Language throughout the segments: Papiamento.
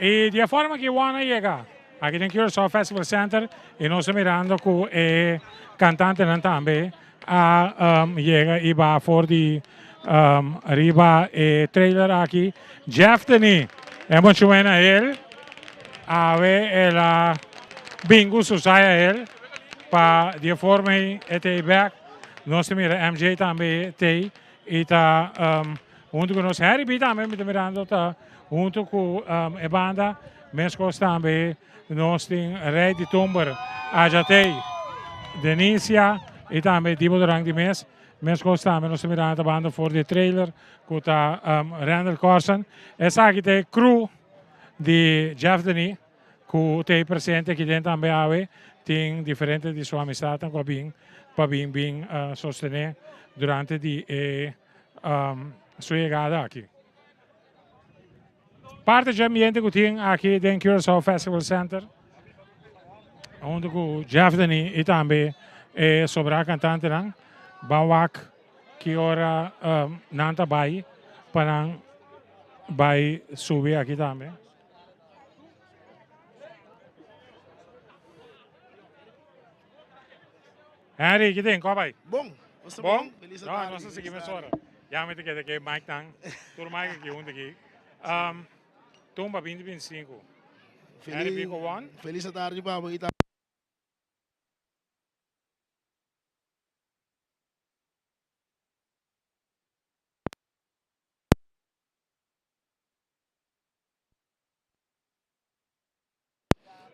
Y di e forma ki Juan a yega aki den Curaçao Festival Center y nos ta mirando cu e cantantenan tambe a yega y baha for di riba e trailer aki. Jeff Denis, e muchumen a el, awe el a bin cu su saya el pa di e forma ey e ta ey bek. Nos ta mira MJ tambe t'ey y ta Hunto ku nos Harry B tambe mi ta mirando ta hunto ku e banda. Meskos tambe nos tin Rey di Tumber, Ajatey, Denisia i tambe Dibo Duran di mes. Meskos tambe nos ta mirando ta banda for di trailer ku ta Randall Corsen. Esaki ta e crew di Jeff Denis ku ta e presente aki den tambe awe. Tin diferente di su amistatnan ku a bin pa bin bin sostené durante di e su yegada aki. Parte dje ambiente ku tin aki den Curaçao Festival Center, huntu ku Jeff Denis i tambe e sobrá kantantenan, ban wak ki ora nan ta bai pa nan bai subi aki tambe. Henry, ki tin? Ko bai? Bon. Nos ta Bon? bon. Feliz No, tarde. nos ta sigui Feliz mesora. tarde. Ya mi ta keda ke mic nan. Tur mic aki huntu aki. Um, Tumba 2025. Henry Feliz, Pico won. feliz tarde pa bo y tambe.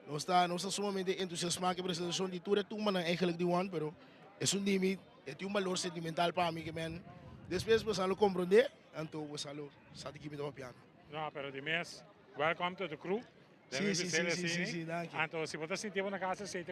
Nos ta nos ta sumamente entusiasmá ku e presentashon di tur e tumbanan eigenlijk di Juan, pero esun di mi e tin un balor sentimental pa mi ke men despues bo sa lo komprondé, anto bo sa lo sa di ki mi ta papiando. No, pero di mes, welcome to the crew. Sí, sí, sí, sí, sí, sí, danki. Anto si bo ta sinti bo na casa, esei ta.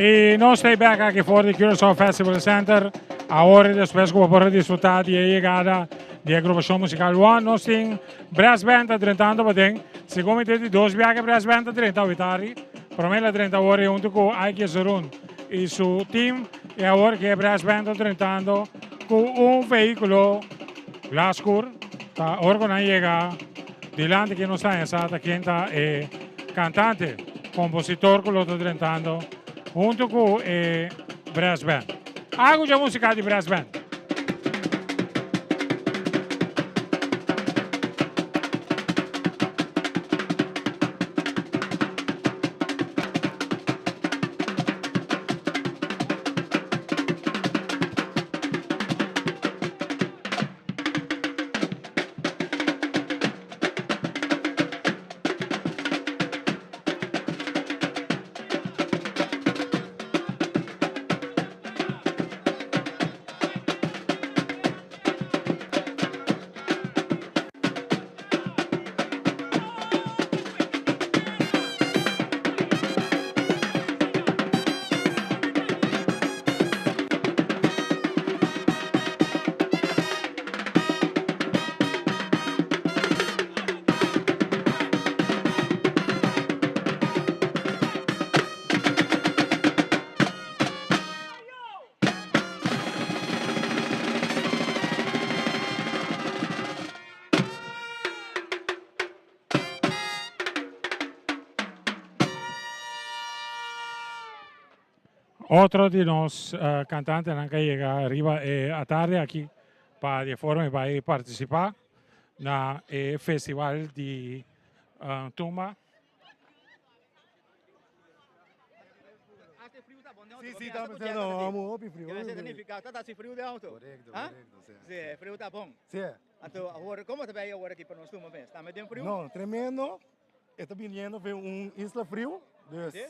Y nos ta back aki for di Curaçao Festival Center. Awor y despues cu bo por a disfruta di e yegada. di agrupashon musikal One. Nos tin brass band ta drentando paden. Segun mi ta di dos biaha brass band ta drenta awitari. Prome el a drenta awor hunto ku Ike Jesurun i su team i awor ku e brass band ta drentando ku un vehíkulo glas skur. Ta ora ku nan yega dilanti ke nos ta haña sa ta ken ta e kantante, kompositor ku lo ta drentando hunto ku e brass band. Agu dje músika di brass band. Otro di nos cantantenan cu a yega riba e atardi aki pa di e forma e bay participa na e festival di tumba. Sí, sí, ta pensando, vamos, hopi frio. Hopi frio. Ta si frio de auto. Correcto, correcto. Sí, sí, frio ta bon. Sí. Anto, awor, como ta bay awor aki pa nos tumba mes? Ta met den frio? No, tremendo. E ta biniendo fe un isla frio. Dus, Sí?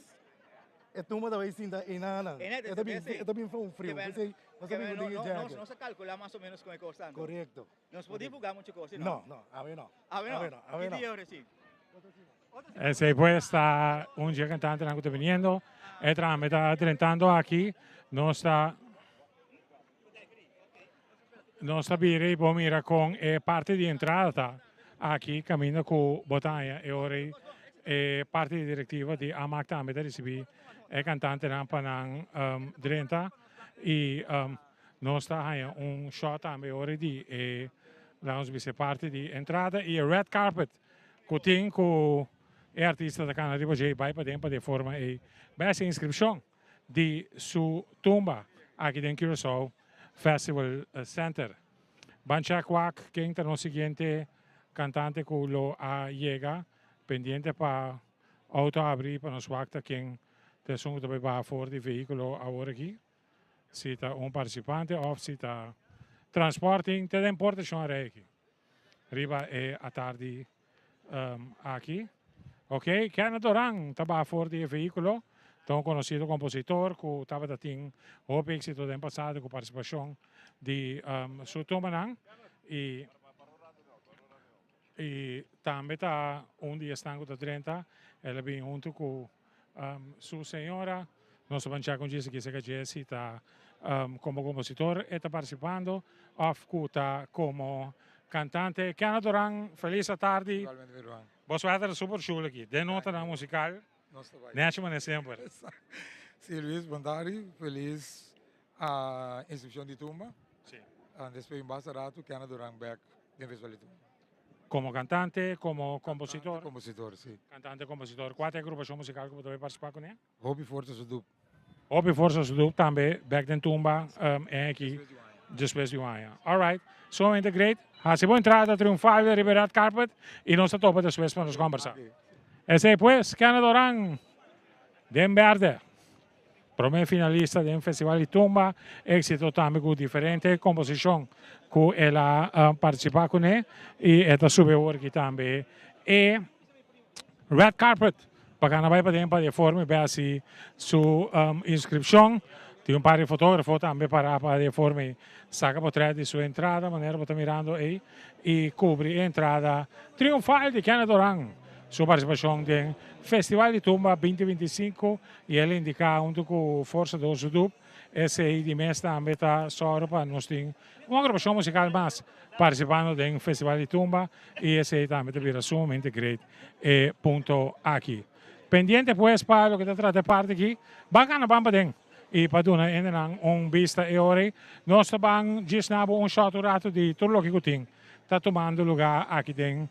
e tumba ta bay sinta einan. Einan, E ta bin, sí. e ta bin fe un frio. Que P'esei, nos ta bin no, cu no, jacket. nos a calcula mas o menos con e cos tanto. Correcto. Nos por divulga mucho cos, no? No, no, awe no. Awe no? Awe no, awe Ki no. dia ora si? Esei pues ta un dje cantantenan cu ta biniendo. E trame ta drentando aki. Nos ta nos ta bira y bo mira con e parti di entrada ta aki caminda cu bo ta haña e ora ei e parti di directiva di AMAC tambe ta ricibi e cantantenan pa nan drenta y nos ta haña un shot tambe e ora di e laga nos bisa e parti di entrada y e red carpet Ku tin ku e artista ta kana riba dje i bai paden pa di e forma ei bai hasi inskripshon di su tumba aki den Curaçao Festival Center. Ban chèk wak ken ta nos siguiente kantante ku lo a yega pendiente pa outo abri pa nos wak ta ken ta esun ku ta bai baha for di vehíkulo awor aki. Si ta un partisipante òf si ta transporting te den Porta Shon Arey aki. Riba e atardi aki. Ok, Kenneth Doran ta baha for di e vehiculo. Ta un conocido compositor cu tabata tin hopi exito den pasado cu participacion di su tumbanan. Y y tambe ta un di esnan cu ta drenta. El a bin hunto cu Su señora, nos ta bancha con Jesse kisa ka Jesse ta como compositor e ta participando of cu ta como cantante. Kenneth Duran, feliz atardi. Igualmente mi ruman. Bo suerte ta super chul aki. Den notanan musical, Nos ta bai. nechi manera semper. Si Luis, bon tardi. Feliz inscripcion di tumba. Si. Despues di un basta rato Kenneth Duran bek den Festival di Tumba. Como cantante, como compositor? Cantante, compositor, si. Cantante, compositor. Cua ta e agrupacion musical cu bo ta bay participa cune? Hopi Forsa Sudup. Hopi Forsa Sudup tambe bek den tumba en aki despues di un aña. Alright. Sumamente great. Haci bo entrada triunfal riba e red carpet y nos ta topa despues pa nos combersa. Esey pues, Kenneth Oran den berde. Prome finalista den Festival di Tumba, exito tambe cu diferente composicion cu el a participa cune y e ta subi awor aki tambe e red carpet pa gana bay paden pa di e forma y bay haci su inscripcion. Tin un par di fotografo tambe para pa di e forma y saca potret di su entrada manera bo ta mirando ey y cubri e entrada triunfal di Kenneth Oran. su partisipashon den Festival di Tumba 2025 i el indiká huntu ku Forsa Dos Dup esei di mes tambe ta sòru pa nos tin un agrupashon musikal mas partisipando den Festival di Tumba i esei tambe ta bira sumamente great e punto aki. Pendiente pues pa loke ta trata e parti aki, ban gana ban paden i pa duna hendenan un bista e ora ei. Nos ta ban djis na bo un shot un rato di tur loke ku tin ta tumando luga aki den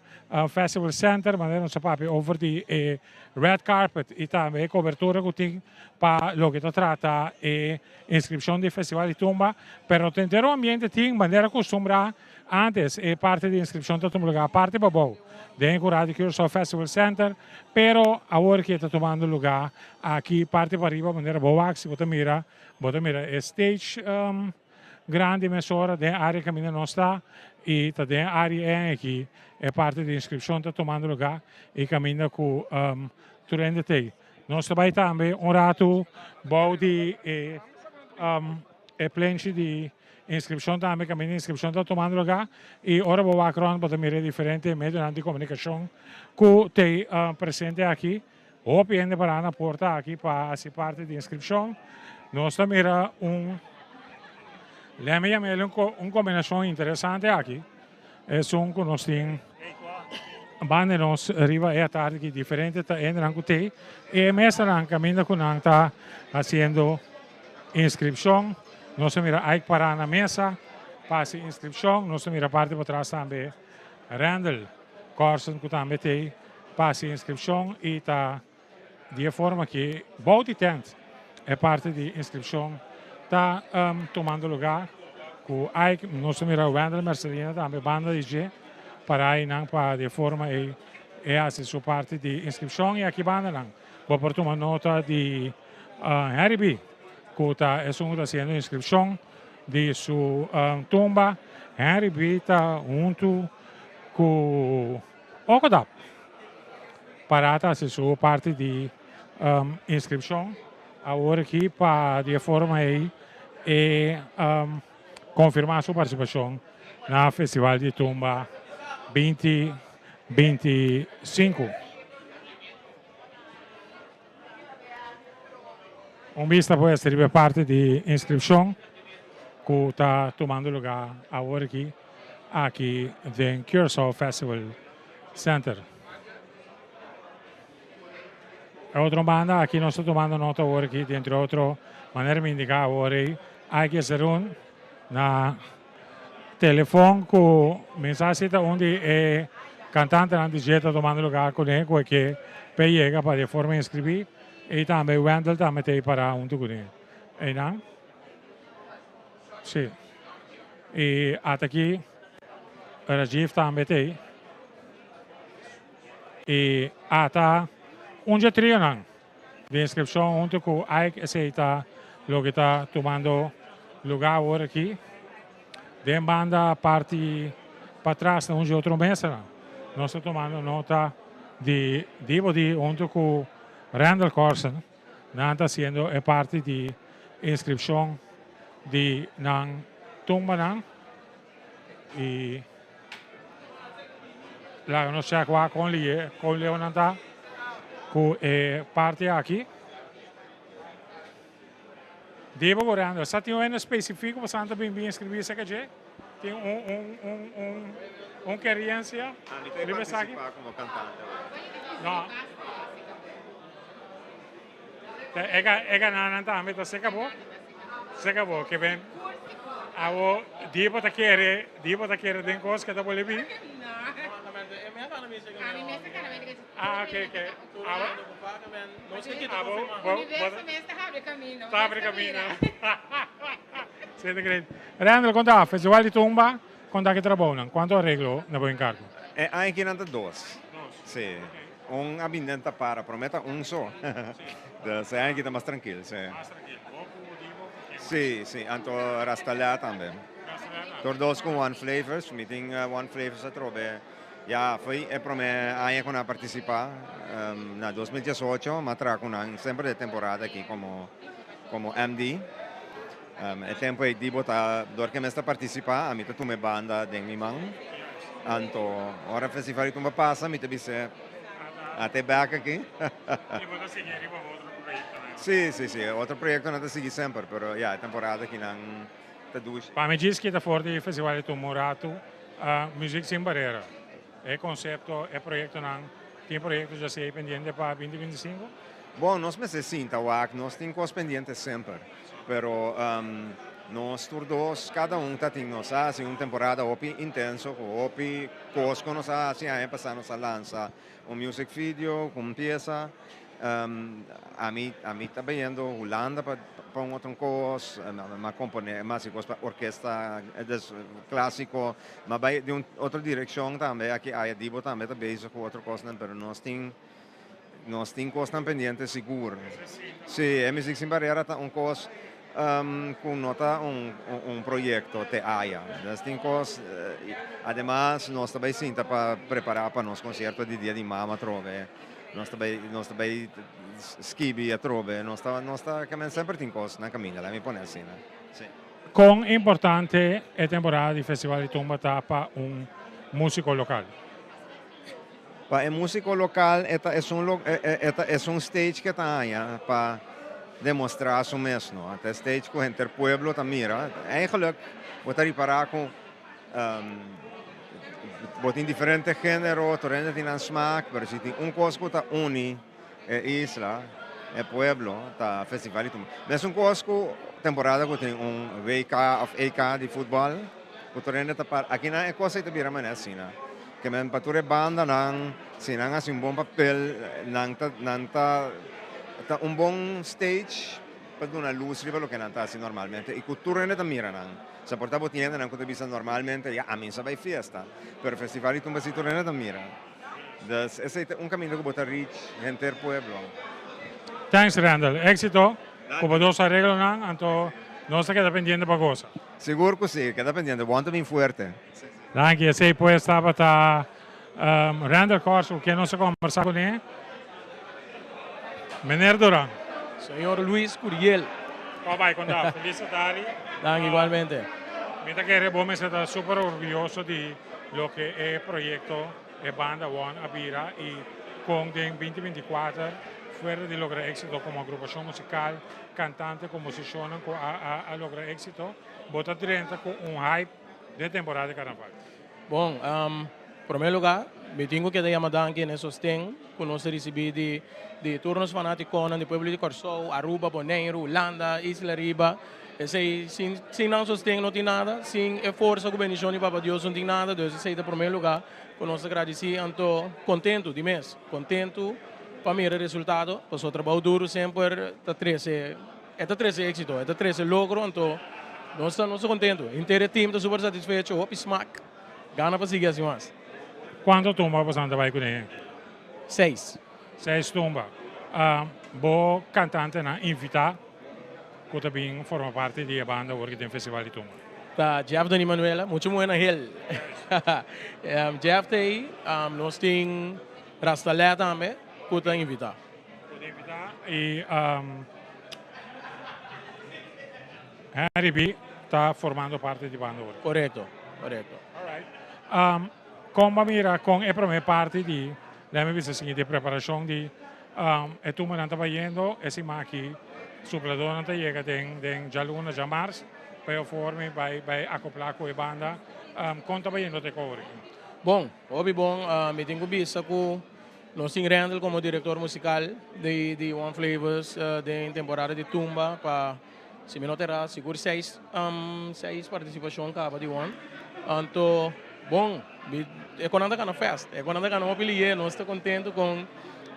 Festival Center, manera nos a papia over di e red carpet i tambe e kobertura ku tin pa loke ta trata e inskripshon di Festival di Tumba. Pero ta entero ambiente tin manera kustumbrá antes e parti di inskripshon ta tuma luga parti pabou den e kura di Curaçao Festival Center, pero awor ke ta tumando luga aki parti pariba manera bo wak si bo ta mira bo ta mira e stage grandi mesora den área kaminda nos ta i ta den área aki e parti di inskripshon ta tumando lugá i kaminda ku tur hende t'ei. Nos ta bai tambe un ratu bou di e e plenchi di inskripshon tambe kaminda inskripshon ta tumando lugá i ora bo wak rònt bo ta mira e diferente medionan di komunikashon ku t'ei presente aki. Hopi hende pará na porta aki pa hasi parti di inskripshon. Nos ta mira un lemme yam'el un kombinashon interesante aki. Esun ku nos tin banda nos riba e atardi aki diferente ta hendenan ku t'ei. E mesanan kaminda ku nan ta hasiendo inskripshon. Nos ta mira Ike pará na mesa pa hasi inskripshon. Nos ta mira parti patras tambe Randall Corson ku tambe t'ei pa hasi inskripshon i ta di e forma ki bou di tent e parti di inskripshon ta tumando lugá ku Ike. Nos ta mira Wendel Mercelina tambe banda di dje para einan pa di e forma ei e hasi su parti di inskripshon i aki bandanan bo por tuma nota di Harry B ku ta esun ku ta hasiendo inskripshon di su tumba. Henry B ta huntu ku Okodap para ta hasi su parti di inskripshon awor aki pa di e forma ei e konfirmá su partisipashon na Festival di Tumba 2025. Un bista pues riba e parti di inskripshon ku ta tumando lugá awor aki aki den Curaçao Festival Center. E otro banda aki nos ta tumando nota awor aki di entre otro manera mi indiká awor ei Ike Zerun na telefon ku mi sa si ta un di e kantantenan di dje ta tumando lugá kuné ku e ke p'e yega pa di e forma inskribí i tambe Wendel tambe ta ei pará huntu kuné einan. Sí. I ata aki Rajiv tambe ta ei. I ata un dje trionan di inskripshon huntu ku Ike esei ta loke ta tumando lugá awor aki. Den banda parti patras na un dje otro mesanan nos ta tumando nota di Dibo di huntu ku Randall Corsen. Nan ta hasiendo e parti di inskripshon di nan tumbanan i laga nos chèk wak kon lié kon leu nan ta ku e parti aki. Dibo Gorendo, sa tin un hende spesifiko pasobra nan ta bin bin inskribí esaki dje? Tin un un un un un keriensia Ami ta riba esaki? partisipá komo kantante awe. No. E e gananan tambe ta seka bo? Seka bo ke ben awo Dibo ta kere Dibo ta kere den kos ke ta bole bin? Ah ok ok Abo abo bo bo ta habri camino. Siete great. Randall konta festival di tumba konta ki trabounan kuantu areglo na bo enkargo? E aña kinan ta dos. Si. Un a bini den tapara, prome ta un so. Dus e aña aki ta mas trankil, si. Mas trankil. Bo ku Dibo ku ken mas? Si, si. Anto Rastalea tambe. Rastalea tambe. Tur dos ku One Flavors. Mi tin One Flavors atrobe ya fo'i e prome aña ku nan a partisipa na 2018. Mi a traha ku nan semper den e temporada aki komo komo MD. E tempu ei Dibo ta dor ke mes ta partisipa ami ta tuma e banda den mi man. Anto ora festival di tumba pasa mi ta bis'é. At'e bek aki. I bo ta sigui riba otro proyectonan? Si, si, si. Otro proyectonan ta sigui semper, pero ya, e temporada akinan ta dushi. Pa mi djis kita for di Festival di Tumba un ratu, Muziek Sin Barera, e concepto, e proyectonan, tin proyecto dja si ei pendiente pa binti 25? Bon, nos mester sinta wak, nos tin cos pendiente semper, pero nos tur dos, cada un ta tin, nos a haci un temporada hopi intenso cu hopi cos cu nos a haci, aña pasa nos a lansa un music video cu un pieza, ami ami ta bayendo Hulanda pa pa un otro cos, m'a compone, m'a haci cos pa orkesta des clasico, m'a bay den un otro direccion tambe, aki aya Dibo tambe ta bezig cu otro cosnan, pero nos tin. Nos tin kosnan pendiente sigur. Sí, e Muziek Sin Barera ta un kos ku no ta un un proyekto te aya. Nos tin kos, ademas nos ta bai sinta pa prepará pa nos konsierto di Dia di Mama atrobe. Nos ta bai nos ta bai skibi atrobe. Nos ta nos ta semper tin kos na kaminda, laga mi pone asina. Sí. Kon importante e temporada di Festival di Tumba ta pa un músiko lokal? Pa e músiko lokal e ta esun lo e ta esun stage ke ta haña pa demostrá su mes no. Ta e stage ku henter pueblo ta mira. Eigenlijk bo ta ripará ku bo tin diferente género, tur hende tin nan smak, pero si tin un kos ku ta uni e isla, e pueblo, ta Festival di Tumba. Mesun kos ku temporada ku tin un WK òf EK di futbòl, ku tur hende ta para. Akinan e kos ei ta bira manera asina. Ke men pa tur e bandanan, si nan hasi un bon papel, nan ta nan ta ta un bon stage pa duna lus riba loke nan ta hasi normalmente i ku tur hende ta mira nan. Sa por ta bo tin hendenan ku ta bisa normalmente, ya ami sa bai fiesta, pero Festival di Tumba si tur hende ta mira. Dus esei ta un kaminda ku bo ta reach henter pueblo. Thanks Randall. Éxito ku bo dos areglonan, anto nos ta keda pendiente pa gosa. Sigur ku si, keda pendiente. Bon ta bin fuerte. Danki, esei pues tabata Randall Kors ku ken nos a kombersá kuné. Meneer Duran. Señor Luis Curiel. Kon bai kon ta? Felis Atari. Danki igualmente. Mi ta kere bo mester ta super orguyoso di loke e proyekto e banda One a bira i kon den 2024 fuera di logra éksito komo agrupashon musikal, kantante, komposishonnan ku a a logra éksito, bo ta drenta ku un hype den temporada di karnaval. Bon, promé lugá mi tin ku keda yama danki na e sosten ku nos a risibí di di tur nos fanátikonan di pueblo di Kòrsou, Aruba, Boneiru, Hulanda, Isla Riba. Esei sin sin nan sosten no tin nada, sin e forsa ku bendishon di Papa Dios no tin nada, dus esei ta promé lugá ku nos ta gradisí. Anto kontentu di mes, kontentu pa mira e resultado, pasobra trabou duru semper ta trese e ta trese éksito, e ta trese logro, anto nos ta nos ta kontentu. Henter e tim ta super satisfecho, hopi smak, gana pa sigui hasi mas. Kuantu tumba boso ta bai kuné? Seis. Seis tumba. Bo kantantenan invitá ku ta bin forma parti di e banda awor ki den Festival di Tumba? Ta Jeff Dony Manuela, mucho muhe na hel. Jeff ta ei, nos tin Rastalè tambe ku ta invitá. Ku ta invitá i Henry B ta formando parti di banda awor. Korekto, korekto. Alright. Kon bo a mira kon e promé parti di, lèmi bisa sigui, di preparashon di E tumbanan ta bayendo e siman aki. Supladornan ta yega den den djaluna, djamars, pa e forme bai bai akopla ku e banda. Kon ta bayendo te kouri? Bon, hopi bon. Mi tin ku bisa ku nos tin Randall komo direktor musikal di di One Flavors den temporada di tumba pa si mi no ta erá sigur seis seis partisipashon kaba di One. Anto bon. E konan ta gana fest, e konan ta gana hopi liye, nos ta contento con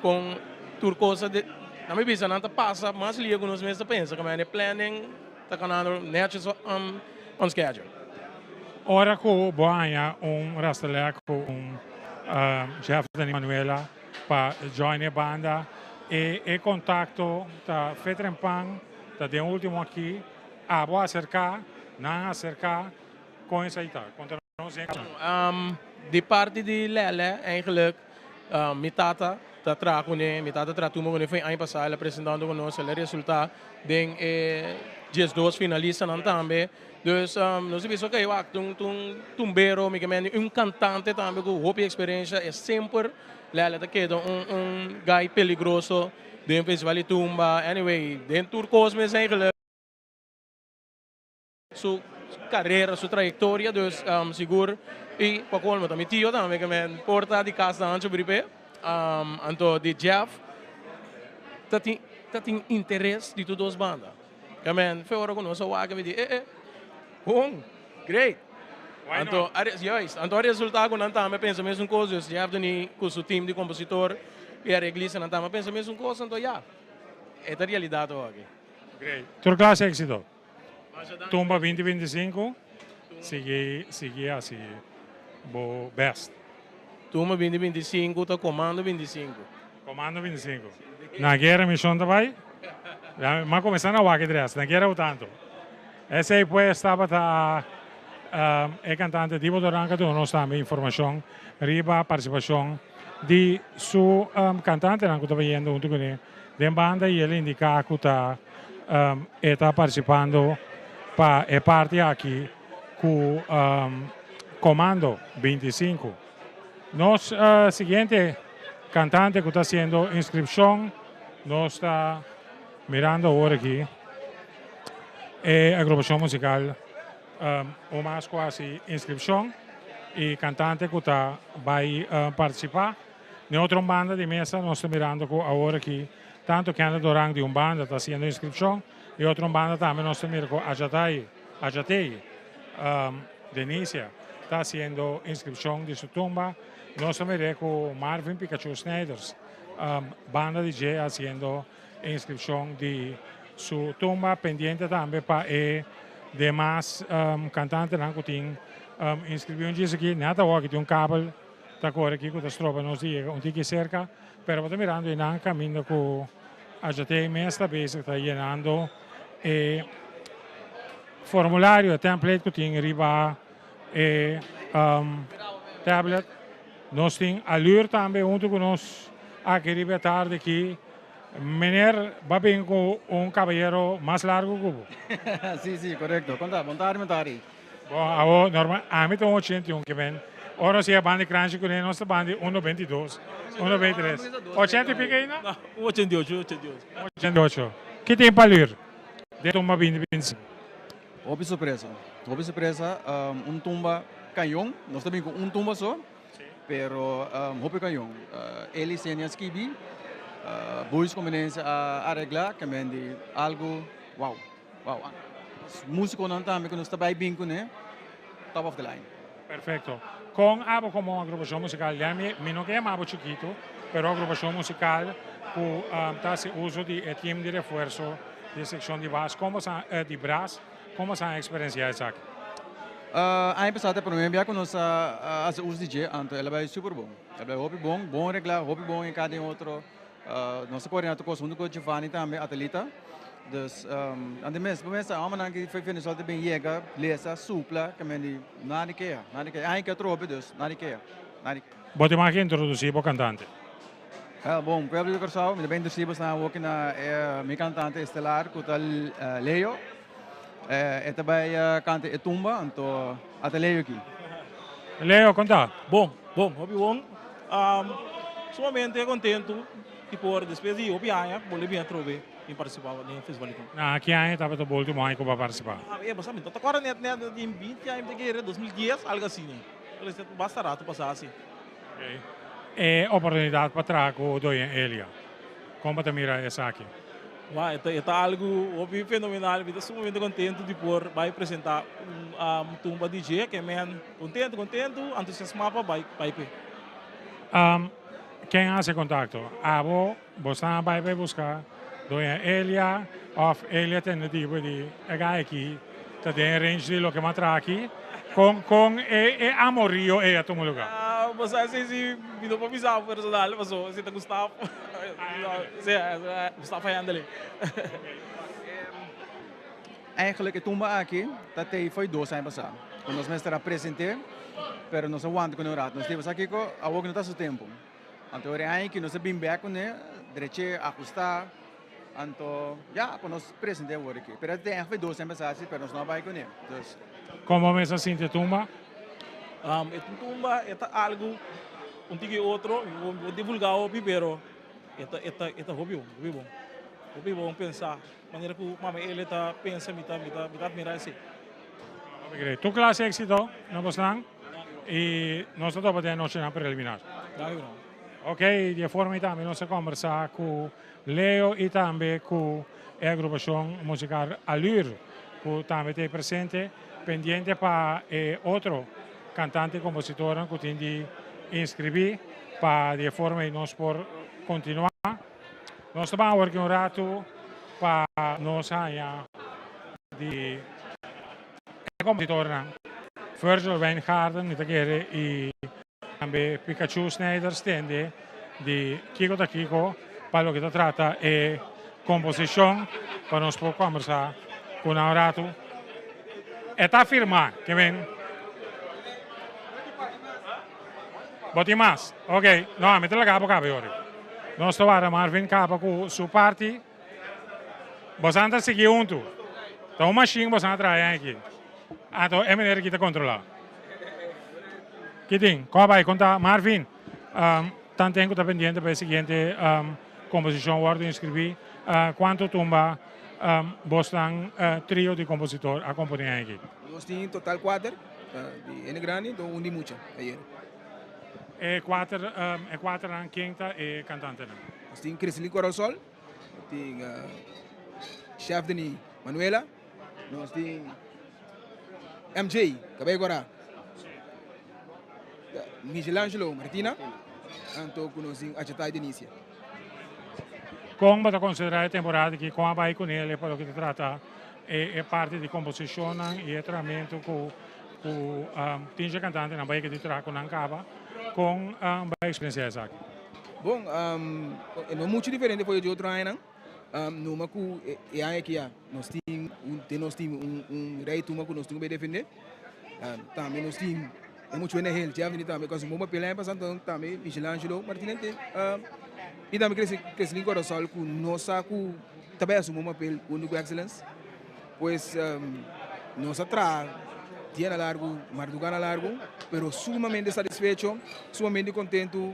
con tur cosa de, nan mi bisa nan ta pasa mas liye cu nos mes ta pensa, como e planning ta ganando netjes on on schedule. Ora cu bo haña un Rastelek cu un Jeff Dani Manuela pa join e banda, e e contacto ta fe trempan, ta den ultimo aki, abo a acerca, nan a acerca, Con esai ta? Conta nos den Um, di parti di Lele, eigenlijk, mi tata ta traha kuné, mi tata traha tumba kuné foi aña pasá, el a presentando ku nos, el a resultá den e 12 finalistanan tambe. Dus nos a bisa ok wak ta un tumbero mi ke mende un kantante tambe ku hopi eksperensia e semper Lele ta keda un un guy peligroso den festival di tumba anyway den tur kos mes eigenlijk su carera su trayectoria dus sigur y pa colmo ta mi tio tambe ke men por ta di cas na Ancho Bripe anto di Jeff ta tin ta tin interes di tur dos banda ke men fe ora ku nos a wak mi di eh eh bon great anto a juist anto a resulta ku nan tambe a pensa mesun kos dus Jeff duni ku su team di compositor y areglistanan tambe a pensa mesun kos anto ya e ta realidad awor aki. Great. Tur clase exito. Tumba 2025, sigui sigui hasi bo best. Tumba 2025 ta Comando 25. Comando 25. Na guera mishon ta bai? M'a kuminsá na wak e dress, na guera tantu. Esei pues tabata e kantante Dibo Doran ku a duna nos tambe informashon riba partisipashon di su kantantenan ku ta bayendo huntu kuné den banda i el indiká ku ta e ta partisipando pa e parti aki ku Comando 25. Nos siguiente kantante ku ta hasiendo inskripshon nos ta mirando awor aki e agrupashon musikal un mas ku hasi inskripshon i kantante ku ta bai partisipá. Den otro banda di mesa nos ta mirando ku awor aki tantu Kenneth Doran di un banda ta hasiendo inskripshon i otro banda tambe nos ta mira ku Ajatai Ajatei Denisia ta hasiendo inskripshon di su tumba. Nos ta mira ku Marvin Pikachu Snijders banda di dje hasiendo inskripshon di su tumba pendiente tambe pa e demas kantantenan ku tin inskribí un djis aki. Nèt awor aki tin un kabel ta kore aki ku ta stroba nos di yega un tiki serka, pero bo ta mirando einan kaminda ku Ajatey mes ta bezig ta yenando e formulario, e template ku tin riba e tablet. Nos tin Alur tambe huntu ku nos aki riba e tardi aki. Meneer, ba bin ku un kabayero mas largu ku bo. Si, si, korekto. Kon ta? Bon tardi, bon tardi. Bon, awo normal, ami ta un 81 ke men. Ora nos yega banda di Kranshi kuné, nos ta banda di 1.22, 1.23. Ochenta i piko ainda? No, un 88, un 88. Un 88. Ki tin pa lur den tumba 2025? Hopi sorpresa, hopi sorpresa. Un tumba cañon, nos ta bin cu un tumba so, pero hopi cañon. Eli Senia skibi, Boys Conveniencia a aregla, ke men di algo wow, wow. Musiconan tambe cu nos ta bay bin cune, top of the line. Perfecto. Con abo como agrupacion musical, ya mi, mi no ke yama abo chikito, pero agrupacion musical cu ta haci uso di e team di refuerzo di seccion di bas, con bo sa, di bras, con bo sa experiencia esaki? Aña pasado ta e prome bia cu nos a haci uso di dje, anto el a bay super bon. El a bay hopi bon, bon regla, hopi bon en cada den otro. Nos ta coordina tur cos hunto cu Giovanni tambe, Atalita. Dus, ante mes, bo mes sa, homennan ki for Venezuela ta bin yega, lesa, supla, ke men di, nada di keha, nada di keha. Aña ke atrobe, dus, nada di keha, nada di keha. Bo tin mag introduci bo cantante. Wel, bon, pueblo di Kòrsou, mi ta bin introduci bosnan awoki na e mi cantante estelar ku ta Leo. E ta bai kanta e tumba, anto ata Leo aki. Leo, kon ta? Bon, bon, hopi bon. Sumamente kontentu di por despues di hopi aña bolbe bin atrobe bin partisipá den e festival di tumba. Na ki aña tabata bo ultimo aña ku bo a partisipá? E bo sa mi no ta kòrda nèt nèt, tin binti aña mi ta kere, 2010 algu asina. Basta rato pasá asi. E oportunidat pa traha ku Doña Elia, kon bo ta mira esaki? Wou, e ta algu hopi fenomenal. Mi ta sumamente kontentu di por bai presentá un tumba di dje. Ke men kontentu, kontentu, entusiasmá pa bai bai p'e. Ken hasi kontakto? Abo, bo sa bai bai buska Doña Elia òf Elia tende di bo di e gai aki ta den e range di loke m'a traha aki? Kon kon e e amorio ei a tuma luga? Bo sa si si mi no por bisa bo personal paso si ta Gustavo. Si Gustavo a handle. Eigenlijk e tumba aki ta tei foi dos aña pasá. Ku nos mester a present'é, pero nos a wanta ku un rato. Nos di, sa kiko? Awor ku no ta su tempu. Anto e aña aki nos a bin bèk kuné, drech'é, ahustá. Anto, ya, pa nos present'é awor aki. Pero e ta den FB dos aña pasá si, pero nos no a bai kuné. Dus. Kon bo mes a sinti e tumba? E tumba e ta algu un tiki otro, mi por divulgá hopi, pero e ta e ta e ta hopi bon, hopi bon. Hopi bon pensá. Manera ku mama Ele ta pensa mi ta mi ta mi ta admirá esei. Hopi great. Tur klase éksito na bosnan i nos ta topa den e nochinan preliminar. Danki bro. Ok, di e forma ei tambe nos a kombersá ku Leo i tambe ku e agrupashon musikal Allure ku tambe ta ei presente, pendiente pa e otro kantante i kompositornan ku tin di inskribí pa di e forma ei nos por kontinuá. Nos ta ban awor ki un ratu pa nos haña di e kompositornan Virgil Wijngaarden, mi ta kere, i tambe Pikachu Snijders tende di kiko ta kiko pa loke ta trata e komposishon pa nos por kombersá ku nan un ratu. E ta afirmá ke men Bo tin mas? Ok, no, ami ta laga bo kaba yori. Nos ta wara Marvin kaba ku su parti. Bosan ta sigui huntu. Ta un mashin bosan a traha aki. Anto e meneer aki ta kontrolá. Kitin, kon a bai? Kon ta? Marvin, tanten ku ta pendiente pa e siguiente komposishon wòrdu inskribí, kuantu tumba bosnan trio di kompositor a komponé aki? Nos tin total kuater. Di hende grandi enton un di mucha ayer. E kuater e kuaternan ken ta e kantantenan? Nos tin Criselyn Coralsol, nos tin Chef Denis Manuela, nos tin MJ Cabello Corá, Michelangelo Martina, anto ku nos tin Achatai Denicia. Kon bo ta konsiderá e temporada aki? Kon a bai kuné pa loke ta trata e parti di komposishonnan i e trahamentu ku ku tin dje kantantenan bai ke di traha ku nan kaba? Kon bo a eksperensiá esaki? Bon, e no muchu diferente for di otro añanan. Numa ku e aña aki ya nos tin den nos tin un rei tuma ku nos tin ku bai defendé. Tambe nos tin e muchu hende hel Jeffrey tambe ku a hasi un bon papel aña pasá. Enton tambe Michelangelo Martinez tin i tambe Creselin Corasol ku no sa ku ta bai hasi un bon papel huntu ku Excellence. Pues nos a traha dia na largu, mardugá na largu, pero sumamente satisfecho, sumamente kontentu.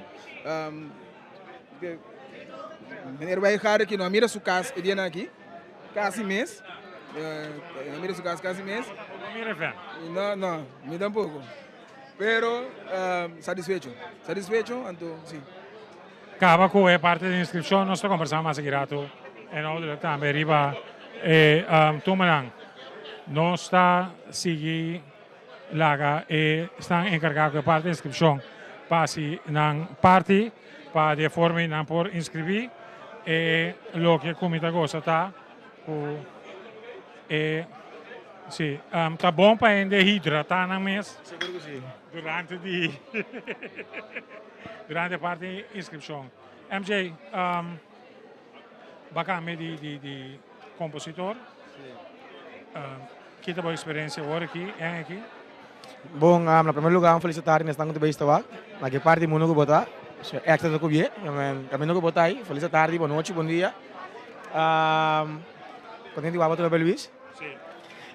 Meneer Wijngaard aki no a mira su kas e dianan aki, kasi mes. No a mira su kas kasi mes. No mira e vèn. No, no, mi tampoko. Pero satisfecho, satisfecho, anto si. Kaba ku e parti di inskripshon nos ta kombersá mas aki ratu en ouderlijk tambe riba e tumanan. Nos ta sigui laga e esnan enkargá ku e parti di inskripshon pa hasi nan parti pa di e forma ei nan por inskribí. E loke ku mi ta gosa ta ku e si ta bon pa hende hidratá nan mes durante di Durante e parti di inscripcion. MJ, um, ba cambia di, di, di compositor. Um, kita bo experiencia awor aki, en aki? Bon, um, na primer lugar, felicitar nesnan ku ta bezig ta wak. Na ke parti di mundo ku bo ta. So, extra ta kubie. Camino ku bo ta ahí. Feliz tardi, bon nochi, bon dia. Um, contento di wak bo trobe, Luis. Sí.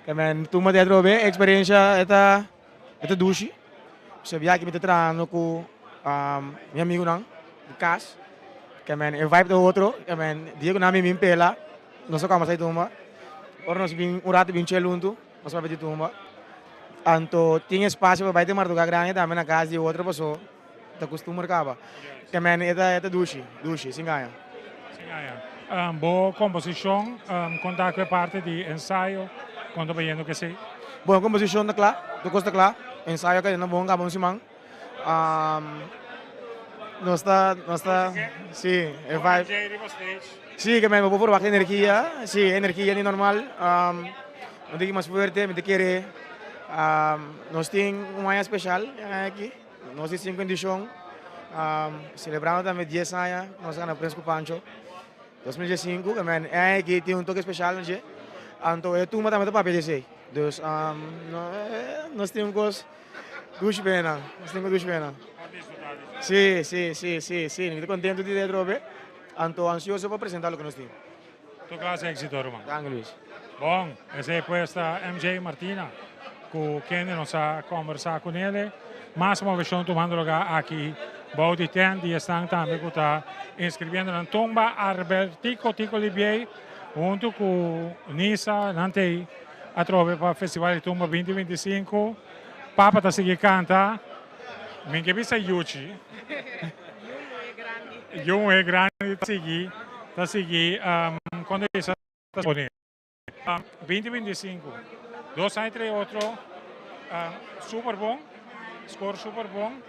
Men, tuma de trobe, experiencia eta E ta dushi. Pasobra bia aki mi ta trahando ku mi amigunan di kas. Ke men e vibe ta otro. Ke men dia ku nan bin bin pela nos a kòmbe sai tumba. Ora nos bin un ratu bin chel huntu nos papia di tumba. Anto tin espasio pa bai te marduga grandi tambe na kas di otro paso ta kustumber kaba. Ke men e ta dushi, dushi, sin gaña. Sin gaña. Bo komposishon kon ta ku e parti di ensayo kon ta bayendo ku esei? Bon, e komposishon ta kla, tur kos ta kla. Ensayo a keda bon kaba un siman. Nos ta, nos ta, si, e vibe. Si, ke men bo por verwagt energia, si, energia di normal. Un tiki mas fuerte, mi ta kere nos tin un aña speshal aki. Nos di sinku edishon, selebrando tambe dies aña ku nos a gana Prins ku Pancho 2015, e men e aña aki tin un toke speshal na dje, anto e tumba tambe ta papia di esei, dus nos tin un kos dushi pena, nos tin un kos dushi pena. Si, si, si, si, si, mi ta kontentu di atrobe, anto ansioso pa presenta loke nos tin. Tur clase éxito, ruman. Danki, Luis. Bon, esei pues ta MJ Martina ku kende nos a kombersá kunele. Mas moveshon tumando lugá aki bou di tent di esnan tambe ku ta inskribiendo nan tumba. Albertico Tico Libiey huntu ku Nisa nan t'ei atrobe pa Festival di Tumba 2025. Papa ta sigui kanta. Mi ke bisa Yuchi. Yu muhé grandi ta sigui ta sigui kon ta bisa ta pone. 2025 dos aña entre otro super bon score super bon.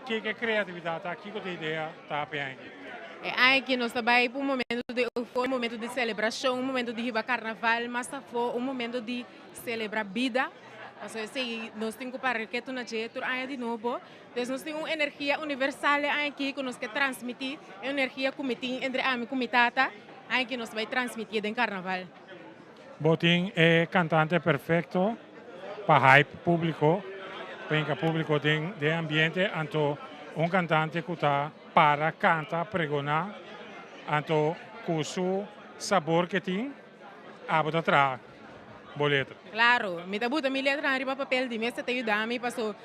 Kiko e kreatividat ta? Kiko ta idea ta pa e aña aki? E aña aki nos ta bai pa un momento di euforia, un momento di selebrashon, un momento di hiba karnaval mas afó, un momento di selebrá bida. Pasobra esei nos tin ku para ketu na dje tur aña di nobo. Entonces nos tin un energia universal e aña aki ku nos ke transmití, e energia ku mi tin entre ami ku mi tata, aña aki nos ta bai transmitié den karnaval. Bo tin e cantante perfecto pa hype publico, pa hinca publico den den ambiente, anto un cantante cu ta para canta, pregona, anto cu su sabor ke tin, abo ta traha bo letra. Claro, mi ta buta mi letranan riba papel di mester ta yuda mi paso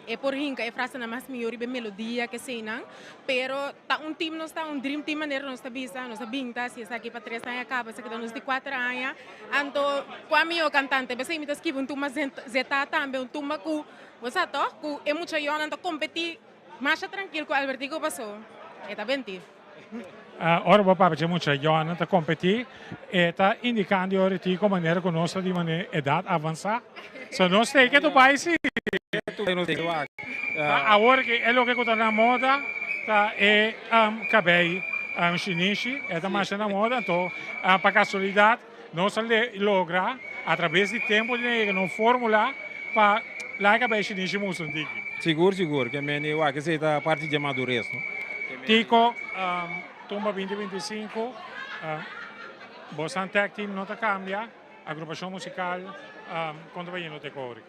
e por hinca e frasenan mas mihor riba e melodia keseinan, pero ta un team nos ta, un dream team manera nos ta bisa, nos a bin ta hasi esaki pa tres aña caba, esaki ta nos di cuater aña, anto cua mihor cantante, p'esey mi ta skibi un tumba zetá tambe, un tumba cu bo sa toch cu e muchayonan ta competi masha trankil cu Albertico paso e ta benti. Ora bo papia dje mucha yònan ta kompetí, e ta indikando e ora ti ku manera ku nos ta di manera edat avansá. So nos tei ke tu bai si. Awor ke e loke ku ta na moda ta e kabei shinishi, e ta masha na moda. Anto pa kasualidat nos a logra atraves di tempu di yega na un fórmula pa laga e kabei shinishi musu un tiki. Sigur sigur, ke mende wak esei ta parti dje madures no. Tico, Tumba 2025, bosan tag team no ta cambia, agrupacion musical con ta bayendo te cobri?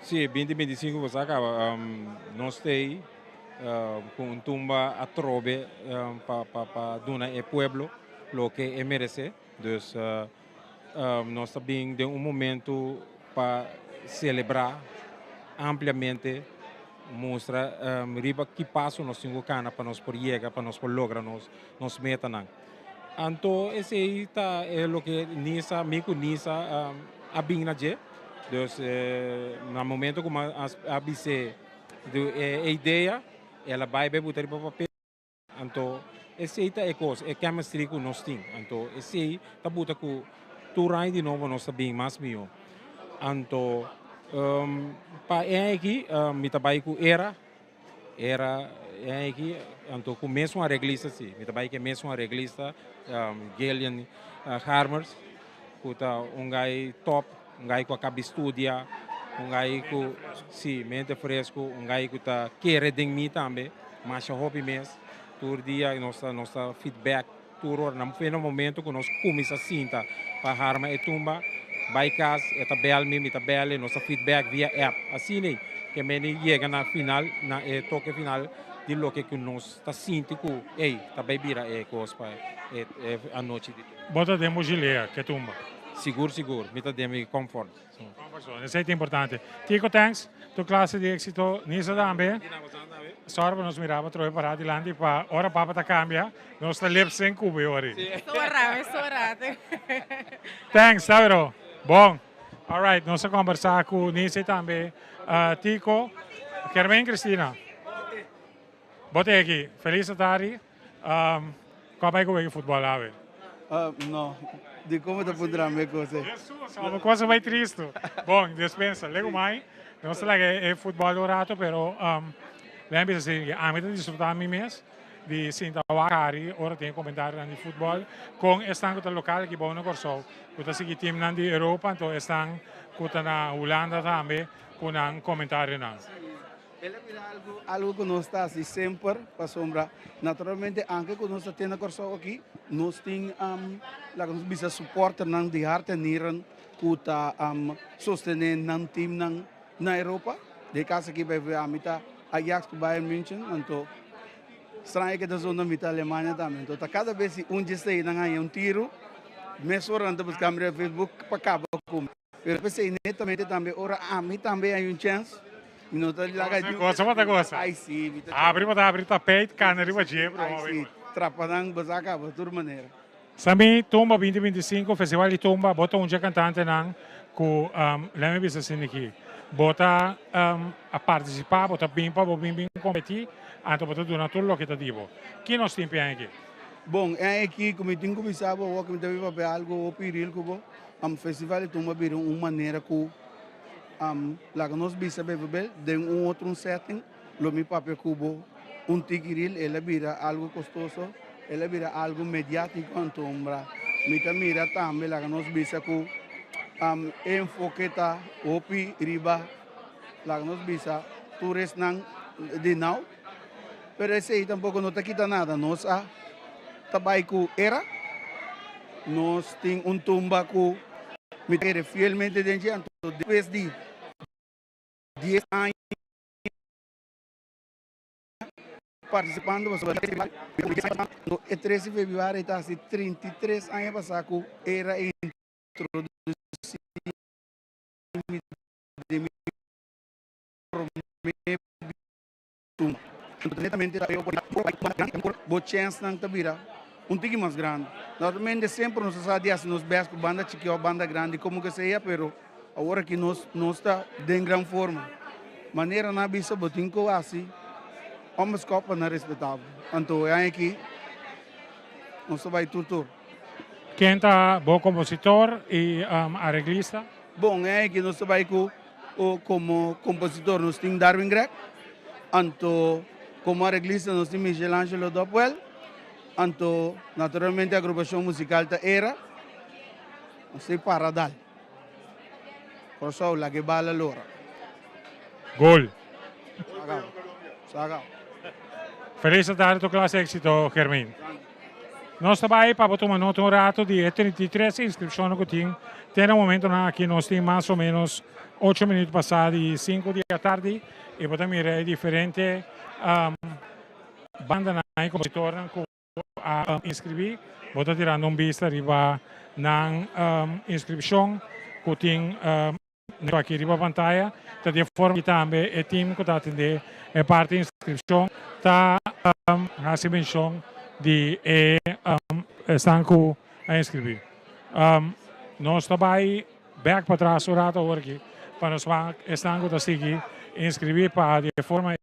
Si, 2025 bo sa caba, nos stay cu un tumba atrobe pa duna e pueblo loke e merece, dus nos ta bin den un momento pa celebra ampliamente, mustra riba ki paso nos tin cu cana pa nos por yega, pa nos por logra nos nos metanan. Anto esey ta e loke Nisa, mi cu Nisa a bin na dje. Dus na momento cu mi a bis'é e idea, el a bay bay buta riba papel. Anto esey ta e cos, e chemistry cu nos tin. Anto esey ta buta cu tur aña di nobo nos ta bin mas miho. Anto pa e aña aki mi ta bay cu Era, Era e aña aki, anto cu mesun areglista si. Mi ta bay cu e mesun areglista, Gillian Harmers, cu ta un guy top, un guy cu a caba di studia, un guy cu, si, mente fresco, un guy cu ta kere den mi tambe. Masha hopi mes, tur dia nos ta nos ta feedback tur ora. Na fena momento ku nos kuminsá sinta pa harma e tumba, bai kas, e ta bèl mi, mi ta bèl e, nos ta feedback via app. Asina ei ke meni yega na final, na e toke final di loke ku nos ta sinti ku ey ta bai bira e kos pa e e anochi di tumba. Bo ta den bo gilea ke tumba? Sigur sigur, mi ta den mi comfort. Esei ta importante. Tico thanks, tur clase di exito. Nisa tambe. Sorry pa nos miraba trobe para dilanti pa ora papa ta cambia nos ta lip sync cu bo yori. Sora, sora. Thanks, Stavro. Bon. All right, nos a conversa cu Nisa y tambe Tico. Kermen Cristina. Bo ta aki. Feliz atari. Kua bai ku wega futbòl awe? No, di komo ta puntra mi e kos ei? Jesus, abo kos a bai tristu. Bon, despensa. Lego mai, nos ta laga e futbòl un rato, pero lei a bisa si, ami ta disfrutá mi mes di sinta wak hari ora tin e komentarionan di futbòl kon esnan ku ta lokal aki bou na Kòrsou ku ta sigui timnan di Europa, anto esnan ku ta na Hulanda tambe ku nan komentarionan. El a bira algu algu ku nos ta hasi semper pasobra naturalmente anke ku nos ta tene Kòrsou aki nos tin laga nos bisa supporternan di hart en nieren ku ta sostené nan teamnan na Europa. Den e kas aki bv ami ta Ajax ku Bayern München anto. Straño ke ta zona mi ta Alemania tambe. Anto ta kada bes si un dje esei nan haña un tiru, mesora nan ta buska mi riba Facebook pa kaba ku mi. Pero p'esei netamente tambe ora ami tambe haña un chèns, mi no ta laga Gosa, gosa bo ta gosa. Ai si, mi ta Abri bo ta abri tapijt, kana riba dje, bro. Ai si, trapa nan bo sa kaba tur manera. Sami Tumba 2025, Festival di Tumba, bo ta un dje kantantenan ku lèmi bisa asina aki, bo ta a partisipá, bo ta bin pa bo bin bin kompetí, anto bo ta duna tur loke ta di bo. Ki nos tin p'e aki? Bon, e aki ku mi tin ku bisa bo awor ku mi ta bin papia algu hopi real ku bo, Festival di Tumba bira un manera ku laga nos bisa bebebel den un otro un setting. Lo mi papia ku bo un tiki ril, el a bira algu kostoso, el a bira algu mediátiko antombra. Mi ta mira tambe laga nos bisa ku e enfoke ta hopi riba laga nos bisa tur esnan di nau, pero esei tampoko no ta kita nada. Nos a ta bai ku era, nos tin un tumba ku mi ta kere fielmente den dje, anto despues di dies aña participando no e 13 di februari ta hasi 33 aña pasá ku era introdusí mi den mi promé tumba. Netamente ta bo chènsnan ta bira un tiki mas grandi. Naturalmente semper nos a sa di hasi nos bèst ku banda chikí òf banda grandi komo ke sea pero awor aki nos nos ta den gran forma. Manera nan a bisa bo tin ku hasi òmeskòp pa nan respetá bo. Anto e aña aki nos ta bai tur tur. Ken ta bo kompositor i areglista? Bon, e aña aki nos ta bai ku komo kompositor nos tin Darwin Gregg, anto komo areglista nos tin Michelangelo Dopwell. Anto, naturalmente agrupashon musikal ta era, nos tin Paradal. Kòrsou, laga e bala lora. Gol. Saka, saka. Felis tardi tur klas éksito Germin. Nos ta bai pa bo tuma nota un rato di e 33 inskripshonnan ku tin te na momentonan aki. Nos tin mas o menos ocho minuut pasá di sinku di atardi i bo ta mira e diferente Bandanan y compositornan cu a inscribi, bo ta tirando un bista riba nan inscripcion cu tin aki riba pantaya. Ta di e forma aki tambe e team cu ta atende e parti inscripcion ta haci mencion di e esnan cu a inscribi. Nos ta bay bek patras un rato awor aki pa nos wak esnan cu ta sigui inscribi pa di e forma.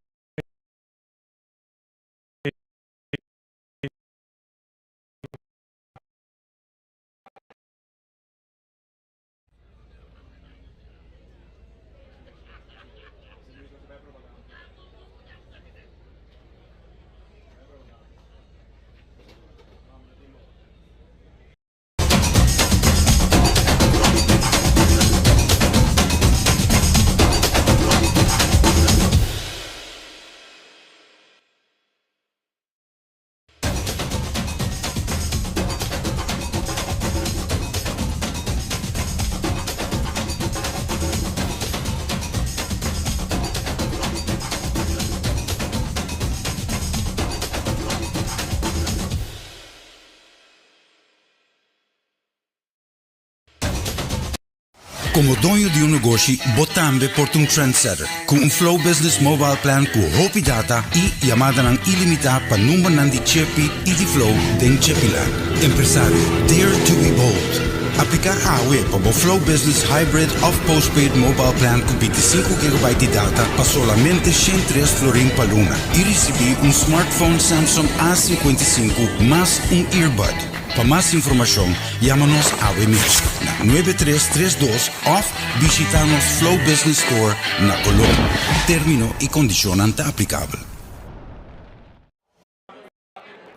Komo doño di un negoshi, bo tambe por ta un trendsetter. Ku un Flow Business Mobile Plan ku hopi data i yamadanan ilimitá pa numbernan di Chepi i di Flow den Chepiland. Empresario, dare to be bold! Apliká awe pa bo Flow Business Hybrid òf Postpaid Mobile Plan ku 25 gigabyte di data pa solamente 103 florin pa luna i risibí un smartphone Samsung A 55 mas un earbud. Pa mas informashon, yama nos awe mes na nuebe tres tres dos òf bishitá nos Flow Business Store na Colón. Término i kondishonnan ta aplikabel.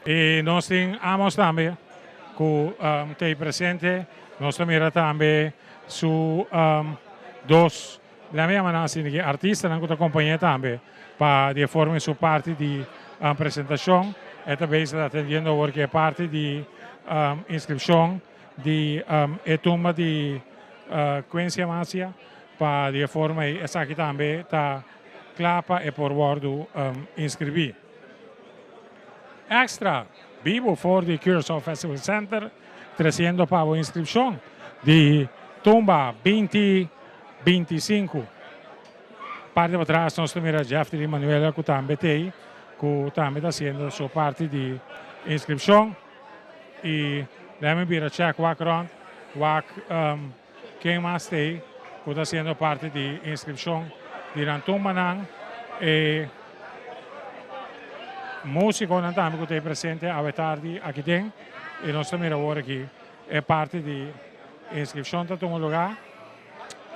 I nos tin Amos tambe ku ta ei presente. Nos ta mira tambe su dos, lami yama nan asina ki artistanan ku ta kompañ'é tambe pa di e forma su parti di presentashon. E ta bezig ta atendiendo awor ku e parti di inskripshon di e tumba di Quincy Amasia pa di e forma ei esaki tambe ta kla pa e por wòrdu inskribí. Extra, bibo for di Curaçao Festival Center, tresiendo pa bo inskripshon di Tumba binti 25. Parti patras nos ta mira Jeffrey di Manuela ku tambe t'ei, ku tambe ta hasiendo su parti di inskripshon. I lei mi bira chèk wak rònt, wak ken mas t'ei ku ta hasiendo parti di inskripshon di nan tumbanan. E músikonan tambe ku t'ei presente awe tardi aki den. I nos ta mira awor aki e parti di inskripshon ta tuma lugá.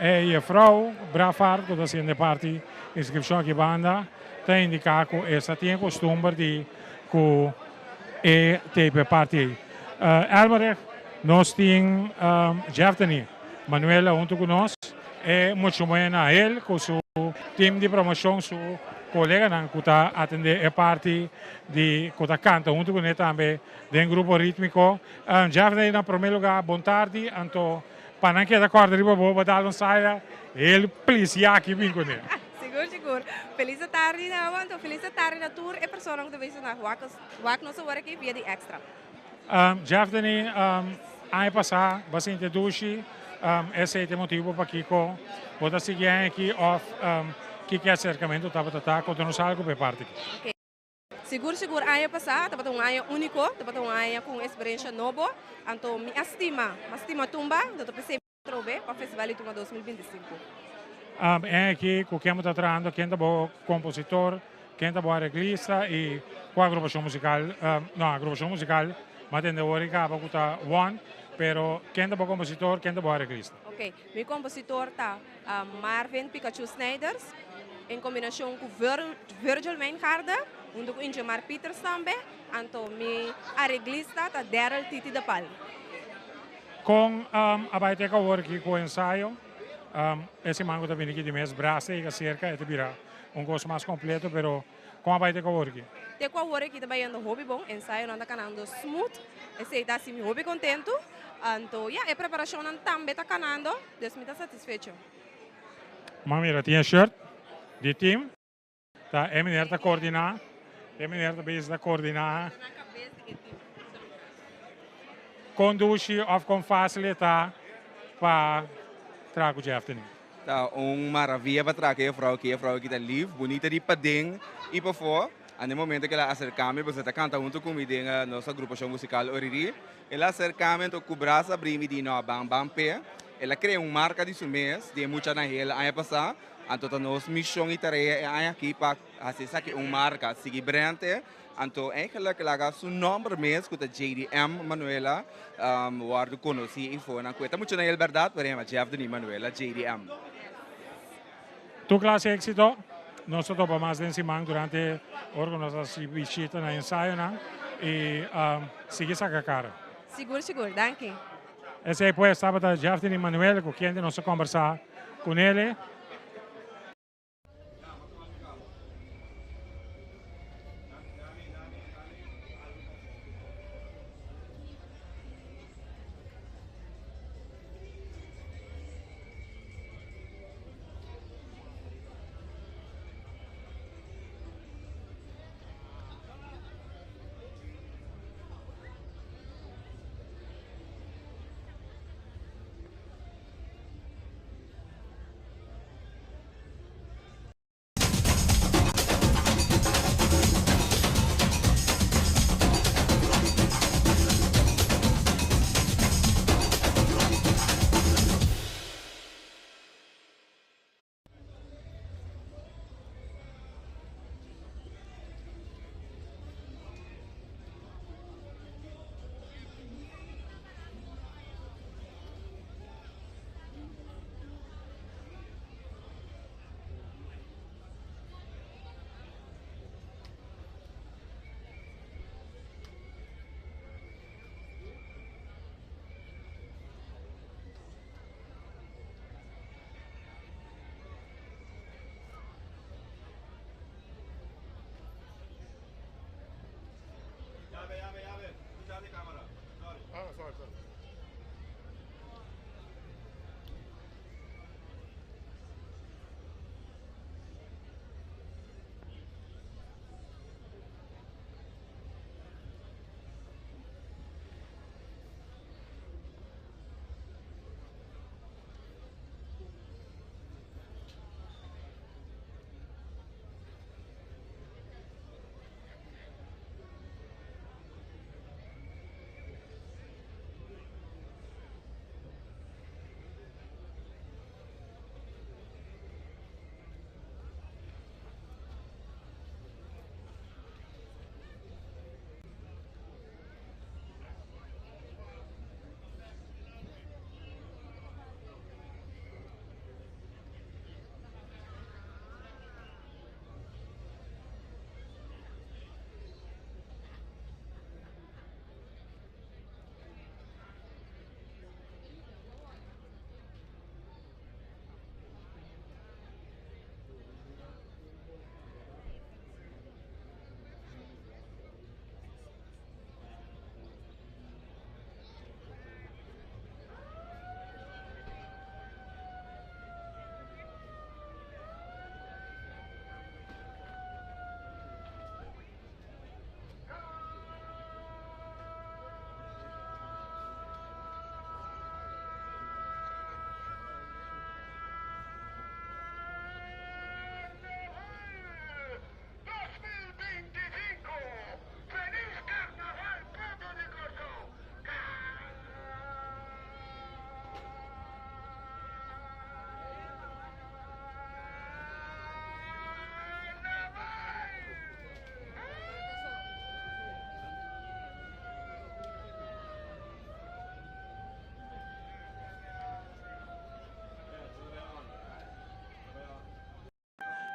E jefrouw Brafaart ku ta hasiendo e parti inskripshon aki banda ta indiká ku e sa tin e kustumber di ku e tape e parti ei. Elmerich, nos tin Jeftany Manuela huntu ku nos. E muchu muhé na el ku su tim di promoshon, su koleganan ku ta atendé e parti di ku ta kanta huntu kuné tambe den grupo rítmiko. Jeftany, na promé lugá bon tardi. Anto Pa nan keda kòrda riba bo, bo dal un saya hel plisia aki bin kuné. Sigur, sigur. Felis tardi na bo, anto felis tardi na tur e personanan ku ta bisa na wak wak nos awor aki via di Extra. Jeff Deni, aña pasá bo a sinti dushi, esei ta e motibu pakiko bo ta sigui aña aki òf kiko e aserkamentu tabata ta? Konta nos algu pa e parti aki. Sigur sigur aña pasá tabata un aña úniko, tabata un aña ku un eksperensha nobo, anto mi a stima, mi a stima tumba, anto ta p'esei mi a trobe pa Festival di Tumba 2025. En aki ku ken bo ta trahando, ken ta bo kompositor, ken ta bo areglista i kua agrupashon musikal, no agrupashon musikal mi a tende awor i kaba ku ta One, pero ken ta bo kompositor, ken ta bo areglista? Ok, mi kompositor ta Marvin Pikachu Snijders en kombinashon ku Virgil Mijngaarde huntu ku Ingemar Pieters tambe, anto mi areglista ta Daryl Titi de Palm. Kon a bai te awor aki ku ensayo? E siman ku ta bini aki di mes brasa yega serka e ta bira un kos mas kompleto pero kon a bai te awor aki? Te ku awor aki ta bayendo hopi bon, ensayonan ta kanando smooth, esei ta hasi mi hopi kontentu, anto ya e preparashonnan tambe ta kanando. Dus mi ta satisfecho. Ma mira tin e shirt di team. Ta e meneer ta coordina. E meneer ta bezig ta coordina. Con dushi of con facil e ta pa traha cu Jeff tene? Ta un maravilla pa traha cu e juffrouw aki. E juffrouw aki ta lief, bunita di paden y pafó. Anda e momento cu el a acerca mi pasobra ta canta hunto cu mi den nos agrupacion musical Oriri. El a acerca mi anto cu brasa abri mi di no ban ban p'e. El a crea un marca di su mes di e muchanan hel aña pasa. Anto ta nos mision y tarea e aña aki pa haci esaki un marca, sigui brand e. Anto eigenlijk laga su nomber mes cu ta JDM Manuela wordo conoci eyfonan cu e ta muchanan hel berdad pero e yama Jeff Denis Manuela JDM. Tur clase exito. Nos ta topa mas den siman durante ora cu nos ta haci bishita na ensayonan y sigui saca cara. Sigur sigur, danki. Esey pues tabata Jeftin y Manuel cu kende nos a combersa cu nele.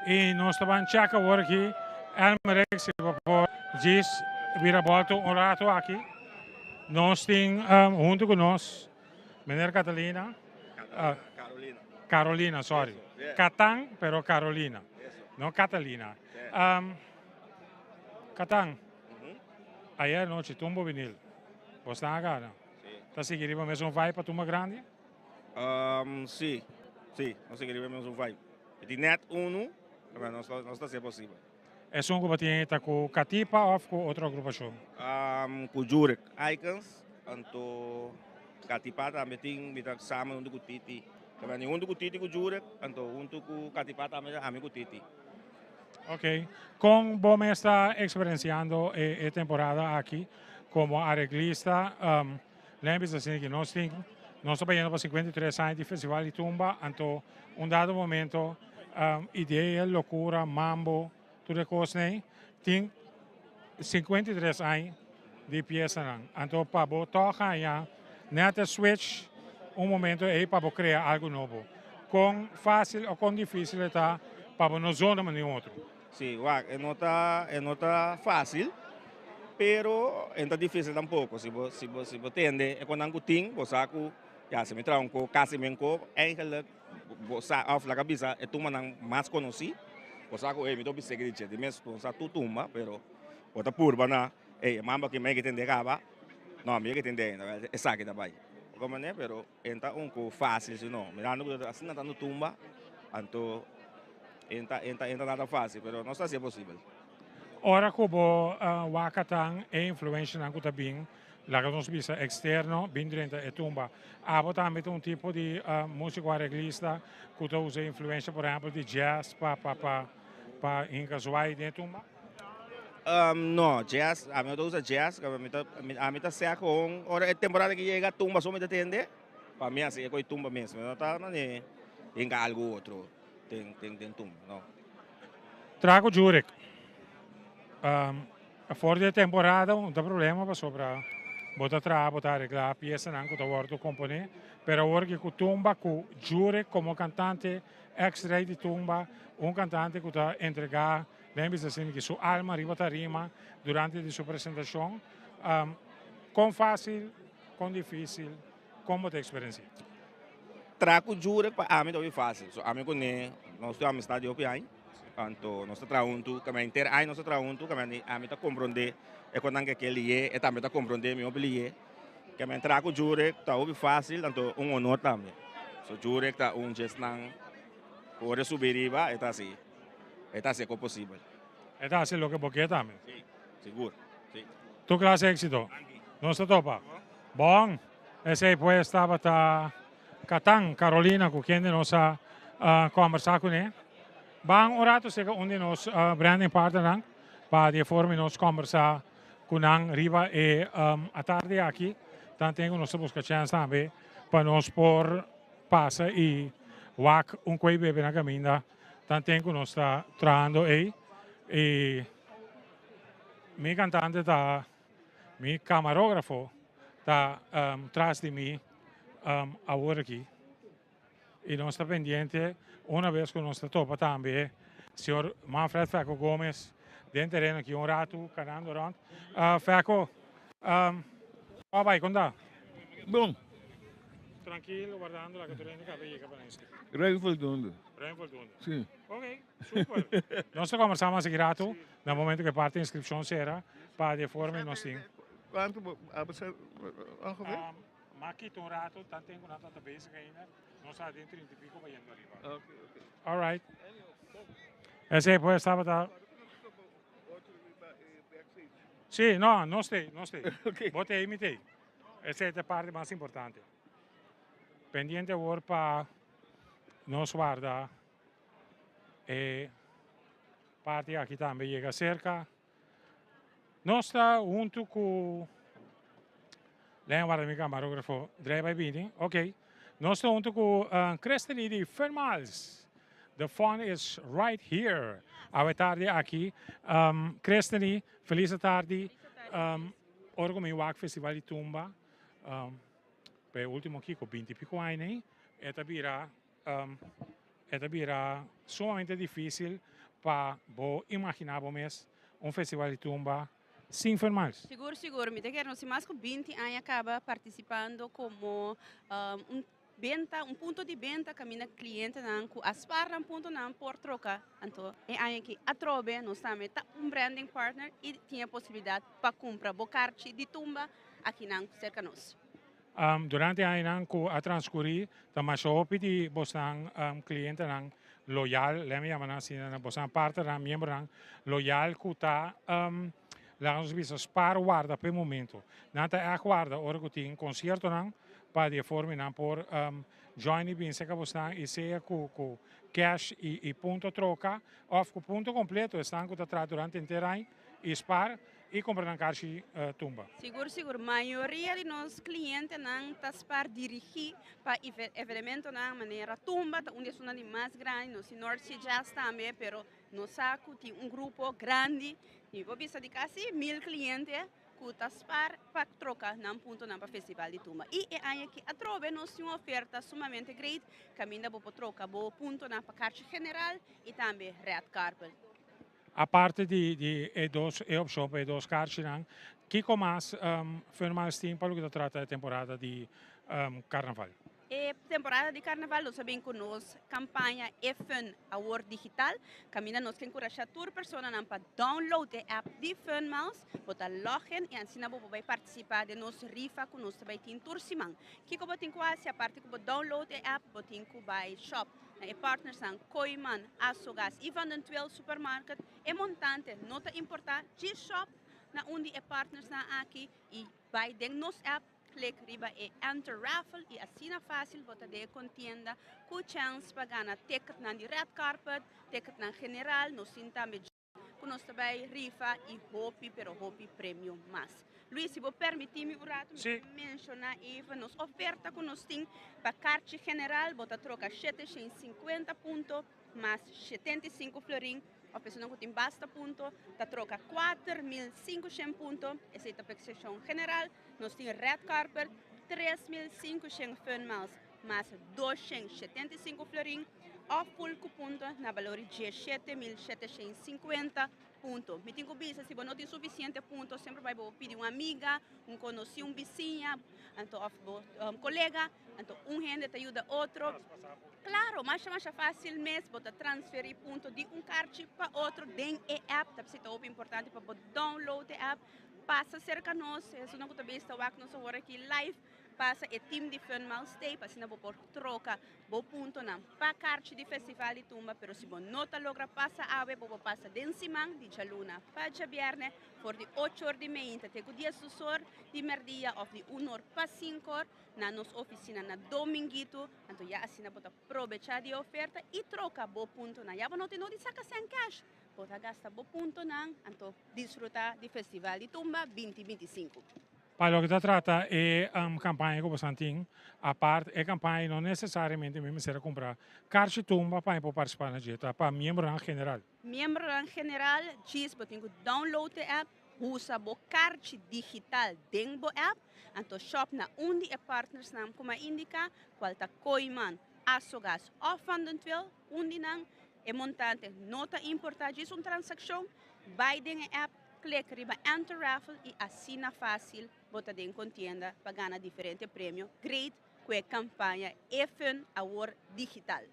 I nos ta ban check awor aki Elmerich si bo por djis bira bolto un rato aki. Nos tin hunto ku nos meneer Catalina. Carolina. Carolina, sorry. Catan, pero Carolina. No Catalina. Catan, ayer anochi tumbo vinil. Bo stan a gana. Ta sigui riba mesun vibe pa tumba grandi? Si, si. Nos sigui riba mesun vibe. E tin net unu, pero nos ta hacié posibel. Esun ku bo tin ta ku Katipa òf ku otro agrupashon? Ku Jurek Icons, anto Katipa tambe tin, mi ta samen huntu ku Titi. Ta bini huntu ku Titi ku Jurek, anto huntu ku Katipa tambe ami ku Titi. Ok. Kon bo mes ta eksperensiando e temporada aki komo areglista? Lei bisa asina ki nos tin, nos ta bayendo pa 53 aña di Festival di Tumba, anto un dado momento idea, locura, mambo, tur e cosnan tin 53 aña di piesanan. Anto pa bo toch haña net e switch un momento ey pa bo crea algo nobo. Con facil o con dificil e ta pa bo no zona manera un otro? Sí, wak, e no ta, e no ta fácil, pero e no ta difícil tampoco. Si bo, si bo, si bo tende e konan ku tin, bo sa ku, ya, si mi traha un ko, kasi men ko, eigenlijk bo sa, òf laga bisa e tumbanan mas konosí, bo sa ku, ey, mi ta bis'é di dje, di mes bo sa tur tumba, pero bo ta purba na, ey, e mambo aki mi a tende kaba, no, mi a tende ainda, esaki ta bai. Bo komprende? Pero e no ta un ko fácil si no. Mirando ku ta asina tantu tumba, anto. Enta enta enta nada fácil, pero nos ta hacié posibel. Ora ku bo wak atan e influencianan ku ta bin, laga nos bisa externo, bin drenta e tumba. Abo tambe ta un tipo di músiko areglista ku ta usa influencia por ehempel di jazz pa pa pa pa hinka zwaai den e tumba? No, jazz, ami no ta usa jazz, ami ta ami ta sea gewoon ora e temporada ki yega tumba so mi ta tende, pa mi asi e koe tumba mes, mi no ta mane hinka algu otro. Den den den tumba no. Trago Jurek. Um, for di e temporada un ta problema pasobra bo ta traha, bo ta aregla piesanan ku ta wòrdu komponé, pero awor ki ku tumba ku Jurek komo kantante ex rei di tumba, un kantante ku ta entregá den bisa asina ki su alma riba tarima durante di su presentashon, um, kon fásil, kon difísil Kon bo ta eksperensiá? Traha ku Jurek pa ami ta hopi fásil. So ami ku ne nos tin un amistad di hopi aña. Anto nos ta traha huntu, kamba henter aña nos ta traha huntu, kamba ami ta komprondé e kosnan ke ke lié, e tambe ta komprondé mi hopi lié. Kamba traha ku Jurek ta hopi fásil, anto un honor tambe. So Jurek ta un djesnan ku ora e subi riba e ta hasi, e ta hasi e kos posibel. E ta hasi loke bo ke tambe. Si, sigur, si. Tur klase éksito. Nos ta topa. Bon, esei pues tabata Catan Carolina cu kende nos a combersa cune. Ban un rato cerca un di nos branding partnernan pa di e forma nos combersa cu nan riba e atardi aki. Tanten cu nos ta busca chance tambe pa nos por pasa y wak un cuey bebe na caminda tanten cu nos ta trahando ey. Y mi cantante ta. Mi camarógrafo ta tras di mi awor aki y nos ta pendiente una vez cu nos ta topa tambe señor Manfred Feco Gomez den tereno aki un rato canando rond. Feco, cua bay? Con ta? Bon. Trankilo, wardando la que tur hende caba yega pa nos. Ruim voldoende. Ruim voldoende. Si. Ok, super. Nos ta conversa mas aki rato, na momento cu e parti inscripcion cera, pa di e forma nos tin. Cuanto bo a bisa ongeveer? Ma kita un rato, tan tempo nan ta bezig ainda, nos ta den trinta y pico bayendo ariba. Ok, ok. All right. Esey pues tabata. Si, no, nos tey, nos tey. Bo tey, mi tey. Esey ta e parti mas importante. Pendiente awor pa nos warda e parti aki tambe yega cerca. Nos ta hunto cu Len warda mi camarógrafo Dre bai bini. Ok. Nos ta hunto cu uh, Christeny di Fun Miles. The fun is right here. Awe tardi aki. Um, Christeny, feliz tardi. Um, ora cu mi wak Festival di Tumba. Um, Pa e ultimo kiko binti piko aña ei e ta bira e ta bira sumamente dificil. Pa bo imaginá bo mes un festival di tumba sin Fun Miles. Sigur sigur, mi ta kere nos tin mas ku binti aña kaba partisipando komo un benta, un punto di benta kaminda klientenan ku a spar nan puntonan por troka. Anto e aña aki atrobe nos tambe ta un branding partner i tin e posibilidat pa kumpra bo karchi di tumba akinan serka nos. Durante e añanan ku a transkurí ta masha hopi di bosnan klientenan loyal, lèmi yama nan asina, na bosnan partnernan, miembronan loyal ku ta laga nos bisa spar warda pa e momento. Nan ta ègt warda ora ku tin konsiertonan pa di e forma nan por join i bin serka bosnan i sea ku ku cash i punto troka òf ku punto kompleto esnan ku ta traha durante henter aña i spar i kumpra nan karchi tumba. Sigur sigur, mayoria di nos klientenan ta spar dirigí pa evenementonan manera tumba, ta un di esunnan di mas grandi, nos tin North Sea Jazz tambe, pero nos sa ku tin un grupo grandi, mi por bisa di kasi mil kliente ku ta spar pa troka nan puntonan pa festival di tumba. I e aña aki atrobe nos tin un oferta sumamente great kaminda bo por troka bo puntonan pa karchi general i tambe red carpet. Aparte di di e dos e opshon pa e dos karchinan, kiko mas Fun Miles tin pa loke ta trata e temporada di karnaval? E temporada di karnaval nos a bin ku nos kampaña E Fun Awor Digital, kaminda nos ke enkurashá tur personanan pa download e app di Fun Miles, bo ta login i asina bo por bai partisipá den nos rifa ku nos ta bai tin tur siman. Kiko bo tin ku hasi aparte ku bo download e app, bo tin ku bai shop. Na e partnersnan Kooiman, Asogas i Van den Tweel Supermarket e montante no ta importá, djis shop na un di e partnersnan aki i bai den nos app, klik riba e Enter Raffle i asina fásil bo ta den e kontienda ku chèns pa gana ticketnan di red carpet, ticketnan general, nos tin tambe. Ku nos ta bai rifa i hopi pero hopi premio mas. Luis, si bo permití mi un ratu, mi ta menshoná even nos oferta ku nos tin pa karchi general, bo ta troka 750 punto mas 75 florin, òf esunnan ku tin basta punto ta troka 4500 punto, esei ta pa eksepshon general. Nos tin red carpet, 3500 fun miles mas 275 florin. Òf full ku punto na balor di 17750 punto. Mi tin ku bisa si bo no tin sufisiente punto semper bai bo pidi un amiga, un konosí, un bisiña, anto òf bo kolega, anto un hende ta yuda otro. Klaro, masha masha fásil mes bo ta transferí punto di un karchi pa otro den e app. Ta p'esei ta hopi importante pa bo download e app, pasa serka nos, esunnan ku ta bista wak nos awor aki live. Pasa e team di Fun Miles Tape asina bo por troka bo puntonan pa karchi di Festival di Tumba, pero si bo no ta logra pasa awe bo por pasa den siman di djaluna pa djabièrnè for di ocho or di meinta te ku diesdos or di mèrdia òf di un or pa sinku or na nos ofisina na Dominguito, anto ya asina bo ta probechá di e oferta i troka bo puntonan. Ya bo no tin no di saka sèn kèsh, bo ta gasta bo puntonan anto disfrutá di Festival di Tumba 2025. Pa loke ta trata e campaña cu bosan tin, apart e campaña no necesariamente mi mester a cumpra carchi tumba pa mi por participa na dje, ta pa miembronan general. Miembronan general, djis bo tin cu download e app, usa bo carchi digital den bo app, anto shop na un di e partnersnan cu mi a indica, cual ta Kooiman, Asogas of Van den Tweel, un di nan, e montante no ta importa, djis un transaccion, bay den e app, Klik riba Enter Raffle i asina fásil bo ta den kontienda pa gana diferente premio great ku e kampaña E Fun Awor Digital.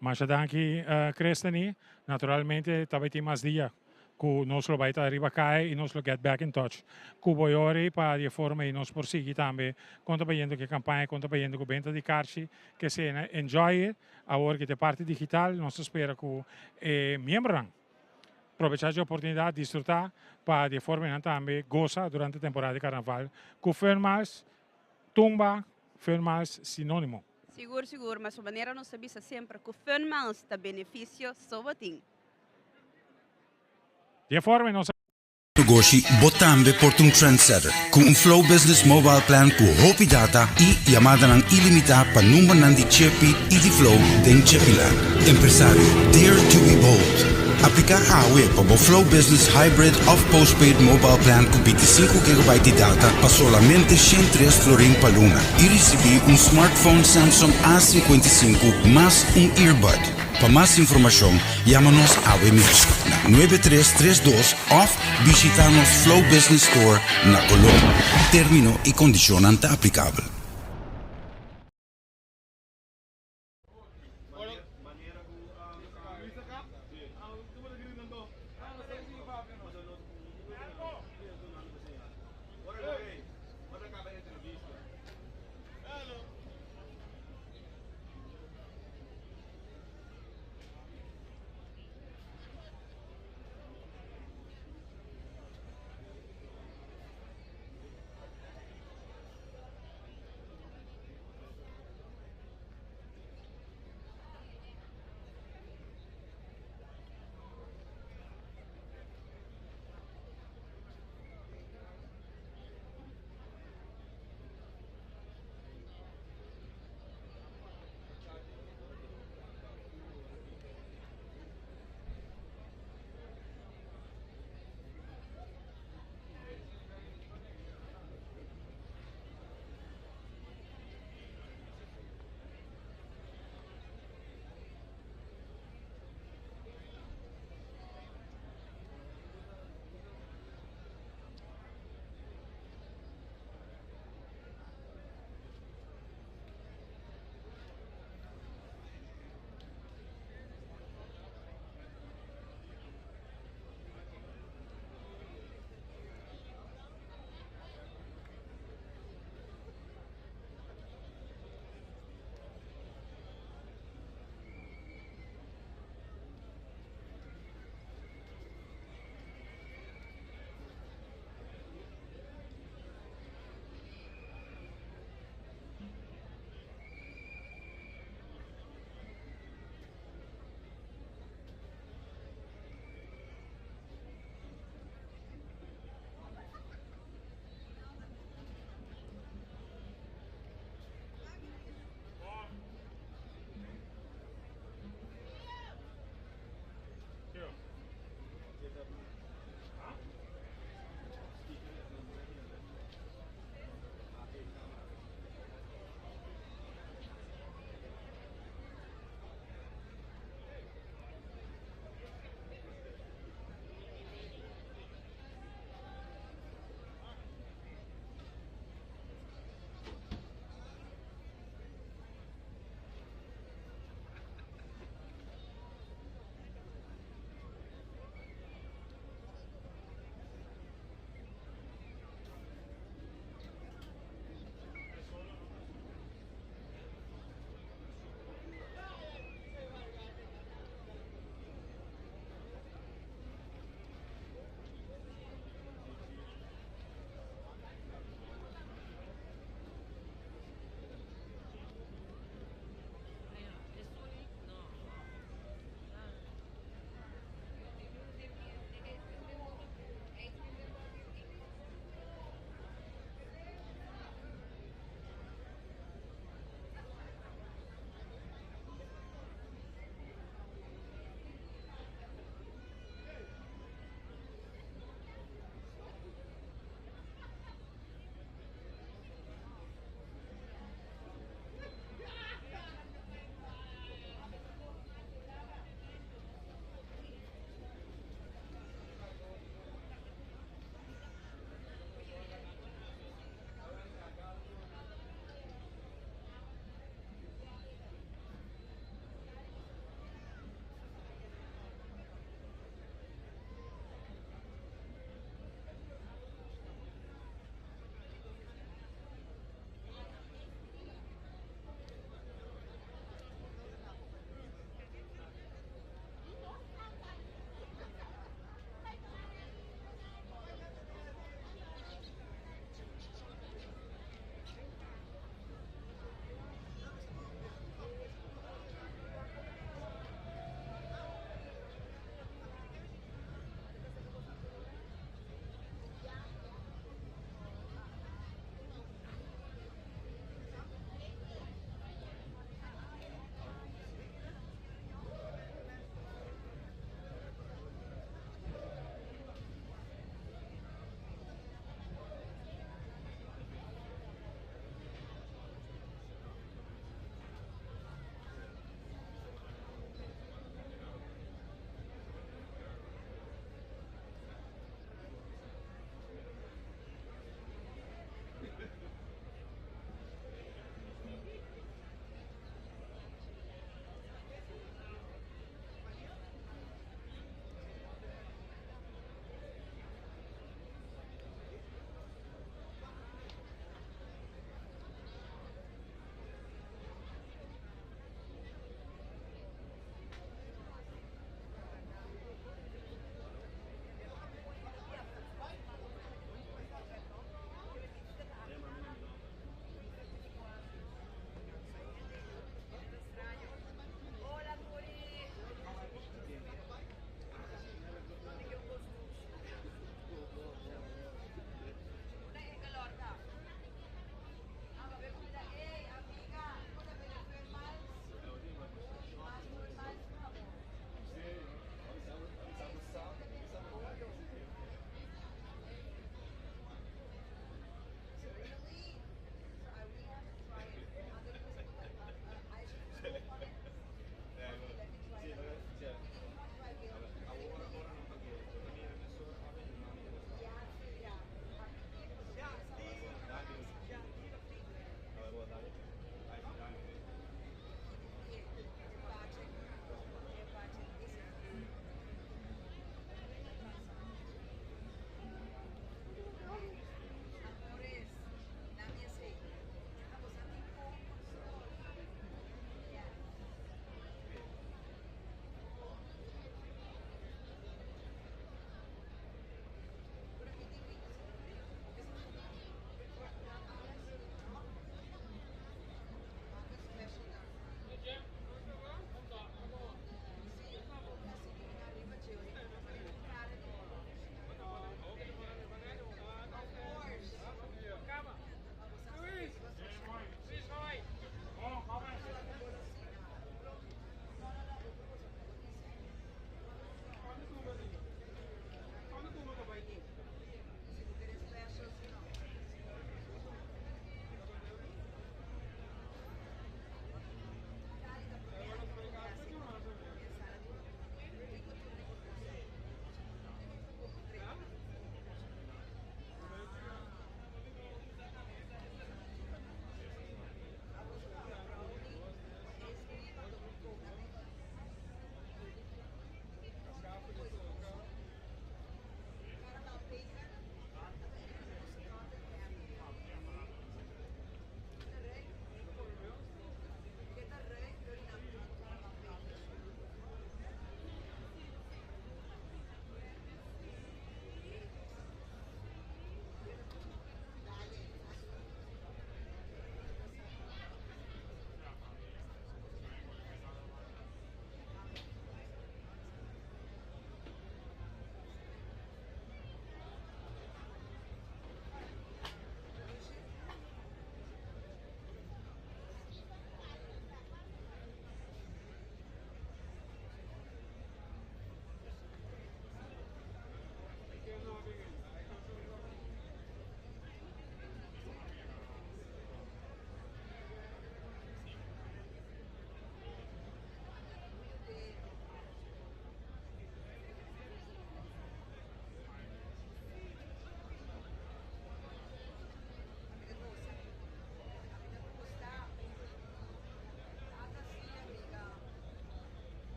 Masha danki Christeny. Naturalmente ta bai tin mas dia ku nos lo bai ta riba kai i nos lo get back in touch ku bo yori pa di e forma ei nos por sigui tambe kon ta bayendo ku e kampaña, kon ta bayendo ku benta di karchi ke sena. Enjoy it awor ku ta e parti digital nos ta spera ku e miembronan. Probechá dje oportunidat, disfrutá pa di e forma nan tambe gosa durante temporada di karnaval ku Fun Miles, tumba Fun Miles sinónimo. Sigur sigur, ma su manera nos ta bisa semper ku Fun Miles ta benefisio so bo tin. Di e forma nos. Negoshi, bo tambe por ta un trendsetter ku un Flow Business Mobile Plan ku hopi data i yamadanan ilimitá pa numbernan di Chepi i di Flow den Chepiland. Empresario, dare to be bold! Apliká awe pa bo Flow Business Hybrid òf Postpaid Mobile Plan ku 25 gigabyte di data pa solamente 103 florin pa luna i risibí un smartphone Samsung A55 mas un earbud. Pa mas informashon yama nos awe mes na 9332 òf bishita nos Flow Business Store na Colón. Término i kondishonnan ta aplikabel.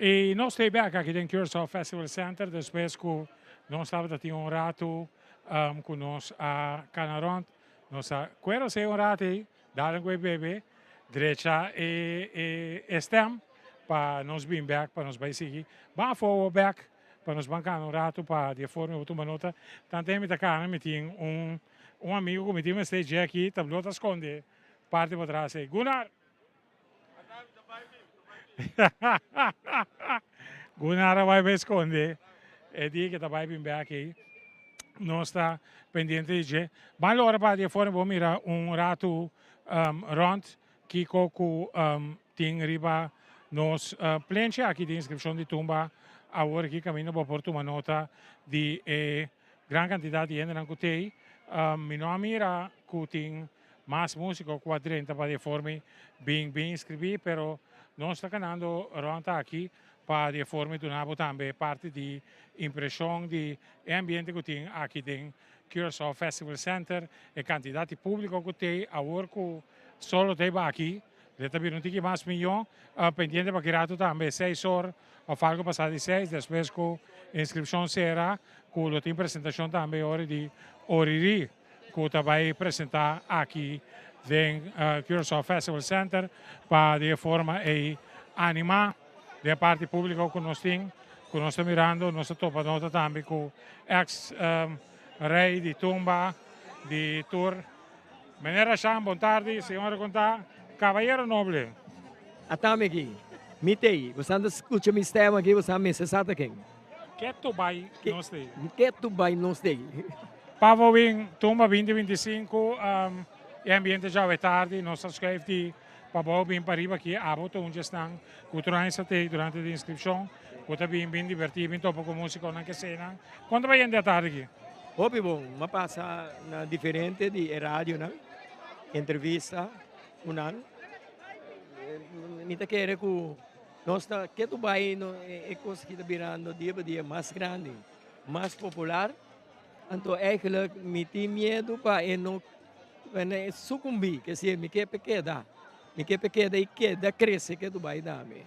Y nos ta bek aki den Curaçao Festival Center despues cu nos tabata tin un rato um, cu nos a cana rond. Nos a cuero se un rato ey, dalen cu e bebe, drecha e, e, e stem pa nos bin bek, pa nos bay sigui. Ban forward bek pa nos ban cana un rato pa di e forma bo tuma nota. Tanto mi ta cana mi tin un, un amigo cu mi tin mester dje aki, ta blo ta sconde parti patras ey. Gunnar! Gunnar a bai bai sconde. E dia que ta bai bin bek ei. Nos ta pendiente di dje. Ban lora pa di forma bo mira un ratu um, rond kiko ku um, tin riba nos uh, plenche aki di inscripcion di tumba. Awor aki camino bo por tuma nota di e gran cantidad di hendenan ku tei. Um, mi no a mira ku tin Mas musico cu a drenta pa di e forma bin bin inscribi pero nos ta canando rond aki. Pa di e forma duna bo tambe parti di impreshon di e ambiente ku tin aki den Curaçao Festival Center, e kantidat di públiko ku tei awor ku solo tei baki, lo ta bira un tiki mas mihó. Pendiente pa ki ratu tambe seis or òf algu pasá di seis despues ku inskripshon sera ku lo tin presentashon tambe e ora di Oriri ku ta bai presentá aki den Curaçao Festival Center pa di e forma ei animá den e parti públiko ku nos tin ku nos ta mirando nos ta topa nota tambe ku eks rei di tumba di tur Meneer Rashan bon tardi señora kon ta Caballero Noble. Atami aki mi t'ei bo sa ta skucha mi stem aki bo sa mester sa ta ken. Ketu bai nos t'ei. Ketu bai nos t'ei. Pavo win tumba binti 25 e ambiente djawe tardi nos ta schuif di pabou bin pariba aki abo ta un djesnan ku tur aña sa t'ei durante di inskripshon ku ta bin bin divertí bin topa ku musikonan kesenan. Kon ta bai hende atardi aki? Hopi bon, m'a pasa na diferente di e radionan, entrevista ku nan. Mi ta kere ku nos ta ketu bai e kos aki ta birando dia pa dia mas grandi, mas popular. Anto eigenlijk mi tin miedu pa e no sukumbí, ke mi ke pa e keda, mi ke pa e keda i keda krese ketu bai tambe.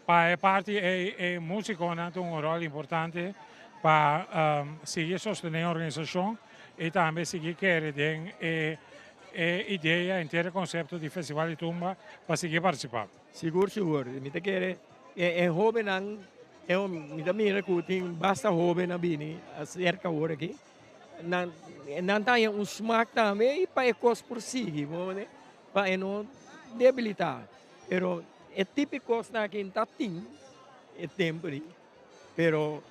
Pa e parti ei e músikonan ta un ròl importante pa sigui sostené e organisashon i tambe sigui kere den e e idea, henter e konsepto di Festival di Tumba pa sigui partisipá. Sigur sigur, mi ta kere e hóbennan, mi ta mira ku tin basta hóben a bini aserka awor aki, nan nan ta haña un smak tambe i pa e kos por sigui, pa e no debilitá. Pero e tipo di kosnan aki no ta tin e tempu di, pero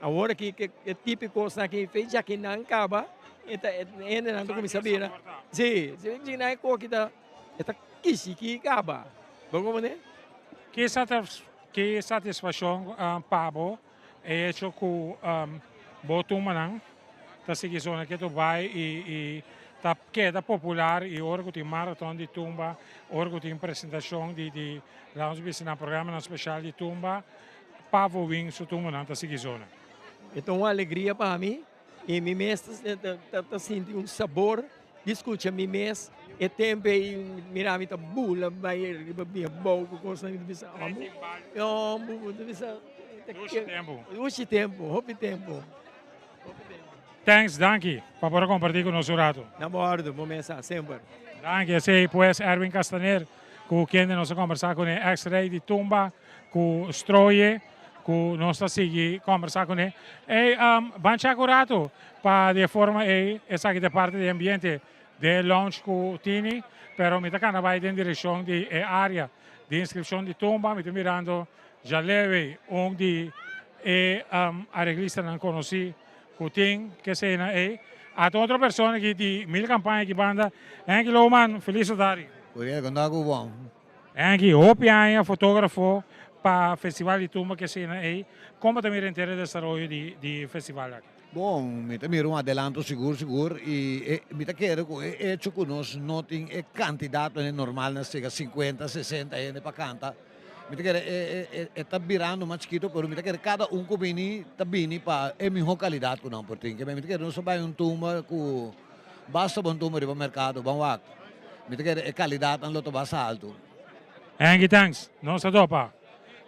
awor aki e tipo di kosnan aki fe djaki nan kaba e ta e hendenan ta kuminsá bira si si nan e koki ta e ta kishi ki kaba bo komprende. Ki ki satisfashon pa bo e hecho ku bo tumanan ta sigui zona ketu bai i i ta keda popular i ora ku tin maraton di tumba, ora ku tin presentashon di di laga nos bisa nan programanan speshal di tumba, Pavo Wing su tumbanan ta sigui zona. E ta un alegria pa mi i mi mes ta ta sinti un sabor di skucha mi mes e tempu ei mira mi ta bula bai riba mi abou ku kosnan mi ta bisa amo mi ta bisa Dushi tempu. Dushi tempu, hopi tempu. Thanks, danki pa por a comparti cu nos un rato. Na bordo, bo mes sa, semper. Danki, esey pues Erwin Castaner cu kende nos a combersa cune, ex rey di tumba cu Strooie cu nos ta sigui combersa cune. Ey, ban check un rato pa di e forma ey esaki ta e parti di ambiente den e lounge cu tini, pero mi ta cana bay den direccion di e area di inscripcion di tumba, mi ta mirando Jalewe, un di e areglistanan konosí ku tin ke sena ei. Ata otro persona ki di mil kampaña ki banda, Henky Louman, felis otari. Goeie, kon ta ku bon? Henky, hopi aña fotografo pa Festival di Tumba ke sena ei. Kon bo ta mira henter e desaroyo di festival aki? Bon, mi ta mira un adelanto sigur sigur i e mi ta kere ku e echo ku nos no tin e kantidat normal na sega sinkuenta, sesenta hende pa kanta. Mi ta kere e e e ta birando mas chikito pero mi ta kere kada un ku bini ta bini pa e miho kalidat ku nan por tin. Mi ta kere nos ta bai un tumba ku basta bon tumba riba merkado ban wak. Mi ta kere e kalidatnan lo ta basta altu. Henky thanks. Nos ta topa.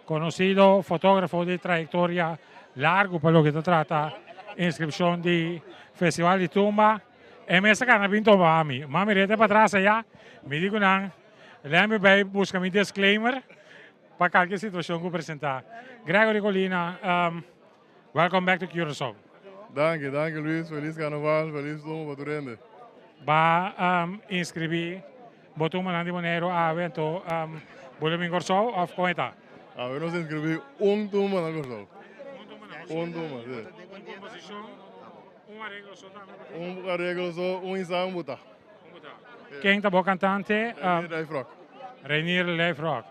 Konosido fotografo di trayektoria largu pa loke ta trata inskripshon di Festival di Tumba. E mes a kana bin topa ami. Mami rete patras aya. Mi di ku nan. Lei mi bai buska mi disclaimer pa kalke situashon ku presentá. Gregory Colina, um, welcome back to Curaçao. Danki, danki Luis. Felis Carnaval, felis Tumba pa tur hende. Ba um, inscribí bo tumbanan di Boneiru awe, anto um, bo lo bin Kòrsou òf kon e ta? Awe nos inscribí un tumba na Kòrsou. Un tumba, si. Un komposishon, un areglo so tambe? Un areglo so, un insan buta. Ken ta bo kantante? Reinier Lijfrock. Reinier Lijfrock.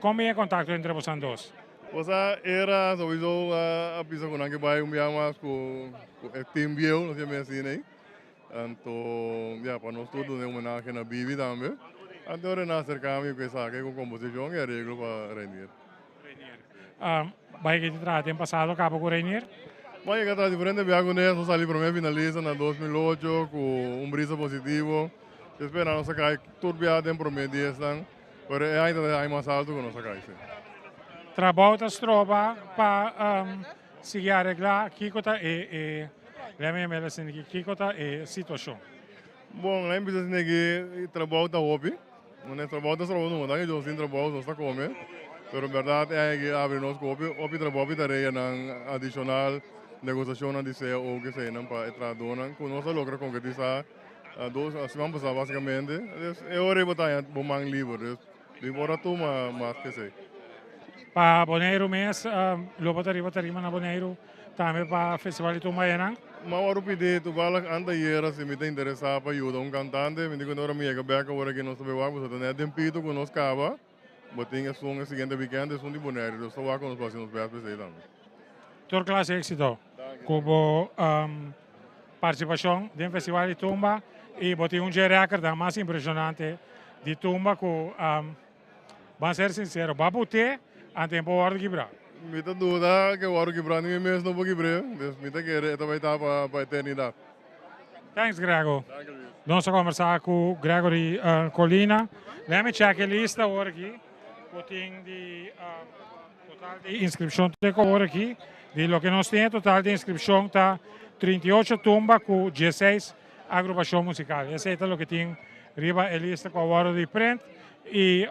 Kon bin e kontakto entre bosan dos? Bosa era sowieso a bisa ku nan ke bai un bia mas ku e team bieu, nos yama asina ei. Anto ya pa nos tur duna e homenahe na Bibi tambe. Anto ora nan aserka mi ku esaki ku komposishon i areglo pa Reinier. Bai ke di traha den pasado kaba ku Reinier? Bai yega traha diferente bia kuné, nos a sali promé finalista na 2008 ku un brisa positivo. Te spera nos a kai tur bia den promé diesnan, pero e aña ta e aña mas alto ku nos a kai, si. Trabou ta stroba pa sigui areglá kiko ta e e lèmi yam'el asina aki, kiko ta e situashon? Bon, lèmi bisa asina aki, trabou ta hopi. Nos trabou ta stroba nos, nan e sin trabou nos ta kome, pero en bèrdat e aña aki a abri nos ku hopi hopi trabou, hopi tareanan adishonal, negosiashonnan di cao ku eseinan pa e trahadónan ku nos a logra konkretisá dos siman pasá basikamente. Entonces e ora ei bo ta haña bo man liber, dus mi por a tuma mas ku esei. Pa Boneiru mes lo bo ta riba tarima na Boneiru tambe pa Festival di Tumba enan? Mi a wòrdu pidi toevallig anteayer si mi ta interesá pa yuda un kantante. Mi di ku ora mi yega bèk awor aki nos ta bai wak pasobra ta nèt den pito ku nos kaba. Bo tin esun e siguiente wikènt esun di Boneiru. Dus ta wak ku nos por hasi nos bèst pa esei tambe. Tur klase éksito ku bo partisipashon den Festival di Tumba i bo tin un dje rèkòrdan mas impreshonante di tumba ku Ban ser sincero, ba but'é an tempo wòrdu kibrá. Mi ta duda ke wòrdu kibrá, ni mi mes no por kibr'é, dus mi ta kere e ta bai ta pa eternidat. Thanks Grego. Nos a kombersá ku Gregory Colina. Let me check e lista awor aki ku tin di total di inskripshon te ku awor aki. Di loke nos tin e total di inskripshon ta 38 tumba ku 16 agrupashon musikal. Esei ta loke tin riba e lista ku a wòrdu di print i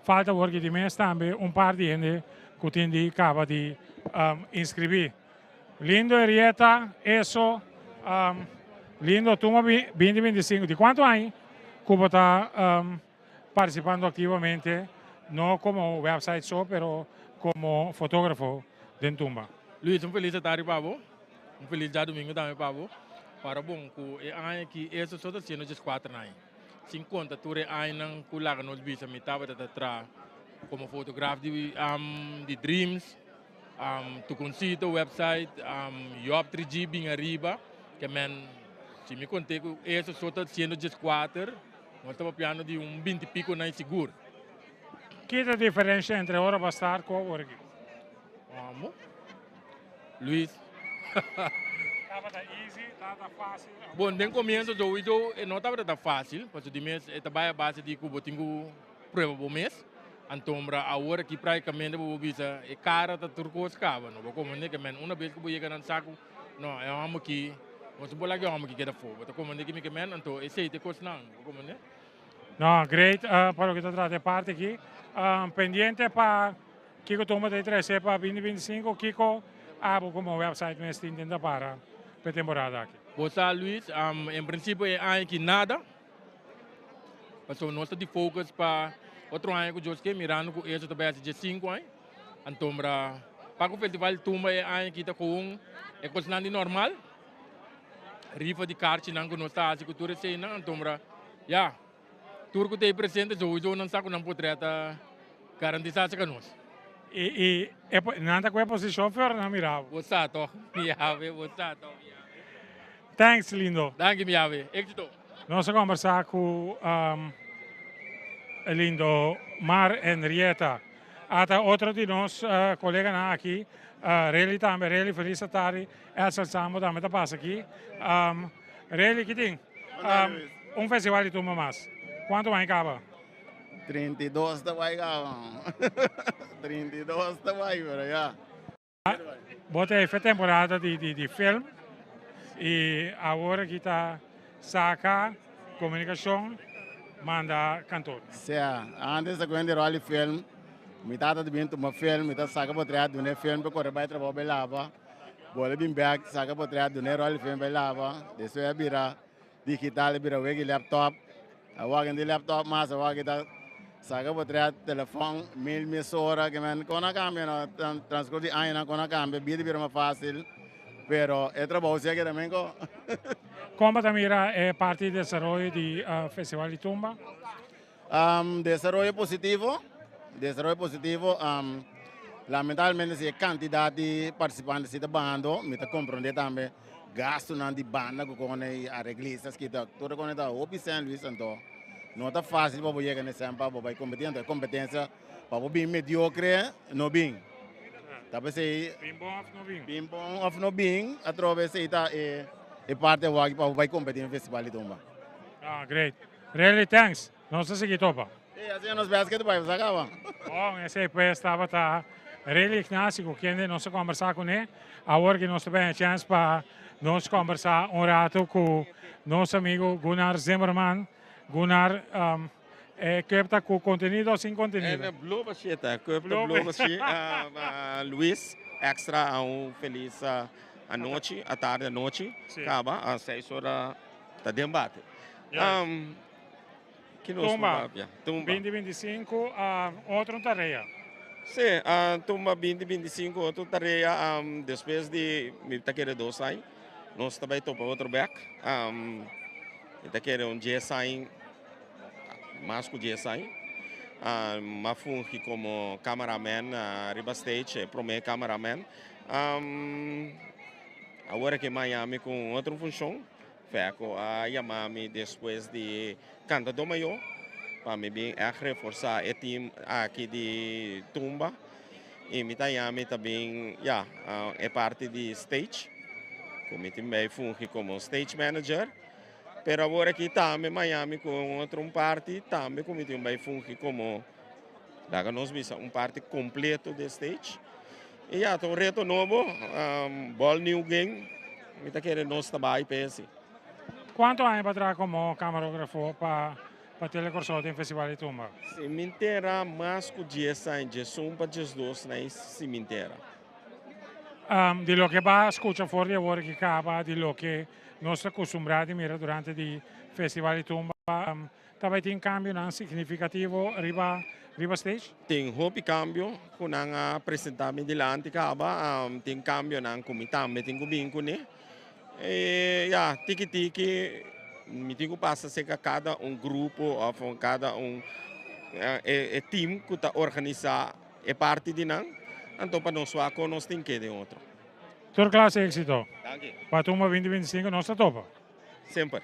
falta awor di mes tambe un par di hende ku tin di kaba di inskribí. Lindo Erieta, eso lindo tuma binti 25 di kuantu aña ku bo ta partisipando aktivamente no komo website so pero komo fotógrafo den tumba? Luis, un felis tardi pa bo. Un felis djadumingu tambe pa bo. Para bon ku e aña aki eso so ta siendo djes kuater aña. Sin konta tur e añanan ku laga nos bisa mi tabata ta traha komo fotograf di di Dreams, Tucuncito website, Job 3G bin ariba. Ke men si mi konte ku eso so ta siendo djes kuater, nos ta papiando di un binti piko nan sigur. Ki ta diferensha entre ora bo a start ku awor aki? Amo. Luis. Tabata easy, tabata fácil. Bon, den comienzo sowieso e no tabata ta fácil, pasobra di mes e ta bai a base di cu bo tin cu prueba bo mes. Antombra awor aki practicamente bo por bisa e cara ta tur cos caba, no bo comprende ke men una bes cu bo yega nan sa cu no e homber aki no se por laga e homber aki keda afo, bo ta comprende ke mi ke men, anto esey ta e cosnan, bo comprende. No, great pa loke ta trata e parti aki. Pendiente pa Kiko tumba ta e trese pa 2025? Kiko abo komo website mes tin den ta para pa e temporada aki? Bo sa Luis, en prinsipio e aña aki nada, pasobra nos ta di focus pa otro aña ku Dios ke, mirando ku eso ta bai hasi 15 aña. Antombra pa ku festival tumba e aña aki ta kon e kosnan di normal, rifa di karchinan ku nos ta hasi ku tur eseinan, antombra ya. Tur ku ta ei presente souiso nan sa ku nan potret ta garantisa cerca nos. I i e nan ta ku e posishon for nan mira bo. Bo sa toch mi yawe, bo sa toch mi yawe. Thanks lindo. Danki mi yawe. Éxito. Nos a kombersá ku Lindo Mar Henrietta. Ata otro di nos koleganan aki, Rely tambe, Rely felis atardi, Edsel Sambo tambe ta pasa aki. Rely kitin? Un festival di tumba mas. Cuanto aña caba? 32 ta bai caba. 32 ta bai, pero ya. Bo ta efe temporada di, di, di film y awor aki ta saca comunicacion manda kantoor. Sea, antes ta cuenta rol di film, mi tata ta bin tuma film, mi ta saca potret dune film pa corre bai trabao bai lava. Bole bin bek, saka potret, dun'é ròl di film pa e lava. Despues a bira digital, a bira wiki laptop. Awor aki no tin laptop mas, awor aki ta saka potret, telefòn, mail mesora. Ke men kon a kambia no, transkurso di añanan kon a kambia, bida bira mas fásil, pero e trabou si a keda men ko. Kon bo ta mira e parti di desaroyo di Festival di Tumba? Desaroyo positivo, desaroyo positivo. Lamentablemente si e kantidat di partisipante si ta bahando, mi ta komprondé tambe gastunan di banda ku kone i areglistas kita tur e kone ta hopi sèn Luis anto no ta fásil pa bo yega na e sèn pa bo bai kompetí anto e kompetensia. Pa bo bin mediocre, no bin. Ta p'esei. Bin bon of no bin. Bin bon of no bin, atrobe esei ta e e parti awaki pa bo bai competi den Festival di Tumba. Ah, great. Really thanks. Nos ta sigui topa. Ey, asina nos bes ke ta bai, bo sa kaba. Bon, esei pues tabata Really Ignacio ku kende nos a kombersá kuné. Awor ki nos ta bini e chèns pa nos kombersá un ratu ku nos amigu Gunnar Zimmerman. Gunnar, e cup ta ku kontenido o sin kontenido? E bló bashí ta, cup ta bló bashí. Luis, extra a un felis anochi, atardi anochi. Kaba, a seis ora ta den bate. Ki nos Tumba, papia? Tumba. 2025, otro tarea. Sí, tumba 2025, otro tarea. Despues di, mi ta kere dos aña, nos ta bai topa otro bek. Mi ta kere un dies aña, mas ku dies aña. M'a fungi komo cameraman riba stage, e prome cameraman. Awor aki Miami ku un otro funshon. Feco a yama mi despues di Cantador Mayor pa mi bin ègt reforsá e team aki di tumba i mi ta yami ta bin ya e parti di stage ku mi tin bai fungi komo stage manager pero awor aki tambe Miami ku un otro un parti tambe ku mi tin bai fungi komo laga nos bisa un parti kompleto di stage. I ya, ta un reto nobo, ball new game, mi ta kere nos ta bai pa esi. Kuantu aña bo a traha komo kamarógrafo pa pa Tele Kòrsou den Festival di Tumba? Si mi ntera mas ku dies aña, diesun pa diesdos na si mi ntera. Di loke bo a skucha for di awor ki kaba, di loke nos ta kustumbrá di mira durante di Festival di Tumba, Ta bai tin kambionan signifikativo riba riba stage? Tin hopi kambio ku nan a presentá mi dilanti kaba. Tin kambionan ku mi tambe tin ku bin kuné. E ya, tiki tiki mi tin ku pasa serka kada un grupo òf kada un e tim ku ta organisá e parti di nan, anto pa nos wak kon nos tin ke den otro. Tur klase éksito. Danki. Pa tumba binti 25 nos ta topa. Semper.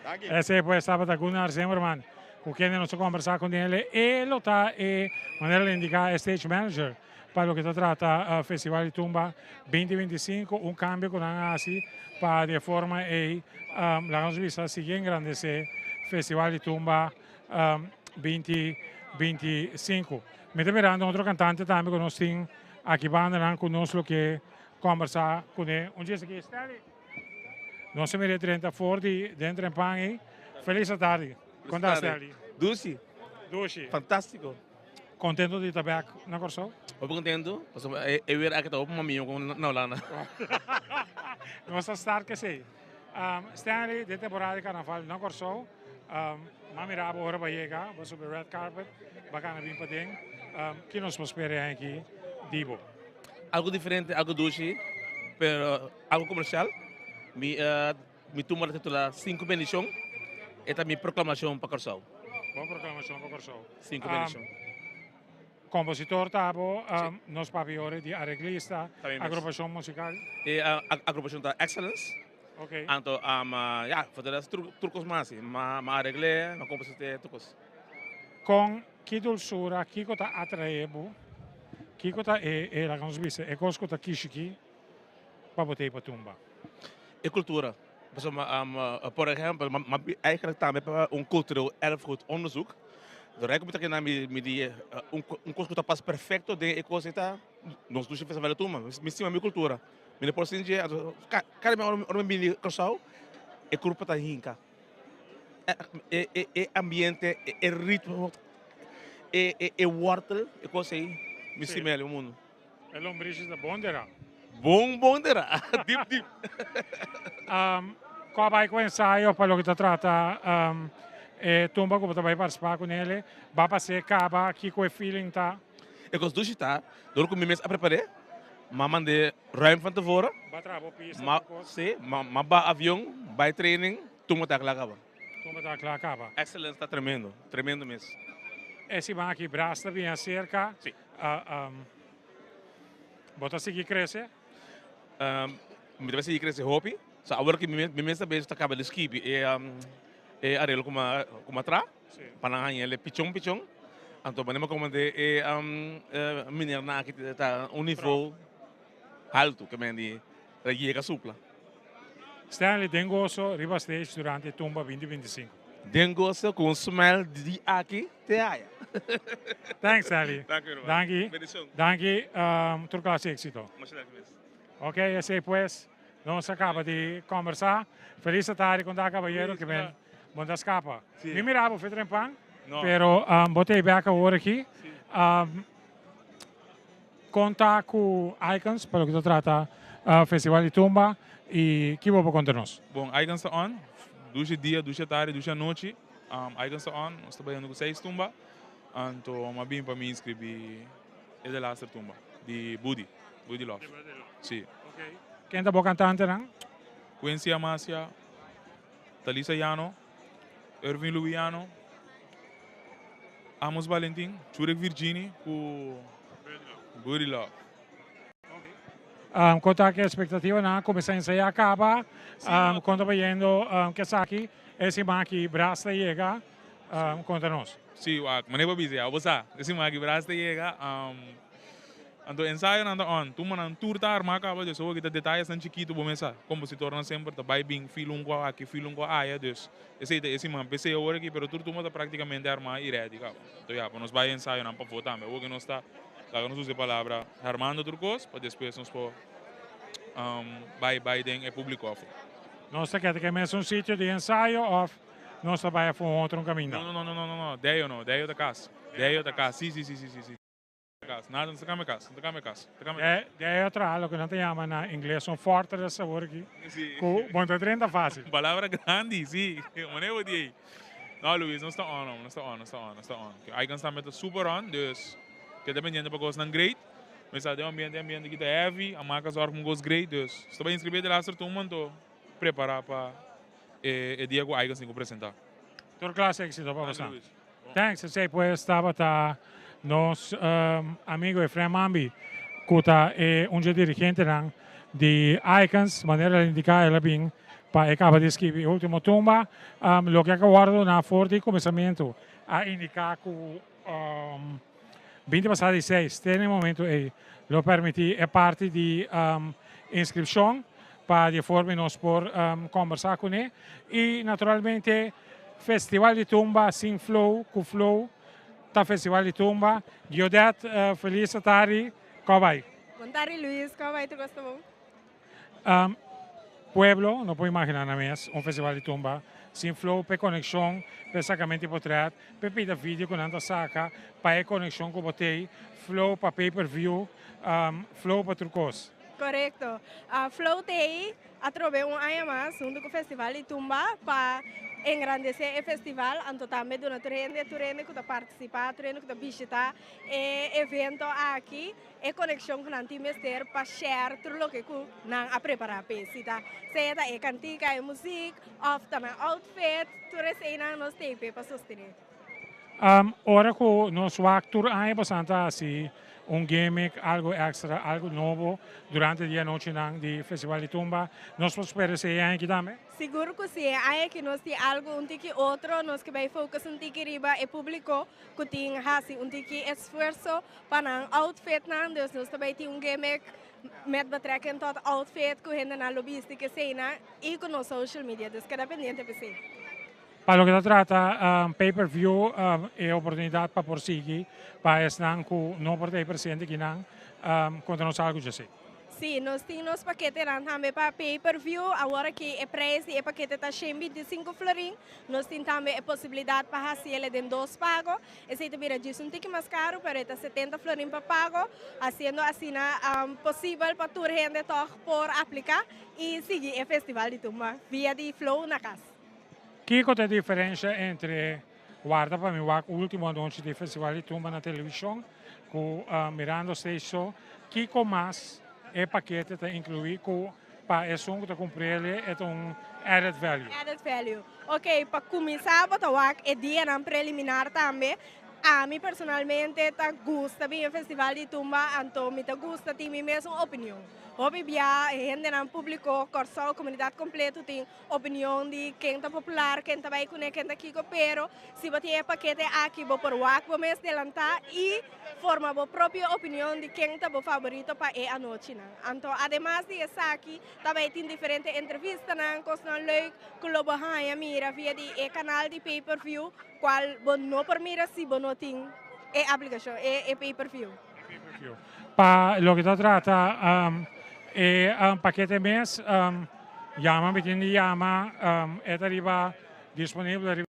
Danki. Esei pues tabata Gunnar Zimmerman ku kende nos a kombersá ku nele. E lo ta e, manera el a indiká, e stage manager pa loke ta trata Festival di Tumba 2025. Un kambio ku nan a hasi pa di e forma ei laga nos bisa sigui engrandesé Festival di Tumba 2025. Mi ta mirando otro kantante tambe ku nos tin aki bandanan ku nos lo ke kombersá kuné. Un dje esaki, Stanley. Nos a mira drenta for di den trempan ei. Feliz atardi. Kon ta Stanley? Dushi. Dushi. Fantástiko. Kontento di ta bek na Kòrsou? Hopi kontento, pasobra e weer aki ta hopi mamio ku na Hulanda. Nos ta start kesei. Stanley, den temporada di karnaval na Kòrsou, m'a mira bo ora bo a yega, bo a subi red carpet, bo a kana bin paden. Ki nos por spera aki di bo? Algo diferente, algo dushi, pero Algo comercial, mi mi tumba ta titula Sinku Bendicion, e ta mi proclamacion pa Corsou. Bo proclamacion pa Corsou. Sinku Bendicion. Compositor ta bo, nos papia ora di areglista, agrupacion musical. E agrupacion ta Excellence. Ok. Anto ya, for de rest tur cos mas si, mi a aregle, mi a composite tur cos. Con ki dulsura, kico ta atrae bo, kico ta e, laga nos bisa, e cos cu ta kishiki pa bo ta e pa tumba? E cultura. Pasobra, por ehempel, eigenlijk tambe pa un cultureel erfgoed onderzoek, de rei ku mi ta keda mi di un kos ku ta pas perfecto den e kos ei ta nos dushi festival di tumba. Mi stima mi cultura. Mi no por sin dje, anto kada bes ora mi bini Kòrsou e kurpa ta hinka. E ambiente, e ritmo, e wòrtel, e kos ei mi stima el mundu. E lombrishi ta bon dera. Bon bon dera. Dip dip. Kua bai ku ensayo pa loke ta trata e tumba ku bo ta bai partisipá ku nele? Ba pas'é kaba? Kiko e feeling ta? E kos dushi ta, dor ku mi mes a prepar'é, m'a mand'é ruim van tevoren. Ba traha bo pista tur kos. Sí, m'a ba avion, bai training, tumba ta kla kaba. Tumba ta kla kaba. Excellence ta tremendo, tremendo mes. E siman aki Bras ta bin aserka. Sí. Bo ta sigui krese? Mi ta sigui krese hopi. So awor ki mi mes ta bezig ta kaba di skibi e e arreglo ku mi a ku mi a traha pa nan haña el pichon pichon. Anto manera mi a komand'é e menernan aki ta un nivo haltu ke men di ta yega supla. Stanley den goso riba stage durante Tumba 2025. Den goso ku un smile di aki te aya. Thanks Stanley. Danki hermano. Danki. Bendicion. Danki tur clase exito. Masha danki mes. Ok esey pues nos a caba di combersa. Feliz tardi con ta caballero ke men bo ta scapa. Mi mira bo fetra en pan pero bo ta e bek awor aki. Con ta cu Icons pa loke ta trata Festival di Tumba y ki bo por conta nos? Bon, Icons ta on, dushi dia, dushi tardi, dushi anochi. Icons ta on, nos ta bayendo cu seis tumba. Anto m'a bin pa mi inscribi e de laster tumba di Budi, Budi Love. Si. Ken ta bo cantantenan? Quincy Amasia, Talisa Yano, Irving Luiano, Amos Valentin, Churek Virgini ku Budi Love. Kon ta ki expectativanan a cuminsa ensaya caba? Kon ta bayendo cu esaki e siman aki Bras ta yega? Konta nos. Sí, wak, manera bo bisa ya, bo sa. E siman aki Bras ta yega. Anto ensayonan ta on. Tumbanan tur ta armá kaba, dus awor kita detayesnan chikitu bo mes sa. Kompositornan semper ta bai bin fil un kua aki, fil un kua aya, dus esei ta e siman. P'esei awor aki, pero tur tumba ta praktikamente armá i rèdi kaba. Anto ya, pa nos bai ensayonan pafó tambe. Awor ki nos ta, laga nos usa e palabra, armando tur kos, pa despues nos por bai bai den e públiko afó. Nos ta keda ku e mesun sitio di ensayo òf Nos ta bai afo un otro caminda. No, no, no, no, no, no, Deyo no, Deyo ta cas. Deyo ta cas, si, si, si, si, si, si. Cas. Nada, no ta cambia cas, no ta cambia cas, no ta cambia cas. Deyo traha loke nan ta yama na ingles un fortress awor aki, Si. cu bo no ta drenta facil. Palabra grandi, si. Manera bo di ey. No, Luis, nos ta on, hombre, nos ta on, nos ta on, nos ta on. Icons tambe ta super on, dus keda pendiente pa cosnan great. Mi sa den ambiente, ambiente aki ta heavy, a marca zorg pa un cos great, dus si ta bay inscribi e laster tumba, anto prepara pa e dia ku Icons tin ku presentá. Tur klas éksito pa boso. Thanks, esei pues tabata nos amigo Efrain Mambi ku ta e un dje dirigentenan di Icons. Manera el a indiká el a bin pa e kaba di skibi e último tumba. Loke a wòrdu na for di kuminsamentu a indiká ku 20 pasá di seis te na e momento ei lo permití e parti di inskripshon pa di e forma nos por kombersá kuné i naturalmente Festival di Tumba sin flow ku flow ta Festival di Tumba. Guiodet felis atari kò bai? Bon tardi Luis, kò bai tur kos ta bon? Pueblo no por imaginá nan mes un festival di tumba sin flow p'e konekshon, p'e sakamento di potret, p'e pida video ku nan ta saka, pa e konekshon ku bo tei, flow pa pay per view, flow pa tur kos. Korekto. Flow tei atrobe un aña mas huntu ku Festival di Tumba pa engrandesé e festival, anto tambe duna tur hende, tur hende ku ta partisipá, tur hende ku ta bishitá e evento aki. E konekshon ku nan tin mester pa share tur loke ku nan a prepará p'e. Si ta sea ta e kantika, e muzik òf ta nan outfit, tur eseinan nos t'ei p'e pa sostené. Ora ku nos wak tur aña bosan ta hasi un gimmick, algu èkstra, algu nobo durante di anochinan di Festival di Tumba. Nos por spera esei e aña aki tambe? Sigur ku si. E aña aki nos tin algu un tiki otro. Nos ke bai focus un tiki riba e públiko ku tin hasi un tiki esfuerso Pa nan outfitnan, dus nos ta bay tin un gimmick met betrekking tot outfit cu hendenan lo bisti keseynan y cu nos social media, dus keda pendiente p'esey. Pa loke ta trata pay per view e oportunidad pa por sigui pa esnan cu no por ta ey presente kinan conta nos algo djesey. Sí, nos tin nos paketenan tambe pa pay per view. Awor aki e prijs di e pakete ta shen binti i sinku florin. Nos tin tambe e posibilidat pa hasi ele den dos pago. Esei ta bira djis un tiki mas karu, pero e ta setenta florin pa pago, hasiendo asina posibel pa tur hende tòg por apliká i sigui e Festival di Tumba via di Flow na kas. Kiko ta e diferensha entre warda pa mi wak ultimo anochi di Festival di Tumba na televishon ku mirando stage so? Kiko mas e pakete ta inkluí ku pa esun ku ta kumpr'el e ta un added value? Added value. Ok, pa kuminsá bo ta wak e dianan preliminar tambe. Ami personalmente ta gusta bin e festival di tumba anto mi ta gusta tin mi mesun opinion. Hopi bia e hendenan publico Corsou comunidad completo tin opinion di ken ta popular, ken ta bay cune, ken ta kico pero si bo tin e pakete aki bo por wak bo mes delanta y forma bo propio opinion di ken ta bo favorito pa e anochinan. Anto ademas di esaki ta bay tin diferente entrevistanan, cosnan leuk cu lo bo haya mira via di e canal di pay per view. Cual bo no por mira si bo no tin e aplicacion, e pay per view. Pa loke ta trata e pakete mes, yama mi tin di yama, e ta riba disponibel riba.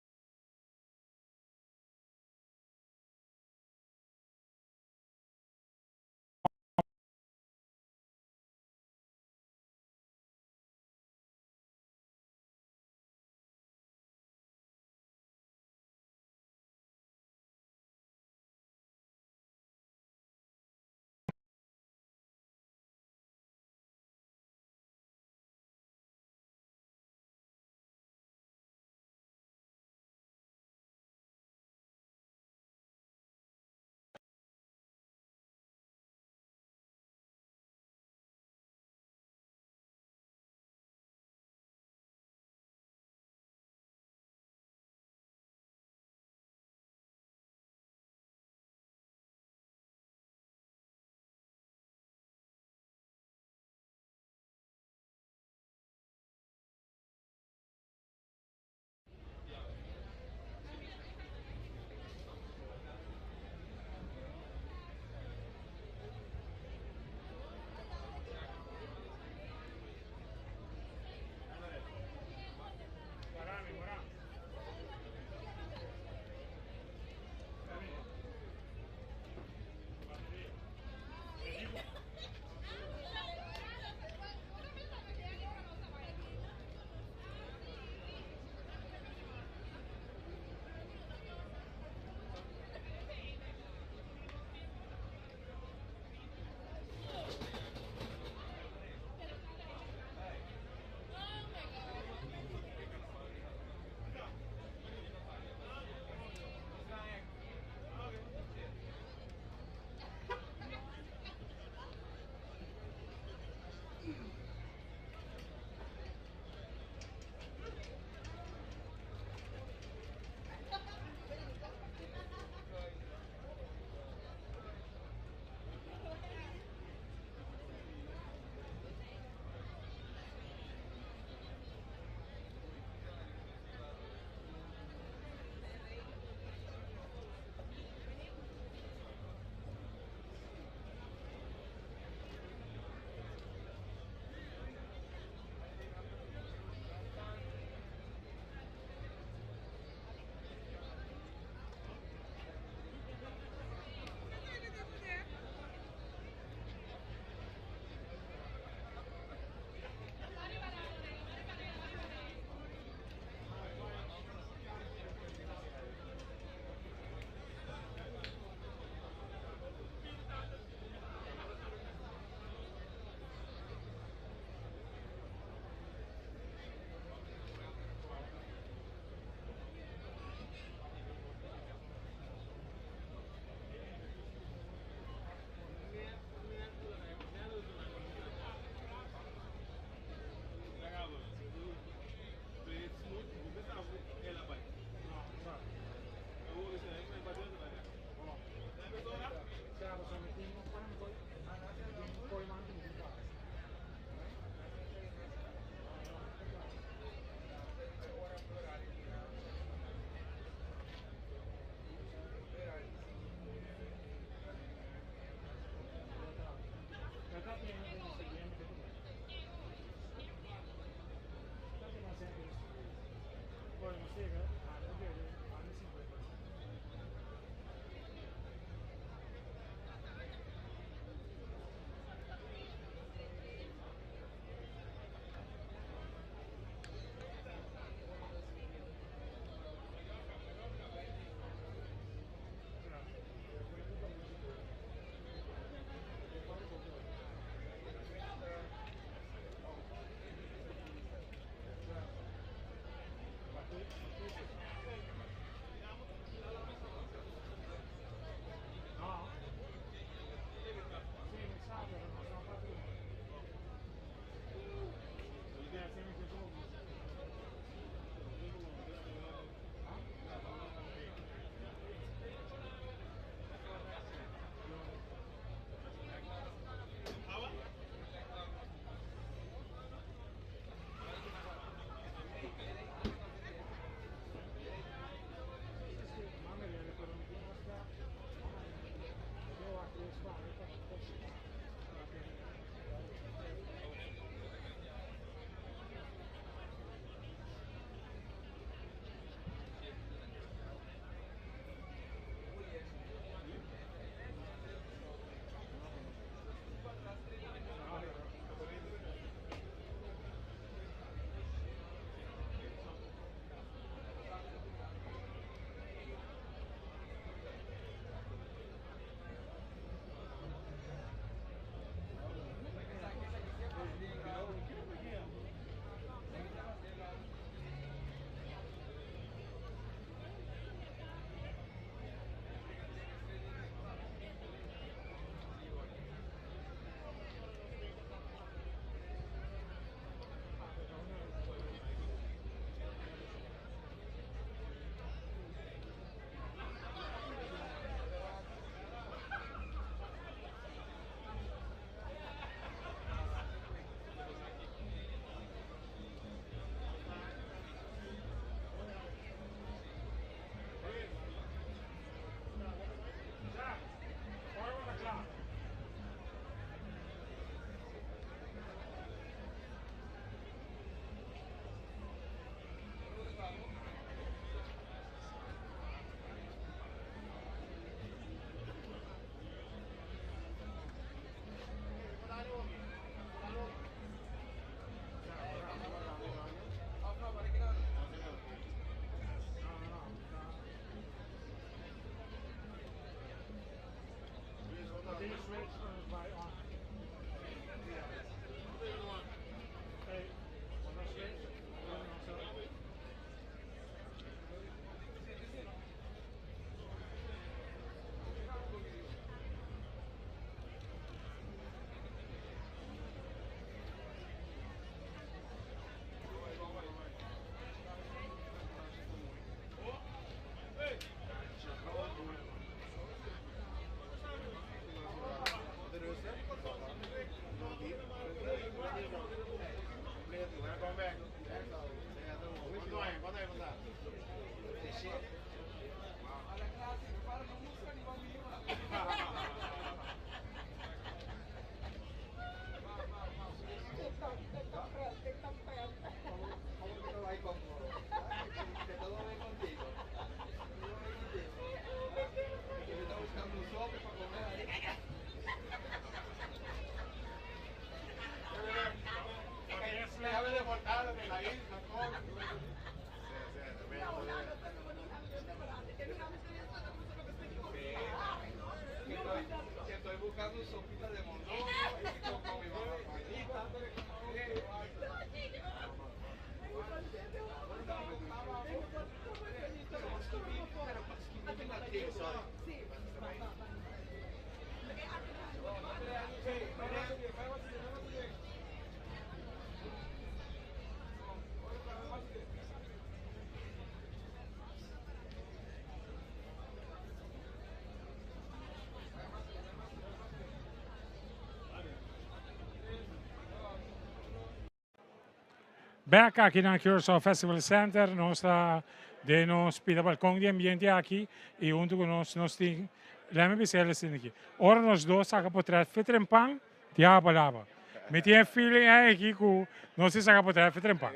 Bek aki na Curaçao Festival Center, nos ta den nos pida balkon di ambiente aki i huntu ku nos nos tin, lèt mi bisa el asina aki, ora nos dos saka potret fitren pan, Diablo palabra. Mi tin e feeling aki ku nos tin saka potret fitren pan.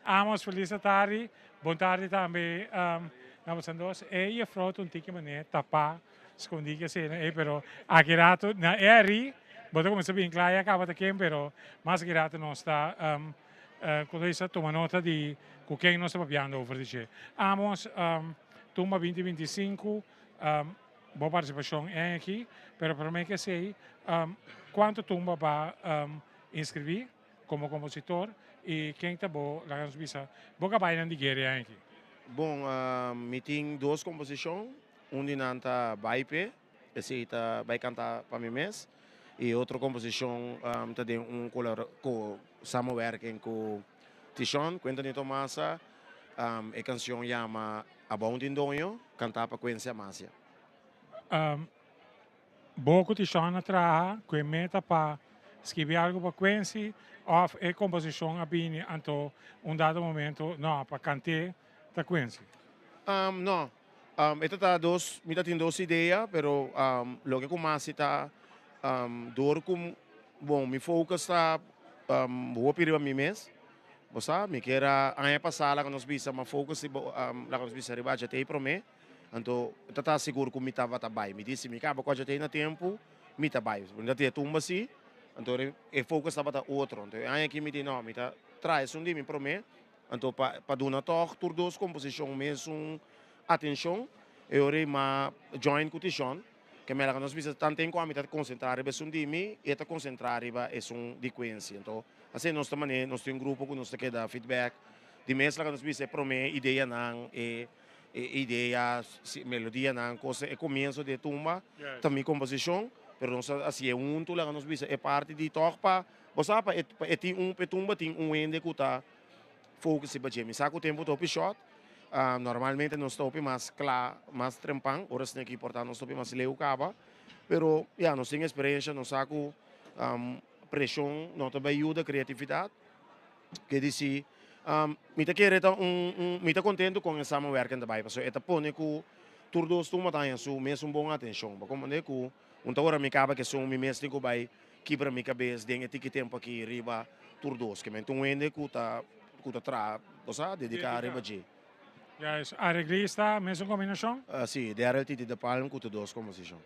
Amos felis tardi, bon tardi tambe na boso dos. E jefrouw ta un tiki manera tapá. Skondí ke asina ei, pero aki rato na e arí bo ta kuminsá bin kla ya kaba ta ken, pero mas aki rato nos ta ku ta bisa tuma nota di ku ken nos ta papiando over di dje. Amos, tumba binti 25, bo partisipashon en aki, pero promé ke esei, kuantu tumba ba inskribí komo kompositor i ken ta bo, laga nos bisa, bo kabaynan di guera en aki? Bon, mi tin dos komposishon. Un di nan ta Bai P'e, esei ta bai kanta pa mi mes. I otro komposishon ta den un samenwerking ku Tishon, Quentin Tomasa. E kanshon yama Abou Tin Doño, kantá pa Quincy Amasia. Bo ku Tishon a traha ku e meta pa skibi algu pa Quincy òf e komposishon a bini anto un dado momento no pa kant'é ta Quincy? No, E ta ta dos, mi ta tin dos idea, pero loke ku mas si ta dor ku, bon, mi focus ta hopi riba mi mes, bo sa, mi kier a aña pasá laga nos bisa mi a focus riba, laga nos bisa riba HT promé, anto ta ta sigur ku mi tabata bai, mi di si mi kaba ku HT na tempu, mi ta bai, mi ta tin e tumba si, anto e focus tabata otro, anto e aña aki mi di no, mi ta traha esun di mi promé. Anto pa pa duna tòg tur dos komposishon mesun atenshon, e ora ei m'a join ku Tishon, ke mera ku nos bisa tanten ku ami ta konsentrá riba esun di mi, e ta konsentrá riba esun di Quincy. Anto asina nos ta manera, nos tin un grupo ku nos ta keda feedback di mes laga nos bisa e promé ideanan, e e idea, melodianan, kos, e komienso di e tumba ta mi komposishon, pero nos a hasié huntu laga nos bisa e parti di tòg pa, bo sa pa e tin un, pa e tumba tin un hende ku ta Focus riba dje. Mi sa ku tempu ta hopi short. Normalmente nos ta hopi mas kla, mas trempan. Ora esnan ki por ta nos ta hopi mas leu kaba. Pero ya, nos tin eksperensha, nos sa ku preshon no ta bai yuda kreatividat. Ke disi, mi ta kere ta un, un, mi ta kontentu kon e samenwerking ta bai pasobra e ta pone ku tur dos tumba ta haña su mesun bon atenshon. Bo komprende ku un ta ora mi kaba ku esun mi mes tin ku bai Kibra mi kabes den e tiki tempu aki riba tur dos. Ke mente un hende ku ta ku ta traha, bo sa, dediká riba dje. Juist. Areglista, mesun kombinashon? Si, Daryl Titi de Palm ku tur dos komposishon.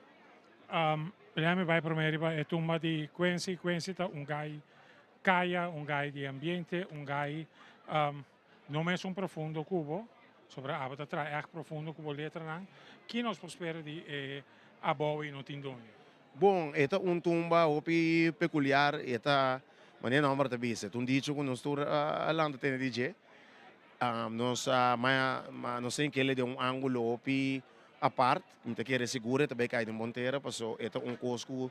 Lea mi bai promé riba e tumba di Quincy. Quincy ta un gai kaya, un gai di ambiente, un gai no mesun profundo ku bo, sobra abo ta traha ègt profundo ku bo letranan. Ki nos por spera di e Abou i no tin doño? Bon, e ta un tumba hopi peculiar, e ta, manera e nomber ta bisa, e ta un dicho cu nos tur a lanta tene di dje. Nos a maya, nos tin kele den un angulo hopi apart, mi ta kere sigur e ta bay cay den bon tera, paso e ta un cos cu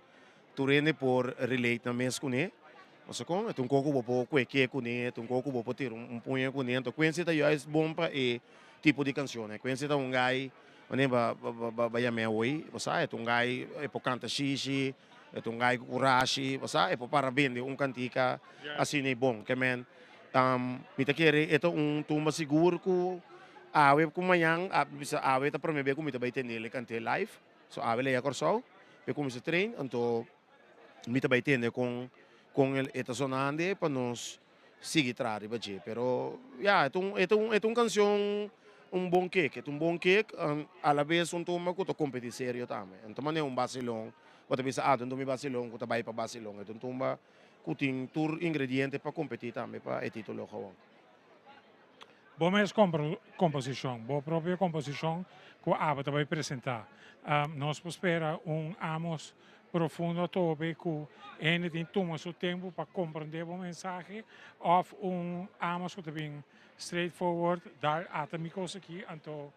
tur hende por relate nan mes cune. Paso con, e ta un cos cu bo por cueque cune, e ta un cos cu bo por tira un puña cune, anto Quincy ta juist bon pa e tipo di cancionnan. Quincy ta un guy. Wanneer ba ba ba yam'é awoi, bo sa, e ta un gai, e por kanta shishi, e ta un gai ku kurashi, bo sa, e por para bende un kantika asina i bon. Ke men, Mi ta kere e ta un tumba sigur ku awe ku mañan, bisa awe ta prome be ku mi ta bai tende el kant'é live. So awe lei a Kòrsou p'e kuminsá train, anto mi ta bai tende kon kon e ta sonando pa nos sigui traha riba dje. Pero ya, e ta un e ta un e ta un kanshon un bon kek, e ta un bon kek alabes un tumba ku ta kompetí serio tambe. No ta manera un basilon bo ta bisa ah ta un tumba di basilon ku ta bai pa basilon, e ta un tumba ku tin tur ingrediente pa kompetí tambe pa e título gewoon. Bo mes komposishon, bo propio komposishon ku abo ta bai presentá. Nos por spera un Amos profundo atrobe ku hende tin tuma su tempu pa komprendé bo mensahe òf un Amos ku ta bin straight forward, dal ata mi kos aki anto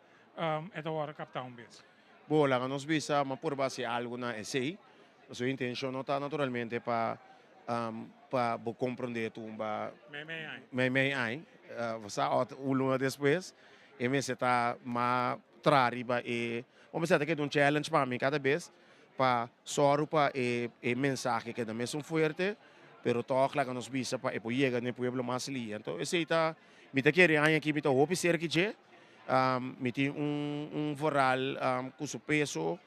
e ta wòrdu kaptá un bes. Bo, laga nos bisa, mi a purba hasi algu na esei. Su intencion no ta naturalmente pa pa bo comprende tumba mei mei ai. Bo sa ot un luna despues e mester ta mas tra riba e bo mester ta keda un challenge pa mi cada bes pa soru pa e e mensahe keda mesun fuerte pero tog laga nos bisa pa e por yega na e pueblo mas lia. Enton esey ta mi ta kere aña aki mi ta hopi cerca dje mi tin un un vooral cu su peso.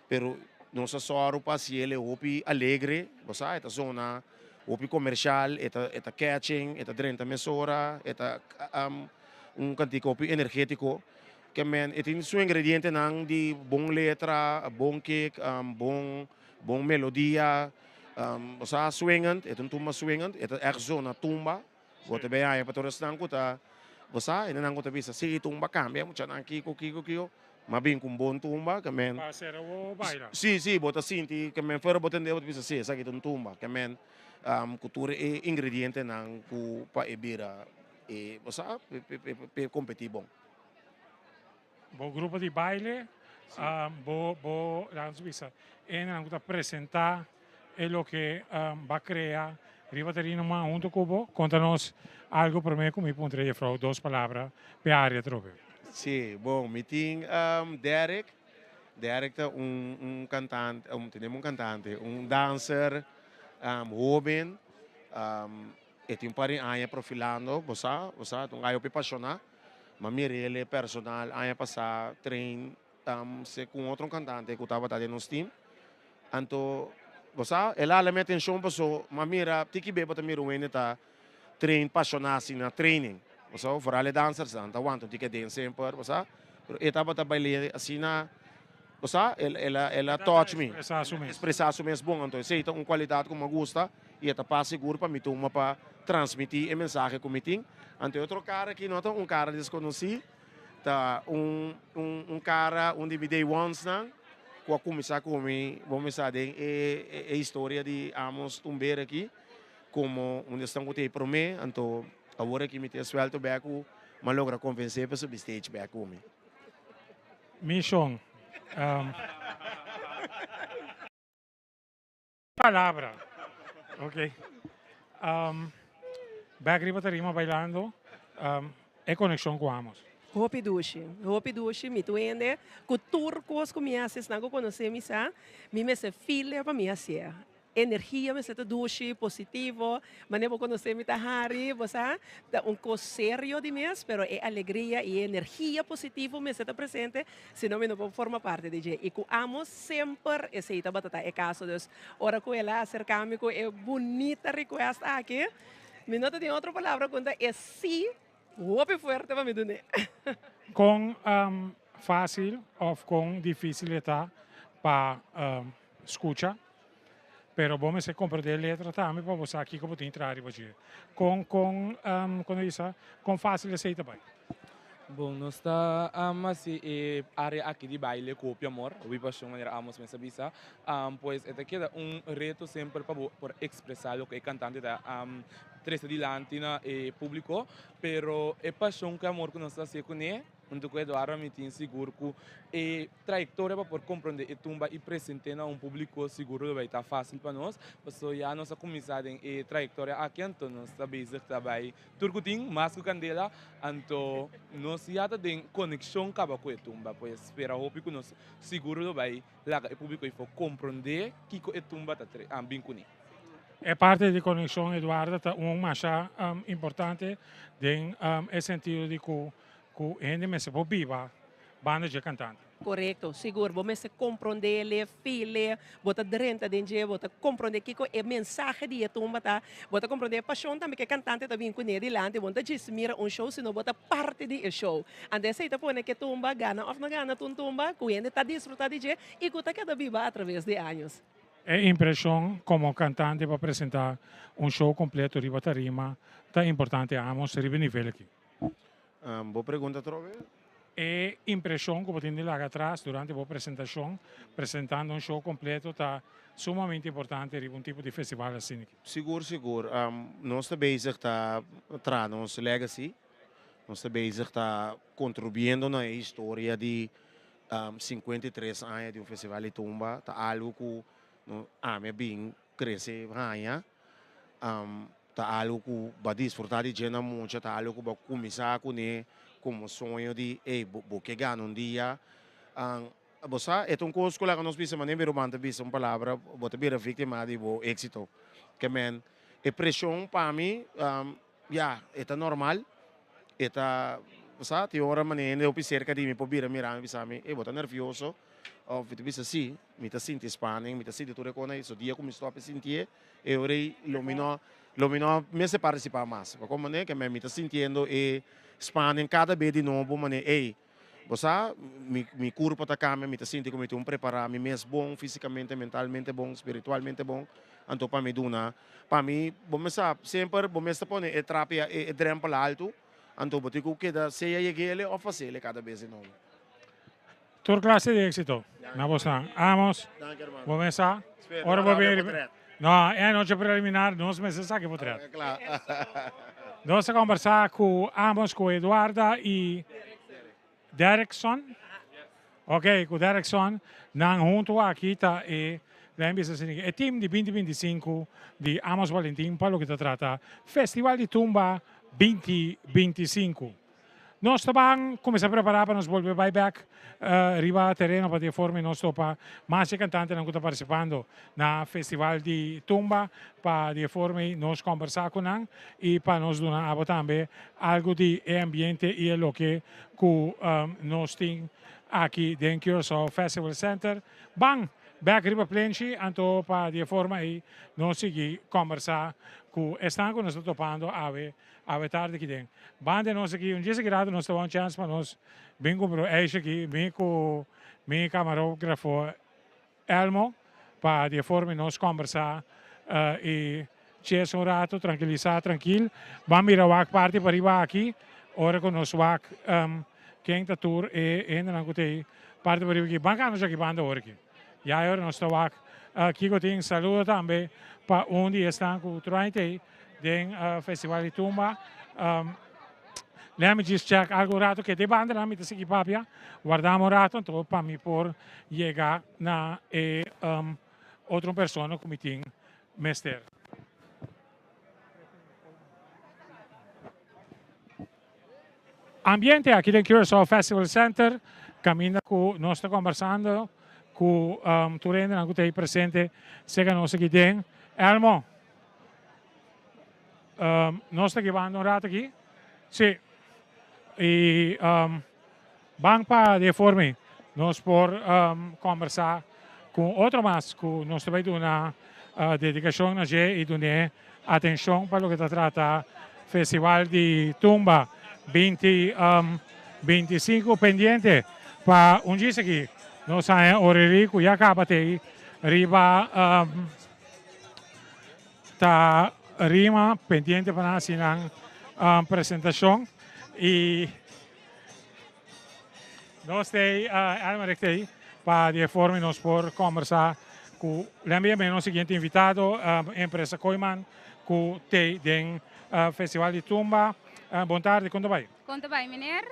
Pero nos a sòru pa hasiel e hopi alegre, bo sa, e ta zona hopi komershal, e ta e ta catching, e ta drenta mesora, e ta un kantika hopi energetiko. Ke men e tin su ingredientenan di bon letra, bon kick, bon bon melodia, bo sa, swingend, e ta un tumba swingend, e ta ègt zona tumba. Bo ta bay haña pa tur esnan ku ta, bo sa, hendenan ku ta bisa, si tumba kambia muchanan kiko kiko kiko, ma bin ku un bon tumba ke men. Pa sera bo baila. Si, si, bo ta sinti ke men fuera bo tende bo ta bisa, si esaki ta un tumba, ke men ku tur e ingredientenan ku pa e bira e, bo sa, p'e kompetí bon. Bo grupo di baile, bo, bo, laga nos bisa, hendenan ku ta presentá e loke ba krea riba tereno mas huntu ku bo. Konta nos algu promé ku mi puntra jefrou dos palabra p'e área atrobe. Sí, bon, mi tin Derek. Derek ta un un kantante, tenemos un kantante, un danser hóben. E tin un par di aña profilando, bo sa, bo sa, ta un gai hopi pashoná. M'a mir'el e personal aña pasá train se ku un otro kantante ku tabata den nos team. Anto, bo sa, el a hala mi atenshon paso m'a mira tiki be bo ta mira un hende ta train pashoná asina na training. Bo sa, foral e dansersnan ta wanta un tiki aden semper, bo sa. Pero e tabata bail'é asina, bo sa, el el a el a touch mi. Expresá su mes. Expresá su mes bon. Anto esei ta un kualidat ku m'a gusta. I e ta pas sigur pa mi tuma pa transmití e mensahe ku mi tin. Anto e otro kara aki no ta un kara deskonosí, ta un un un kara, un di mi day onesnan ku a kuminsá ku mi, bo mester sa den e e historia di Amos Tumber aki, komo un di esnan ku ta e promé. Anto awor aki mi ta e suèlto bèk ku mi a logra konvensé pa subi stage bèk ku mi. Mishon. Palabra. Ok. Um, bek riba tarima bailando, um, e conexion cu Amos. Hopi dushi, hopi dushi, mi tu hende ku tur kos ku mi hasi esnan ku konosé mi sa, mi mester feel pa mi hasié. Energia mester ta dushi, positivo, manera bo konosé mi ta hari, bo sa, ta un kos serio di mes, pero e alegria i e energia positivo mester ta presente, sino mi no por forma parti di dje. I ku Amos semper esei tabata ta e kaso. Dus ora ku el a aserká mi ku e bunita request aki, mi no ta tin otro palabra ku ta e sí hopi fuerte pa mi dun'é. Kon fásil òf kon difísil e ta pa skucha? Pero bo mester komprendé e letra tambe pa bo sa kiko bo tin traha riba dje. Kon kon kon ta bisa kon fásil esei ta bai? Bon, nos ta hasi e área aki di baile ku hopi amor, hopi pashon manera Amos mes a bisa. Pues e ta keda un reto semper pa bo por ekspresá loke e kantante ta trese dilanti na e públiko. Pero e pashon ku e amor ku nos ta hasié kuné huntu ku Eduardo mi tin sigur ku e trayectoria pa por comprende e tumba y presente na un publico sigur lo bay ta facil pa nos, paso ya nos a cuminsa den e trayectoria aki anto nos ta bezig ta bay tur cu tin mas cu candela anto nos ya ta den conexion caba cu e tumba pues spera hopi cu nos sigur lo bay laga e publico eyfo comprende kico e tumba ta bin cune. E parti di konekshon Eduardo ta un masha importante den e sentido di ku ku hende mester por biba banda dje kantante. Korekto, sigur. Bo mester komprondé le, feel, bo ta drenta den dje, bo ta komprondé kiko e mensahe di e tumba ta, bo ta komprondé e pashon tambe ku e kantante ta bin kuné dilanti. Bo no ta djis mira un show, sino bo ta parti di e show. Anto esei ta pone ku e tumba gana òf no gana ta un tumba ku hende ta disfrutá di dje i ku ta keda biba atraves di años. E impreshon komo kantante pa presentá un show kompleto riba tarima ta importante amos riba e nivel aki. Bo pregunta atrobe? E impreshon ku bo tin di laga atras durante bo presentashon, presentando un show kompleto ta sumamente importante riba un tipo di festival asina aki. Sigur sigur. Nos ta bezig ta traha nos legacy, nos ta bezig ta kontribuiendo na e historia di 53 aña di un festival di tumba ta algo ku ami a bin krese haña, ta algo ku bo a disfruta di dje na mucha, ta algo ku bo a kuminsá kuné komo soño di ey bo ke gana un dia. Bo sa e ta un kos ku laga nos bisa manera mi ruman ta bisa un palabra bo ta bira víktima di bo éksito. Ke men e preshon pa mi ya e ta normal. E ta, bo sa, tin ora manera hende hopi serka di mi por bira mira mi bisa mi, ey bo ta nervioso? Of mi ta bisa si, mi ta sinti spanning, mi ta sinti tur e kos nan, so dia ku mi stòp e sintié, e ora ei lo mi no, lo mi no mester partisipá mas. Pakò manera ke mi ta sintiendo e spanning kada be di nobo manera ey, Bo sa, mi mi kurpa ta kambia, mi ta sinti ku mi tin un prepará mi mes bon, físikamente, mentalmente bon, spiritualmente bon, anto pa mi duna, pa mi, bo mes sa, semper bo mes ta pone e trapia, e drèmpel altu, anto bo tin ku keda sea yeg'ele òf fasele kada bes di nobo. Tur klase di éksito na bosnan. Amos, bo mes sa, ora bo bin riba. No, e anochi preliminar nos mester sa ki potret. Nos a kombersá ku Amos, ku Eduarda i Derrickson. Ok, ku Derrickson. Nan huntu aki ta e, lei bisa asina aki, e team di binti 25 di Amos Valentin pa loke ta trata Festival di Tumba binti 25. Nos ta ban kuminsá prepará pa nos bolbe bai bèk riba tereno pa di e forma nos topa mas e kantantenan ku ta partisipando na Festival di Tumba pa di e forma ei nos kòmbersá ku nan i pa nos duna abo tambe algu di e ambiente i e loke ku nos tin aki den Curaçao Festival Center. Ban bèk riba plenchi anto pa di e forma ei nos sigui kòmbersá ku esnan ku nos ta topando awe Awe tardi aki den banda nos aki un djis aki rato nos ta wou un chance pa nos bin cumpra un ijs aki mi cu mi camarografo Elmo pa di e forma nos combersa y ches un rato trankilisa trankil ban mira wak parti pariba aki ora cu nos wak ken ta tur e hendenan cu ta ey parti pariba aki ban cana nos aki banda ora aki ya e ora nos ta wak kico tin saludo tambe pa un di esnan cu train ta ey. Den Festival di Tumba. Let me just check algo rato ke de banda mi ta sigui papia. Wardamo un rato anto pa mi por yega na e otro persona ku mi tin mester. Ambiente aki den Curaçao Festival Center kaminda ku nos ta kombersando ku tur hendenan ku ta ei presente serka nos aki den. Elmo, nos ta gibando un rato aki. Si. I ban pa di e forma ei nos por kombersá ku otro mas ku nos ta bai duna dedikashon na dje i dun'é atenshon pa loke ta trata Festival di Tumba binti 25 pendiente pa un djis aki nos haña oreri ku ya kaba t'ei riba ta rima pendiente pa nan hasi nan presentashon i Nos t'ei, Elmerich t'ei, pa di e forma nos por kombersá ku Lemby e nos siguiente invitado, empresa Kooyman, ku t'ei den Festival di Tumba. Bon tardi, kon ta bai? Kon ta bai, meneer?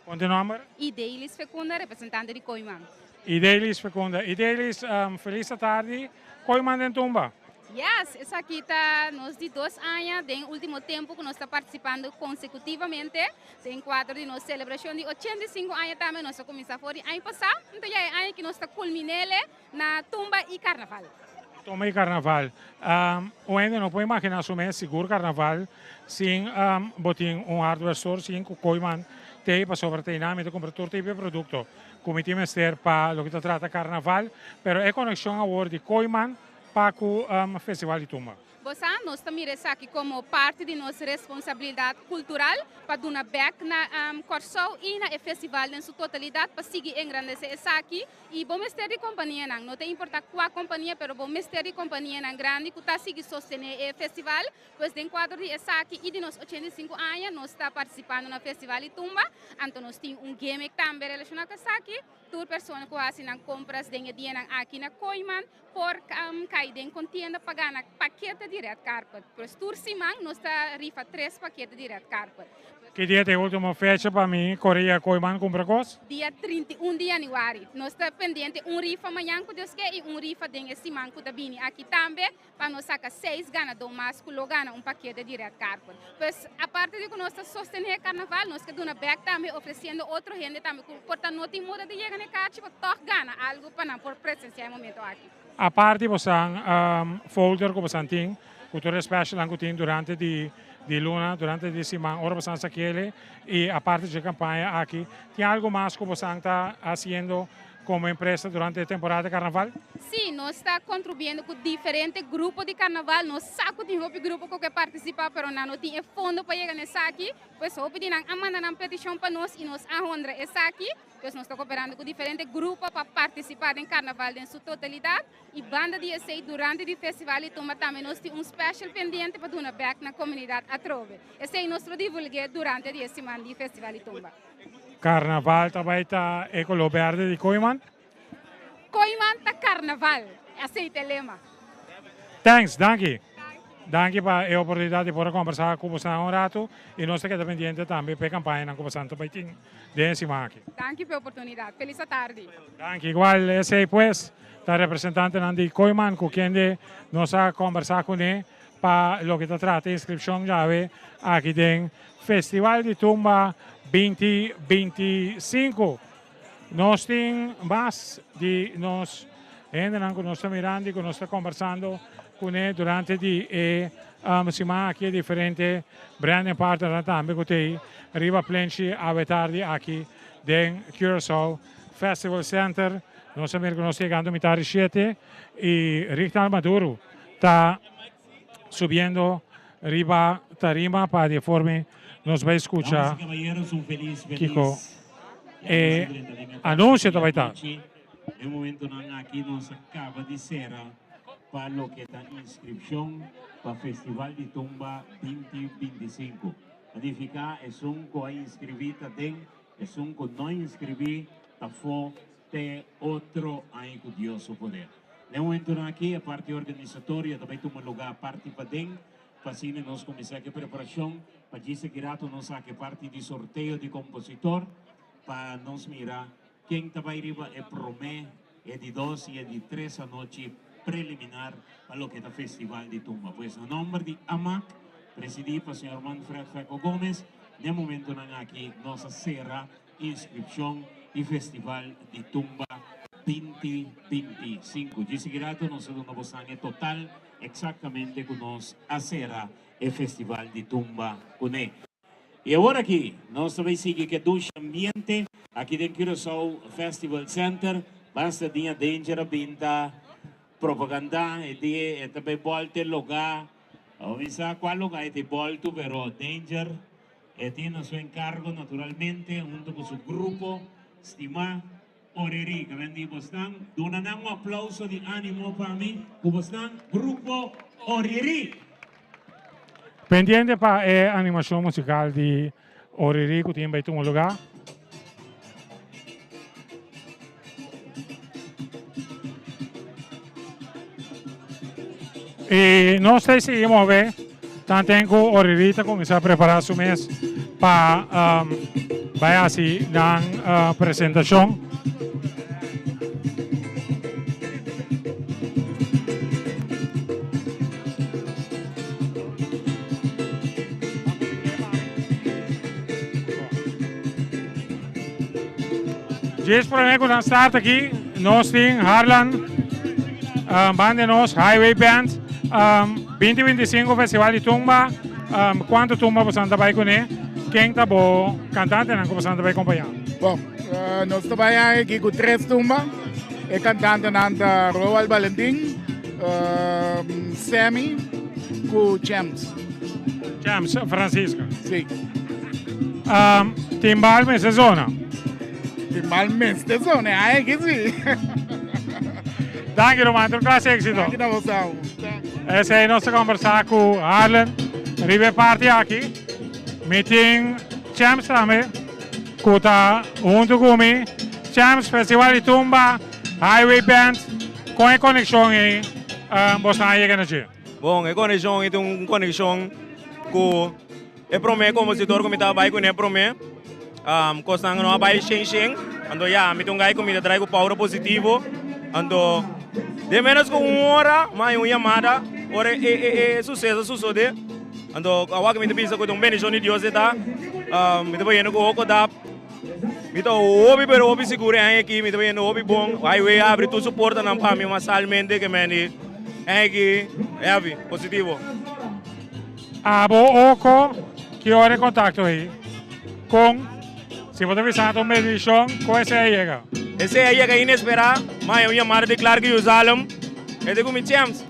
Kon ta e nòmber? Idelis Fecunda, representante di Kooyman. Idelis Fecunda. Idelis, felis atardi. Kooyman den Tumba. Yes, esaki ta nos di dos aña den ultimo tempo ku nos ta partisipando konsekutivamente. Den kuadro di nos selebrashon di 85 aña tambe nos a kuminsá for di aña pasá, anto ya e aña aki nos ta kulmin'ele na Tumba i Karnaval. Toma e carnaval. Un hende no por imagina su mes sigur carnaval sin bo tin un hardware store sin cu Kooyman t'ey pasobra t'eynan mi ta cumpra tur tipo di producto cu mi tin mester pa loke ta trata carnaval. Pero e conexion awor di Kooyman pa cu Festival di Tumba. Bo sa, nos ta mira esaki komo parti di nos responsabilidat kultural pa duna bèk na Kòrsou i na e festival den su totalidat pa sigui engrandesé esaki. I bo mester di kompanianan, no ta importá kua kompania, pero bo mester di kompanianan grandi ku ta sigui sostené e festival. Pues den kuadro di esaki i di nos 85 aña nos ta partisipando na Festival di Tumba, anto nos tin un gimmick tambe relashoná ku esaki. Tur persona ku hasi nan kompras den e dianan aki na Kooiman por kai den kontienda pa gana pakete di red carpet. Pues tur siman nos ta rifa tres pakete di red carpet. Ki dia ta e ultimo fecha pa mi kore ya Kooiman kumpra kos? Dia 31 di januari. Nos ta pendiente un rifa mañan ku Dios ke i un rifa den e siman ku ta bini aki tambe. pa nos saca seis ganador mas cu lo gana un pakete di red carpet. Pues, aparte di cu nos ta sostene e carnaval, nos ke duna bek tambe ofreciendo otro hende tambe cu por ta no tin moda di yega na e cachi pa toch gana algo pa nan por presencia e momento aki. Aparte bosan folder cu bosan tin cu tur e specialnan cu tin durante di di luna, durante di siman ora bosan sa kele y aparte dje campaña aki, tin algo mas cu bosan ta haciendo Como empresa durante e temporada di carnaval? Sí, nos ta contribuyendo cu diferente grupo di carnaval. Nos sa cu tin hopi grupo cu ke participa, pero nan no tin e fondo pa yega na esaki. Pues hopi di nan a manda nan peticion pa nos y nos a honra esaki. Pues nos ta cooperando cu diferente grupo pa participa den carnaval den su totalidad. Y banda di esey, durante di festival di tumba tambe nos tin un special pendiente pa duna bek na comunidad atrobe. Esey nos lo divulgue durante di e siman di festival di tumba. Carnaval ta bay ta e color berde di Kooiman? Kooiman ta carnaval, esey ta e lema. Thanks, danki. Danki pa e oportunidad di por a combersa cu bosan un rato y nos ta keda pendiente tambe pa e campañanan cu bosan ta bay tin den e siman aki. Danki pa e oportunidad. Feliz atardi. Danki. Igual esey pues ta representantenan di Kooiman cu kende nos a combersa cune Pa loke ta trata inscripcion djawe aki den Festival di Tumba 2025. Nos tin mas di nos hendenan cu nos ta mirando y cu nos ta conversando cune durante di e siman aki e diferente branding partnernan tambe cu t'ey riba plenchi awe tardi aki den Curaçao Festival Center. Nos a mira cu nos ta yegando mitar di shete y Rignald Maduro ta subiendo riba tarima pa di forma nos bay scucha kico e anuncio ta bay ta. E momentonan aki nos a caba di cera pa loke ta inscripcion pa Festival di Tumba 2025. Ta nifica esun cu a inscribi ta den, esun cu no inscribi ta fo te otro aña cu Dios su poder. Na e momentonan aki e parti organisatorio ta bay tuma luga parti paden pa asina nos cuminsa cu e preparacion pa djis aki rato nos saca e parti di sorteo di compositor pa nos mira ken ta bay riba e prome, e di dos y e di tres anochi preliminar pa loke ta Festival di Tumba. Pues na nomber di AMAC, presidi pa señor Manfred Feco Gomez, na e momentonan aki nos a cera Inscripcion di Festival di Tumba 2025. Dje sigui rato nos ta duna bosan e total exactamente cu nos a cera e Festival di Tumba cune. Y awor aki nos ta bay sigui cu e dushi ambiente aki den Curaçao Festival Center. Basta dia Danger a bin ta propaganda e dia e ta bay bolta e loga. Awor mi sa cual loga e ta bolto pero Danger E tin na su enkargo naturalmente hunto ku su grupo stimá Oriri. Ke men di bosnan duna nan un aplauso di animo pa mi ku bosnan grupo Oriri. Pendiente pa e animashon musikal di Oriri ku tin bai tuma lugá. Y nos ta sigui move tanten cu Oriri ta cuminsa prepara su mes pa um, bai haci nan uh, presentacion. Djis prome ku nan start aki, nos tin Harlan. Um, banda nos, Highway Band, um, 2025 Festival di Tumba. Um, kuantu tumba bo ta bai kuné? Ken ta bo kantantenan ku bo ta bai kompañá? Bon, uh, nos ta bai aki ku tres tumba. E kantantenan ta Roald Valentin, uh, Sammy ku Champs. Champs Francisca. Si. Um, timbal mester zona. Timbal mester zona, ai ku si. Danki, ruman. Tur klase éksito. Danki na boso. Esei nos a kombersá ku Harlen riba e parti aki. Mi tin Champs tambe ku ta huntu ku mi. Champs, Festival di Tumba, Highway Band, kon e konekshon ei boso a yega na dje? Bon, e konekshon ei ta un konekshon ku E prome kompositor ku mi ta bai kuné prome, kosnan no a bai shen shen, anto ya mi ta un gai ku mi ta trai ku power positivo, anto den menos ku un ora mi haña un yamada ora e suseso sosode, anto awor ku mi ta bisa ku ta un bendishon di Dios e ta, mi ta bayendo ku oko dap, mi ta hopi pero hopi sigur e aña aki mi ta bayendo hopi bon, highway a abri tur su portanan pa mi masalmente ke men di aña aki heavy, positivo. Abo oko ki ora e kontakto ei? Kon? Si bo ta bisa ta un bendishon, kon esei a yega? Esei a yega inesperá, ma e un yamada di Clark Jerusalem. E di ku mi, James,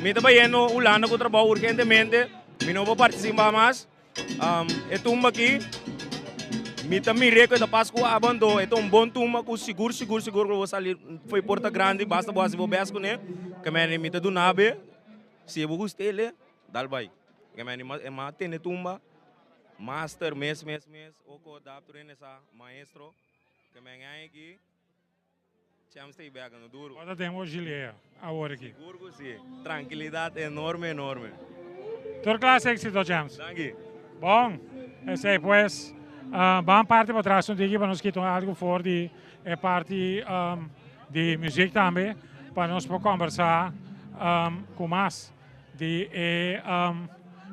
mi ta bayendo Hulanda ku trabou urgentemente, mi no por partisipá mas. E tumba aki, mi ta mir'é ku e ta pas ku abo, anto e ta un bon tumba ku sigur, sigur, sigur ku lo bo sali fo'i porta grandi, basta bo hasi bo bèst kuné, ke mi ta duna bo. Si e bo gusta el, dal bai. Ke men e ma tene tumba, master mes mes mes, oko dap tur hende sa, maestro. Ke men e aki, Champs ta bek no duro. Bo ta den bo gilea awor aki. Sigur ku si. Trankilidat enorme enorme. Tur klas éksito Champs. Danki. Bon, esei pues. Ban parti patras un tiki pa nos kita algu for di e parti di muziek tambe pa nos por kombersá ku mas di e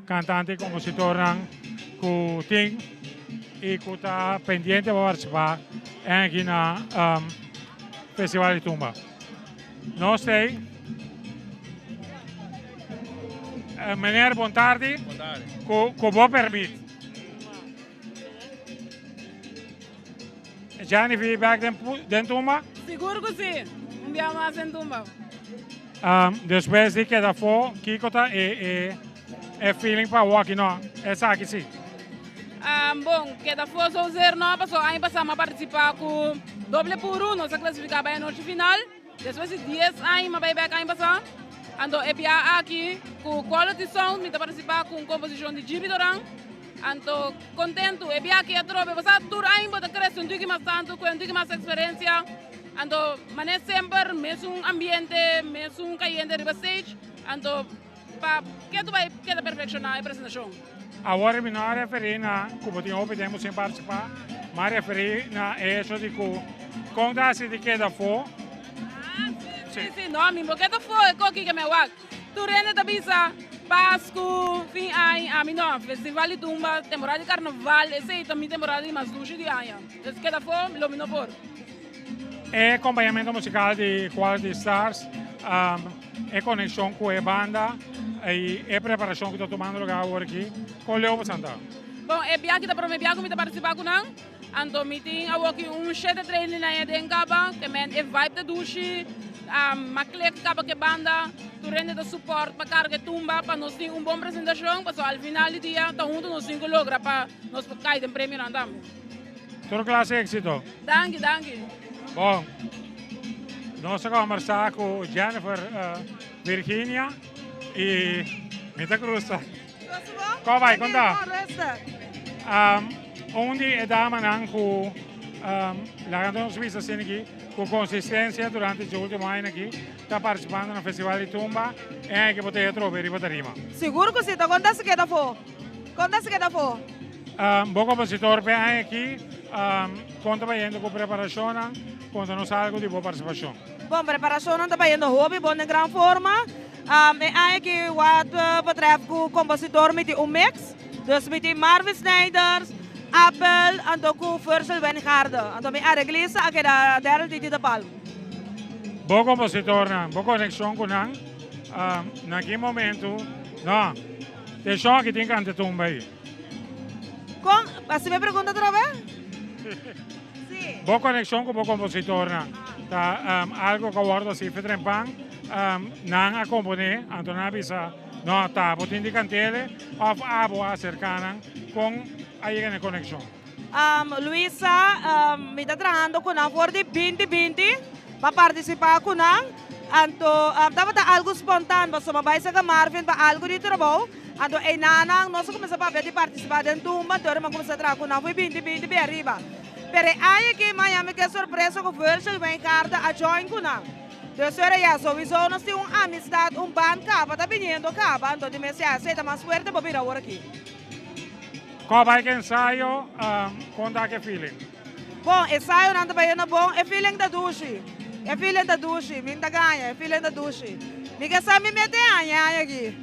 kantante i kompositornan ku tin i ku ta pendiente pa partisipá aki na Festival di Tumba. Nos tei. Meneer, bon tardi. Ku bo permit. Jani vi bek den, den tumba? Sigur ku si. Un bia mas den tumba. Um, despues di keda afó, kiko ta e, e, e feeling pa awor aki no? Esaki si. Um, bon, keda afó zozeer no, paso aña pasá mi a partisipá ku Doble Puru, nos a klasifiká bai anochi final. Despues di dies aña mi a bai bek aña pasá. Anto e bia aki ku Quality Sound mi ta partisipá ku un komposishon di Gibi Doran. Anto kontentu e biaha aki atrobe pasá tur aña bo ta krese un tiki mas tantu ku un tiki mas eksperensia anto manera semper mesun ambiente mesun kayente riba stage anto pa ke tu bai keda perfekshoná e presentashon. Awor mi no a referí na ku bo tin hopi tempu sin partisipá, mi a referí na e hecho di ku kon ta hasi di keda afó. Ah si si no mi bo keda afó e koki ke mi a wak. Tur hende ta bisa Pasku, fin aña, ami no, festival di tumba, temporada di karnaval, esei ta mi temporada di mas dushi di aña. Dus keda afó lo mi no por. E kompañamentu musikal di Quality Stars, e konekshon ku e banda i e preparashon ku ta tumando lugá awor aki, kon leu bo santa? Bon, e biaha aki ta promé biaha ku mi ta partisipá ku nan. Anto mi tin awoki un shete training na e den kaba, ke men e vibe ta dushi, ma klik kaba ke banda, tur hende ta support pa karga e tumba pa nos tin un bon presentashon, pasobra al final di dia ta huntu nos tin ku logra pa nos por kai den premionan tambe. Tur klase éksito. Danki, danki. Bon, nos a kombersá ku Jennifer Virginia i mi ta krusa. Kon bai, kon ta? Un di e damanan ku laga nos bisa asina aki, ku konsistensia durante dje ultimo aña aki ta partisipando na Festival di Tumba, e aña aki bo ta e atrobe riba tarima. Sigur ku si, ta kon ta si keda afó? Kon ta si keda afó? Bo kompositor p'e aña aki, kon ta bayendo ku preparashonnan? Konta nos algu di bo partisipashon. Bon, preparashonnan ta bayendo hopi bon den gran forma. E aña aki wat betreft ku kompositor mi tin un mix, dus mi tin Marvin Snijders, Abel anto ku Virgil Wijngaarden. Anto mi areglista a keda Daryl Titi de Palm. Bo kompositornan, bo konekshon ku nan, na ki momentu, no, te shon aki tin kanta tumba ei. Kon? Hasi mi e pregunta atrobe? Bo konekshon ku bo kompositornan ta algu ku a wòrdu hasi fetrempan, nan a komponé, anto nan a bisa, no, ta bo tin di kant'ele òf abo a aserká nan, kon a yega na e konekshon? Luisa, Mi ta trahando ku nan for di binti binti pa partisipá ku nan. Anto tabata algu spontan pasobra mi a bai saka Marvin pa algu di trabou. Anto einanan nos a kuminsá papia di partisipá den tumba, anto ora mi a kuminsá traha ku nan for binti binti bin ariba. Pero e aña aki mi a haña mi ke sorpresa ku Virgil Wijngaarden a join ku nan. Dus ora ya souiso nos tin un amistat, un band kaba ta biniendo kaba, anto di mes ya esei ta mas fuerte bo bira awor aki. Kò bai ku ensayo, kon ta ke feeling? Bon, ensayonan ta bayendo bon, e feeling ta dushi, e feeling ta dushi, mi ta gaña, e feeling ta dushi. Mi ke sa mi mete aña aña aki.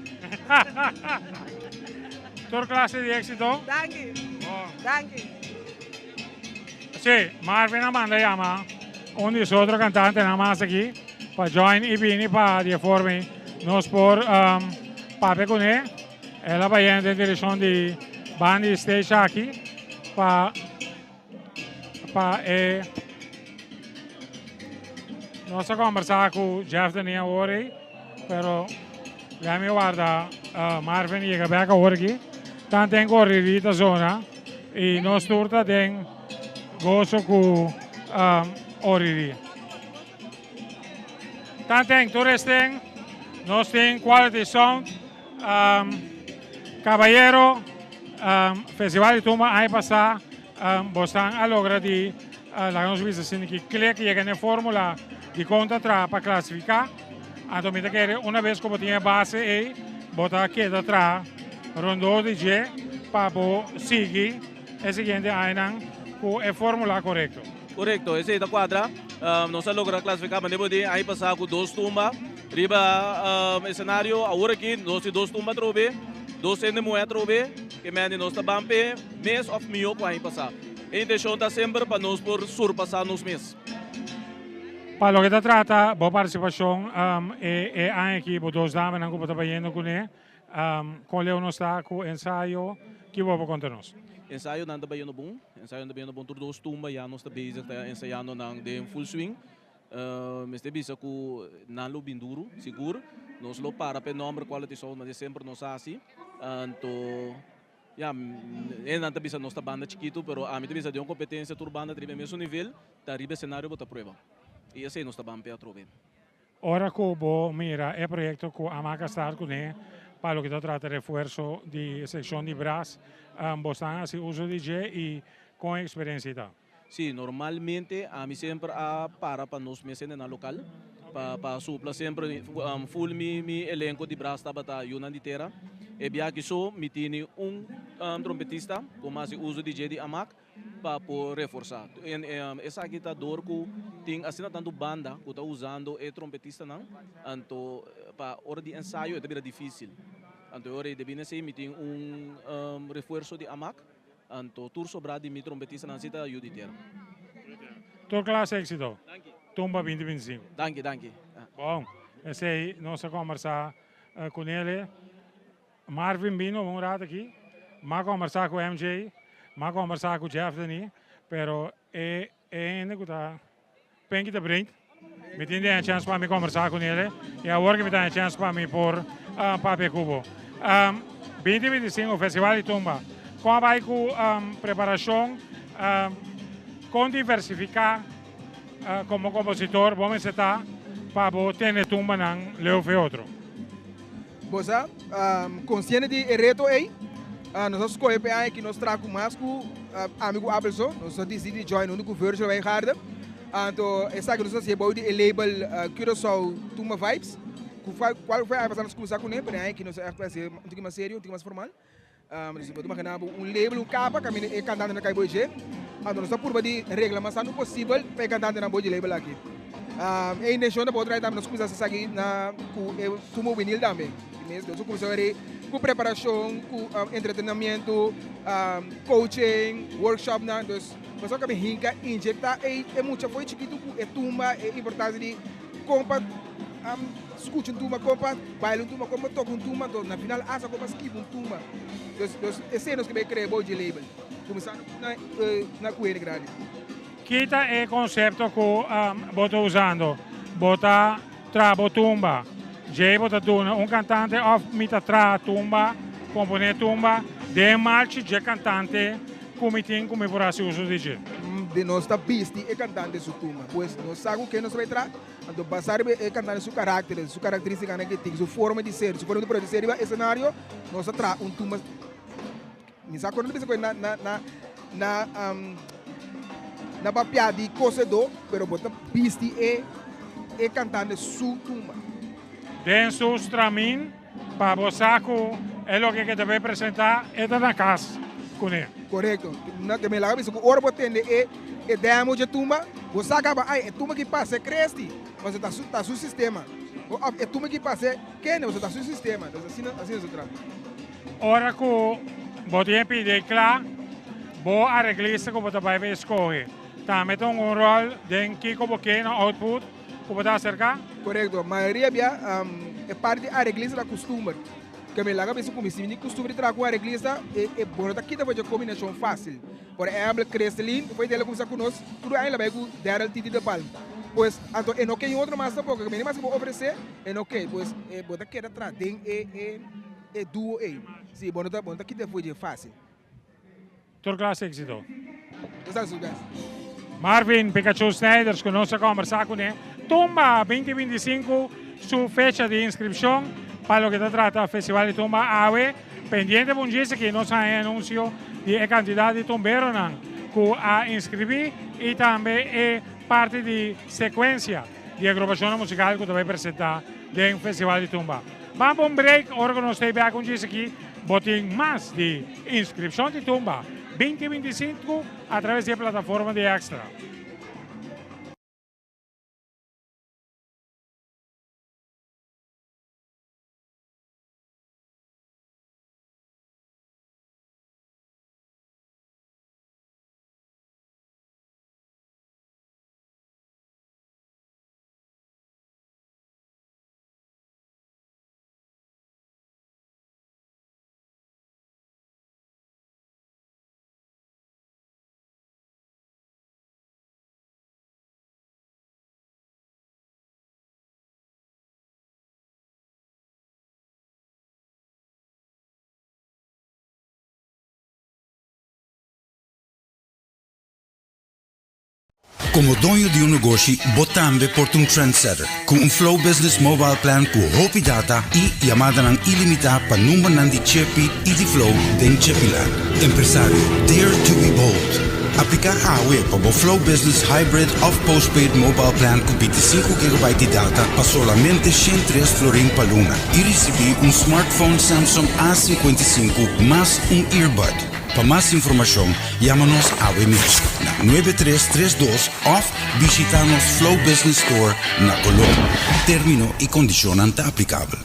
Tur klase di éksito. Danki, danki. Si, Marvin a manda yama un di su otro kantantenan mas aki pa join i bini pa di e forma ei nos por papia kuné. El a bayendo den direccion di banda di stage aki pa pa e nos a conversa cu Jeff Deni awor ei, pero lea mi warda uh, Marvin yega bek awor aki. Tan ten corridita zona y nos tur ta den gozo cu um, oriri. Tanten tur esten nos tin quality sound um, Caballero um, Festival di Tumba aña pasá um, bosnan a logra di uh, laga nos bisa asina ki klik yega na e formula di kon ta traha pa klasifiká. Anto mi ta kere una bes ku bo tin e base ei bo ta keda traha rondó di dje pa bo sigui e siguiente añanan ku e formula korekto. Korekto, esei ta kuadra. Nos a logra klasifiká manera bo di aña pasá ku dos tumba riba esenario. Awor aki nos tin dos tumba atrobe, dos hende muhé atrobe, ke mende nos ta ban p'e mes òf mihó ku aña pasá. E intenshon ta semper pa nos por surpasá nos mes. Pa loke ta trata bo partisipashon e aña aki, bo dos damenan ku bo ta bayendo kuné, Kon leu nos ta ku ensayo? Ki bo por konta nos? Ensayonan ta bayendo bon. Ensayonan ta bayendo bon. Tur dos tumba ya nos ta bezig ta ensayando nan den full swing. Mester bisa ku nan lo bin duru, sigur. Nos lo para pa e nomber Quality Sound manera semper nos a hasi. Anto ya, hendenan ta bisa nos ta banda chikitu, pero ami ta bisa den un kompetensia tur banda ta riba e mesun nivel, ta riba esenario bo ta prueba. I esei nos ta ban p'e atrobe. Ora ku bo mira e proyekto ku Amaka start kuné pa loke ta trata refuerso di sekshon di bras, bo stan hasi uso di dje i kon e eksperensia ta? Sí, normalmente ami semper a para pa nos mes hende na lokal pa pa supla semper full mi mi elenko di bras tabata yunan di tera. E biaha so mi tini un trompetista ku mi hasi uso di dje di Amak. pa por reforsa. Esaki ta dor ku tin asina tantu banda ku ta usando e trompetistanan, anto pa ora di ensayo e ta bira difisil. Anto e ora ei debí na esei mi tin un refuerso di amak, anto tur sobrá di mi trompetistanan si ta yu di tera. Tur klas éksito. Tumba binti binti sinku. Danki, danki. Bon, esei nos a kombersá ku Nele. Marvin bino un rato aki, m'a kombersá ku MJ, m'a kombersá ku Jeff Denis, pero e e hende ku ta Penky ta brindt, mi tin den e chèns pa mi kombersá ku nele i awor ku mi ta den e chèns pa mi por papia ku bo. Binti 25 Festival di Tumba, kon a bai ku preparashon, kon diversifiká komo kompositor bo mester ta pa bo tene tumbanan leu fe otro? Bo sa, konsiente di e reto ei, nos a skohe pa e aña aki nos traha ku mas ku ami ku Abel so. Nos a disidi di join huntu ku Virgil Wijngaarden. Anto esaki nos a hasi bou di e label Curaçao Tumba Vibes, ku kual fue aña pasá nos kuminsá kuné, pero e aña aki nos a ègt hasi un tiki mas serio, un tiki mas formal. Dus bo ta imaginá bo un label, un kapa kaminda e kantantenan kai bo dje. Anto nos ta purba di regla mas tantu posibel pa e kantantenan bo dje label aki. E intenshon ta pa otro aña tambe nos kuminsá hasi esaki na ku e tumba hubenil tambe. Nos a kuminsá weri ku preparashon, ku entretenamiento, coaching, workshopnan. Dus nos a kaba hinka injektá e mucha fo'i chikitu ku e tumba, e importansia di. Kon pa skucha un tumba, kon pa baila un tumba, kon pa toka un tumba, anto na final hasta kon pa skibi un tumba. Dus, dus esei nos ke bai krea bou dje label, kuminsando na na ku hende grandi. Ki ta e konsepto ku bo ta usando? Bo ta traha bo tumba, djei bo ta duna un kantante òf mi ta traha tumba, komponé tumba den marchi dje kantante ku mi tin ku mi por hasi uso di dje? Di nos ta bisti e kantante su tumba, pues nos sa ku ken nos ta bai traha, anto basá riba e kantante su karakter, su karakterístikanan ke tin, su forma di ser, su forma di produsí riba esenario, nos ta traha un tumba. Mi sa ku no ta bisa ku na na na na na papia di kosedó, pero bo ta bisti e e kantante su tumba. Den su stramin pa bo sa ku e loke ke ta bay presenta e ta na kas kuné. Korekto. Na ke mi laga bisa ku ora bo tende e e demo dje tumba, bo sa kaba ai e tumba ki pasa e Christy, pasobra ta su ta su sistema. Òf e tumba ki pasa e Kenny, pasobra ta su sistema. Entonces asina asina su traha. Ora ku bo tin e pidi kla, bo areglista ku bo ta bai bai skohe tambe ta hunga un ròl den kiko bo ke na output ku bo ta aserká? Korekto. Mayoria bia e parti di areglista ta kustumber. Ke mi laga bisa ku mi si mi tin kustumber di traha ku un areglista e bo no ta kita for dje kombinashon fásil. Por ehèmpel Christelyn foi dela kuminsá ku nos tur aña el a bai ku Daryl Titi de Palm. Pues anto e no ke otro mas tampoko. Ke mi mas ku bo ofresé e no ke. Pues bo ta keda traha den e. E duo ei. Si, bo no ta, bo no ta kita fo'i dje fácil. Tur klas éxito. Nos ta su best. Marvin Pikachu Snijders ku nos a kombersá kuné. Tumba 2025 su fecha di inskripshon pa loke ta trata Festival di Tumba awe. Pendiente pa un djis aki nos haña anunsio di e kantidat di tumberonan ku a inskribí i tambe e parti di sekuensia di agrupashonnan musikal ku ta bai presentá den Festival di Tumba. Ban pa un break, ora ku nos ta bek un djis aki, bo tin mas di inskripshon di Tumba 2025 atraves di e plataforma di Extra. Komo doño di un negoshi, bo tambe por ta un trendsetter. Ku un Flow Business Mobile Plan ku hopi data i yamadanan ilimitá pa numbernan di Chepi i di Flow den Chepiland. Empresario, dare to be bold! Apliká awe pa bo Flow Business Hybrid òf Postpaid Mobile Plan ku bintisinku gigabyte di data pa solamente 103 florin pa luna i risibí un smartphone Samsung A 55 mas un earbud. Pa mas informashon, Yama nos awe mes na 9332 òf bishitá nos Flow Business Store na Colón. Término i kondishonnan ta aplikabel.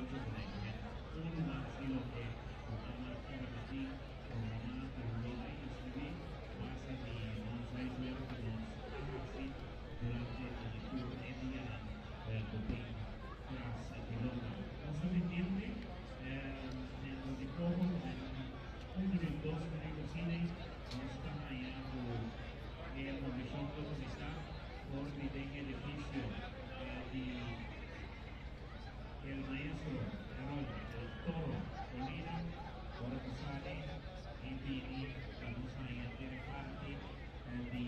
8 kuné. Unu mas di loke ku mama tabata tin programá pero lo a inskribí base di nos huiswerk ku nos a hasi durante di tur e dianan ku tin tras di lomba. Nos ta pendiente dentro di poko ku den un minuut dos minuut asina nos ta haña ku e moveshon lo kuminsá for di den edifisio di El Maestro Harold El Toro Colina ora ku sali i bini pa nos haña ter e parti di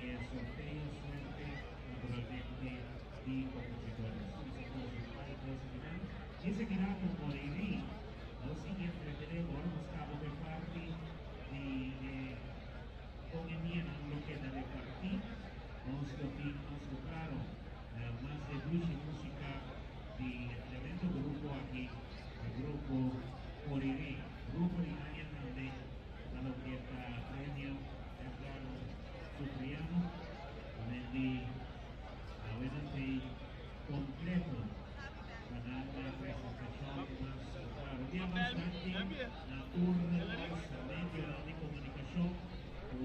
e sorteo suerte naturalmente di compositores. I esaki ku Oriri nos sigui entretené ora nos kaba ku e parti di e kon e dianan lo keda repartí. Nos lo tin mas ku klaro mas de dushi músika di e tremendo grupo aki, e grupo Oriri, grupo di aña tambe pa loke ta premio Edgardo Supriano, tambe di awe nan tei kompleto pa nan presentashon mas klaro. Dia mas danki na tur nos medionan di komunikashon ku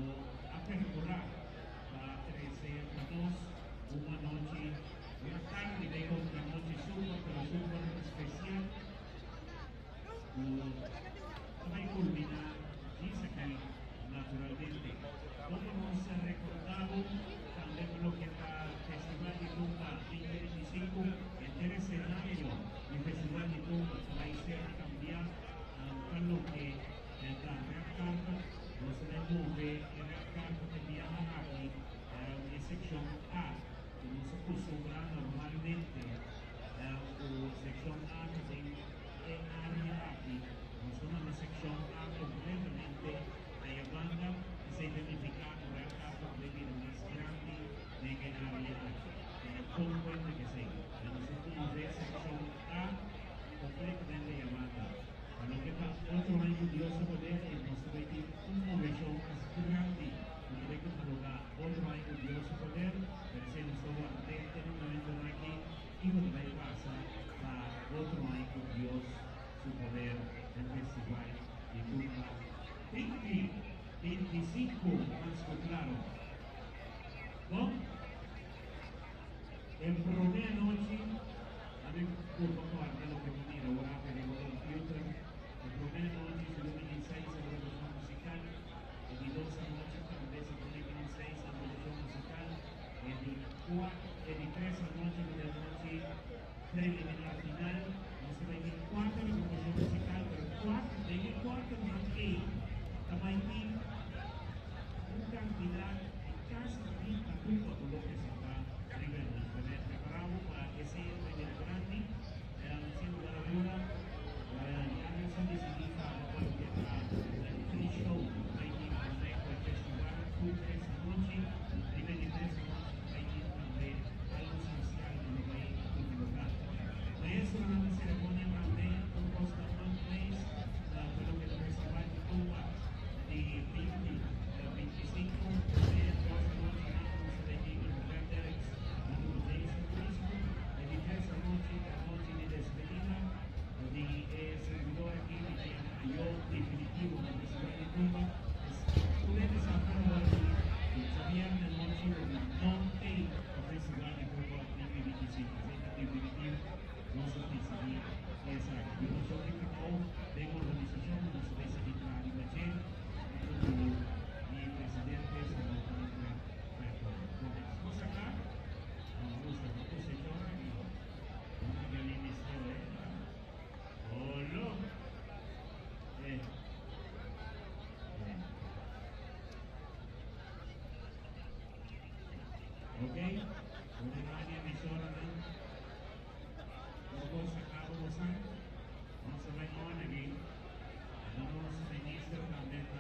a perkurá pa trese pa nos un anochi, una tardi bay con un anochi super pero super especial cu ta bay culmina djis aki naturalmente. Como nos recordabo tambe pa loke ta Festival di Tumba 2025, henter escenario di Festival di Tumba ta bay ser cambia pa loke ta red carpet. Nos ta bay move e red carpet e biaha aki e seccion A cu nos a custumbra normalmente cu seccion A ta den e area aki. Nos ta manda seccion A completamente aya banda. Esey ta nifica cu red carpet bay bira mas grandi den e area aki. Tene bon cuenta cu esey. Nos ta move seccion A completamente aya banda. Pa loke ta otro aña cu Dios ta poder y nos ta bay tin un movecion mas grandi cu ta bay tuma lugar otro aña cu Dios ta poder, pero esey nos ta ward'é te na momentonan aki kico ta bay pasa pa otro aña cu Dios su poder den festival di Tumba 20 25 mas cu claro. Bon, e prome anochi. Ami purba corda loke mi mira ora awe riba computer. E prome anochi segun mi seis agrupacion musical, e di dos anochi tambe segun mi seis agrupacion musical, e di e di tres anochi ku ta e anochi preliminar final nos ta bai tin cuater agrupacion musical pero cuater den e cuaternan ey ta bai tin un cantidad di casi trinta tumba ku lo presenta riba e anochi. Prepará bo pa esei e bira grandi. Sin lugar a duda, ya nos a disidí kaba pa loke ta e pre-show ku bai tin promé ku e festival tur tres anochi. Riba e di tres anochi ta bai tin tambe algu spesial ku lo bai tuma lugá. Maestronan di seremonia tambe tur kos ta on place pa loke ta festival di Tumba di 20, 25 promé dos anochinan nos ta bai tin Ruben Derricks. Huntu ku Jesu Cristo, e di tres anochi ta anochi di despedida di e servidor aki di ta yama ayo definitivo na Festival di Tumba. Tur hende sa por awor aki ku djabièrnè anochi lo mi no tei pa Festival di Tumba 2025. Esei ta definitivo, nos a disidí esaki. Di nos hopi trabou den organisashon ku nos ta bay sigui traha riba dje huntu ku mi presidente señor Manfred Bertone Gomez. Nos a kla? No gusta no cosechó aquí. Una gallina eh. Olo. Eh. Eh. Ok? Una radio emisora nan. Un cosa acabo gozando. Vamos a ver on aquí. Nos ministro también.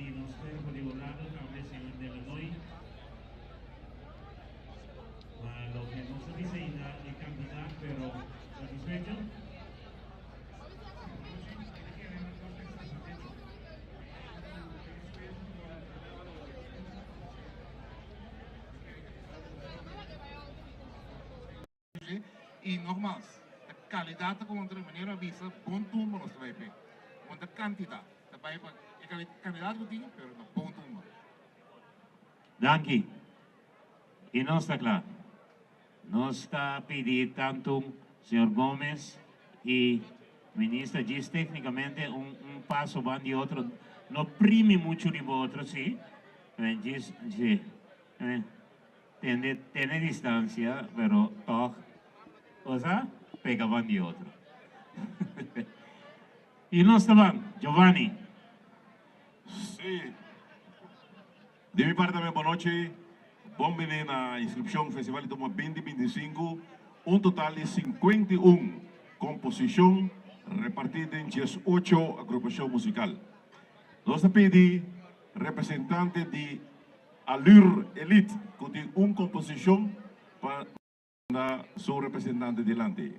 di nos cuerpo di hurado tambe señor Delanoy. Pa loke nos a bisa ainda e cantidad pero satisfecho. Y nogmaals, e calidad ta contra, manera a bisa, bon tumba nos ta bay p'e. Bon ta cantidad, ta bay pa e cantidad cu tin, pero ta bon tumba. Danki. Y nos ta cla. Nos ta pidi tanto señor Gomez y Minister djis tecnicamente un un paso ban di otro, no primi mucho riba otro si, djis si. Tende tene distancia pero tog cosa pega ban di otro. Y nos ta ban, Giovanni. Sí. Di mi parti tambe bon nochi. Bon bini na inscripcion Festival di Tumba 2025. Un total di 51 composicion reparti den 18 agrupacion musical. Nos ta pidi representante di Allure Elite cu tin un composicion pa manda su representante dilanti.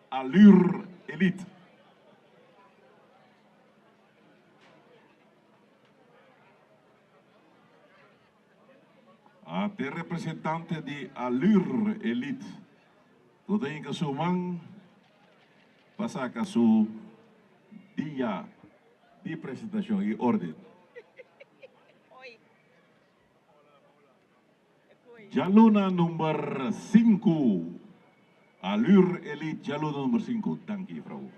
Allure Elite. Ate representante di Allure Elite cu ta hinca su man pa saca su dia di presentacion y orden. Djaluna number sinku. Allure Elite djaluna number sinku. Danki juffrouw.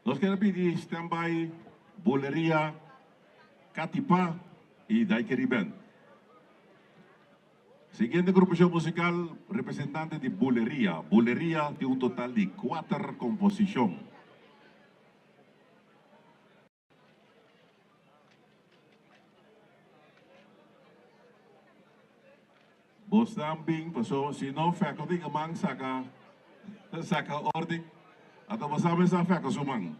Nos kier a pidi standby Boleria Katipa y Daiquiri Band. Siguiente grupashon musikal, representante di Buleria. Buleria tin un total di kuater komposishon. Bosnan bin paso si no faculty ka man saka saka ordi anto bo sa mester faculty su man.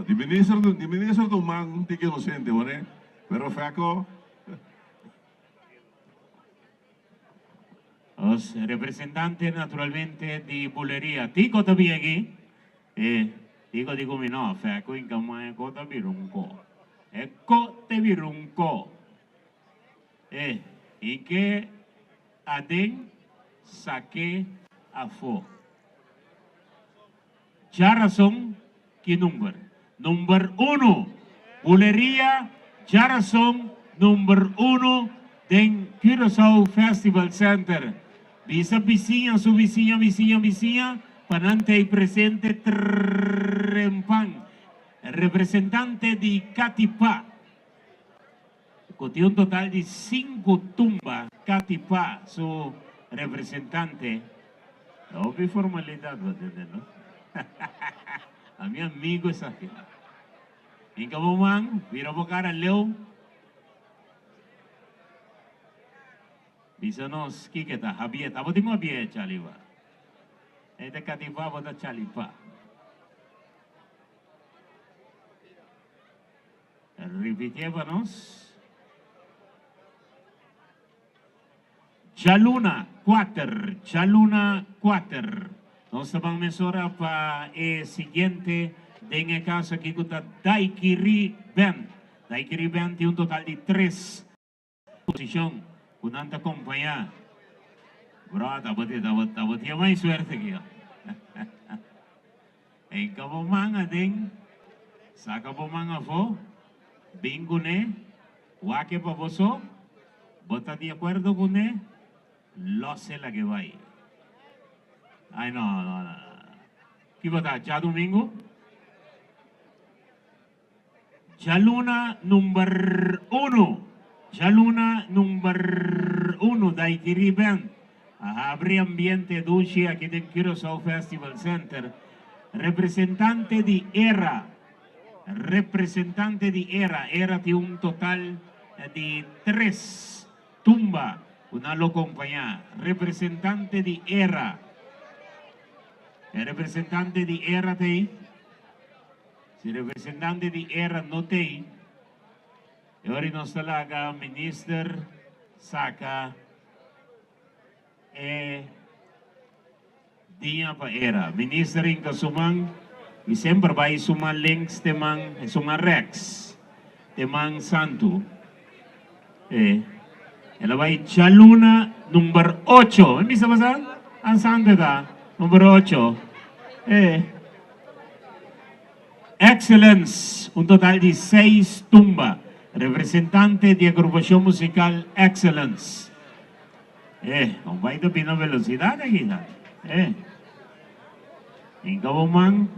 Di minister di minister tu man tiki inocente wone pero faco. Nos representante naturalmente di Buleria Tico ta bin aki. E Tico di cu mi no, faco inca maña co ta bira un co. E co te bira un co. E Inke aden, sake afo. Djarason ki number? Number uno! Buleria Djarason number uno den Curaçao Festival Center. Bisa bisiña su bisiña bisiña bisiña pa nan ta ei presente trempan. Representante di Katipa. Cu tin un total di cinco tumba Cathy Pa su representante. Hopi formalidad bo tende no. A mi amigo esaki. Hinca bo man, bira bo cara leu. Bisa nos kiko ta Javier. Abo tin un Javier Chalipa. Ey ta Cathy Pa bo ta Chalipa. Ripitié pa nos. Djaluna kuater, djaluna kuater. Nos ta ban mesora pa e siguiente den e kaso aki ku ta Daiquiri Band. Daiquiri Band tin un total di tres posishon ku nan ta kompañá. Bro, tabata tabatin mai suerte ki yo. Hinka bo man aden, saka bo man afó, bin kuné, wak e pa bo so, bo ta di akuerdo kuné, lòs e lag'é bai. Ai no, no, no. Ki bo ta, djadumingu? Djaluna number uno Djaluna number uno Daiquiri Band a habri ambiente dushi aki den Curaçao Festival Center. Representante di era Representante di era Era tin un total di tres tumba ku nan lo kompañá. Representante di era E representante di era ta ei. Si representante di era no t'ei, e ora nos ta laga minister saca e dia pa era. Minister hinca su man y semper bay su man links te man, su man rechts te man santu. E, el a bay djaluna number ocho. Mi bisa basa? An santu e ta, number ocho. E. Excellence, un total di seis tumba. Representante di agrupacion musical Excellence. E, un bai ta bini na velocidad aki ta. E. Hinca bo man.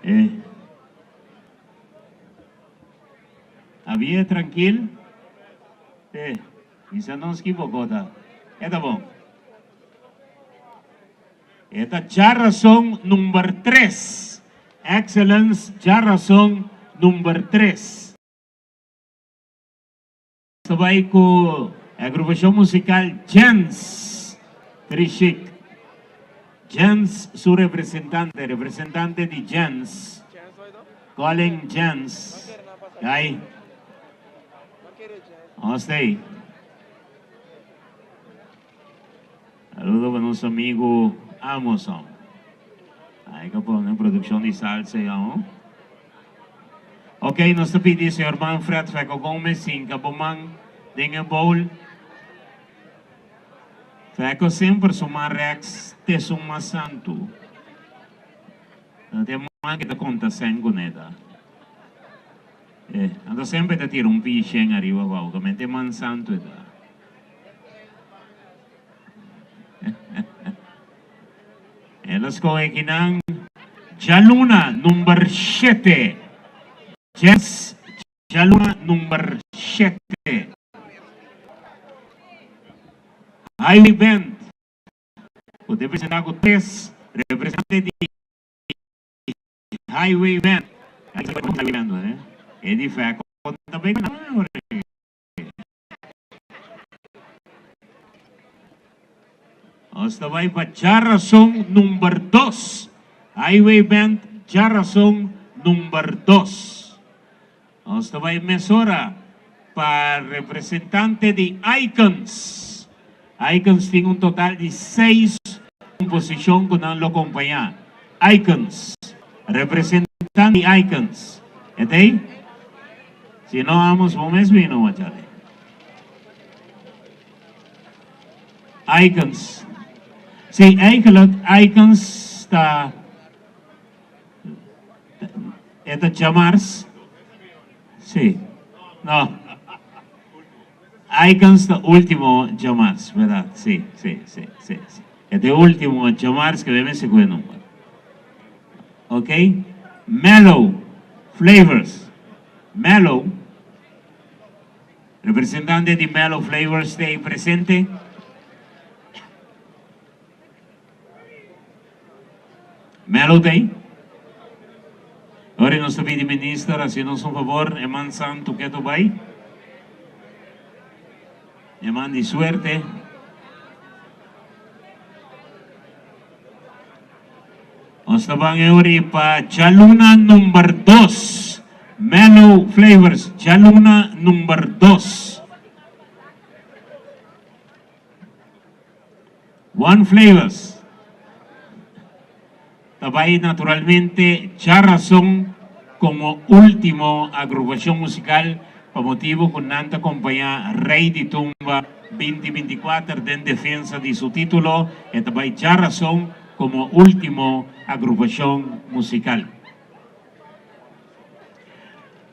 E. Habie trankil. E, bisa nos ki bo kota. E ta bon. E ta djarason number tres. Excellence djarason number tres. Ta bai ku e agrupashon musikal Jens Trishik. Jens su representante, representante di Jens, Colin Jens. Kai. Nos ta ei. Saludo pa nos amigo Amoson. Ai ka pone produccion di salsa ya ho. Ok, nos ta pidi señor Manfred Feco Gomez hinca bo man den e bowl. Feco semper su man rechts te su mas santu. Ta te man ke ta conta cen cune ta. Eh, anto semper ta tira un pishen ariba abao, kamente man santu e ta. El a skohe kinan djaluna number shete. Jess, djaluna number shete. Highway Band, ku ta presentá ku tres representante di Highway Band. E di Fèko ta bay ku nan. Nos ta bai pa djarason number dos. Highway Band djarason number dos. Nos ta bai mesora pa representante di Icons. Icons tin un total di seis komposishon ku nan lo kompañá. Icons. Representante di Icons. E ta ei? Si no amos bo mes bini wachale. Icons. Sí, eigenlijk Icons ta e ta djamars. Sí. No. Icons ta ultimo djamars, verdad? Sí, sí, sí, sí, sí. E ta e ultimo djamars ke mester kohe number. Ok. Mellow Flavors. Mellow. Representante di Mellow Flavors ta ei presente. Mellow ta ei. Ora nos ta pidi minister hasi nos un favor, e man santu ketu bai. E man di suerte. Nos ta ban euri pa djaluna number dos. Mellow Flavors, djaluna number dos. One Flavors ta bai naturalmente djarason komo ultimo agrupashon musikal pa motibu ku nan ta kompañá Rey di Tumba binti 24 den defensa di su titulo. E ta bai djarason komo último agrupashon musikal.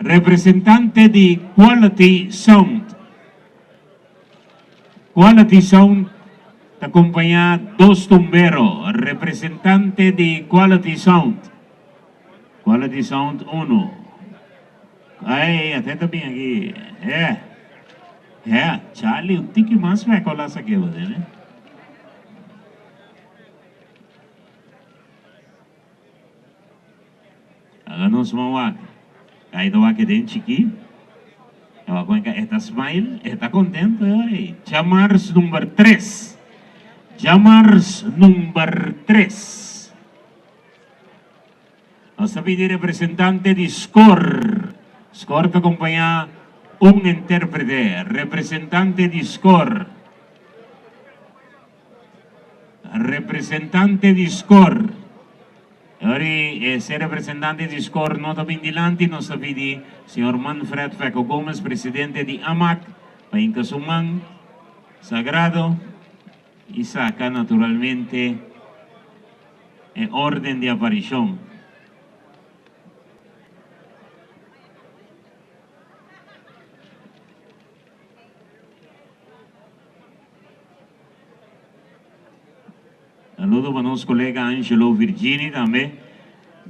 Representante di Quality Sound. Quality Sound ta kompañá dos tumbero. Representante di Quality Sound. Quality Sound uno. Ay, ate ta bin aki. Eh. Eh, Charlie, un tiki mas fèkolas aki, bo tene. Laga nos man wak. Kai ta wak e den chikí. E wak kon e ta smile, e ta kontento e ora ei. Djamars number tres. Djamars number tres. Nos ta pidi representante di Skor. Skor ta kompañá un intérprete. Representante di Skor. Representante di Skor. Ora e representante di Skor no ta bin dilanti, nos ta pidi señor Manfred Fecco Gomez, presidente di AMAC, pa hinka su man sagrado y saca naturalmente e orden di aparicion. Saludo pa nos colega Angelo Virgini tambe.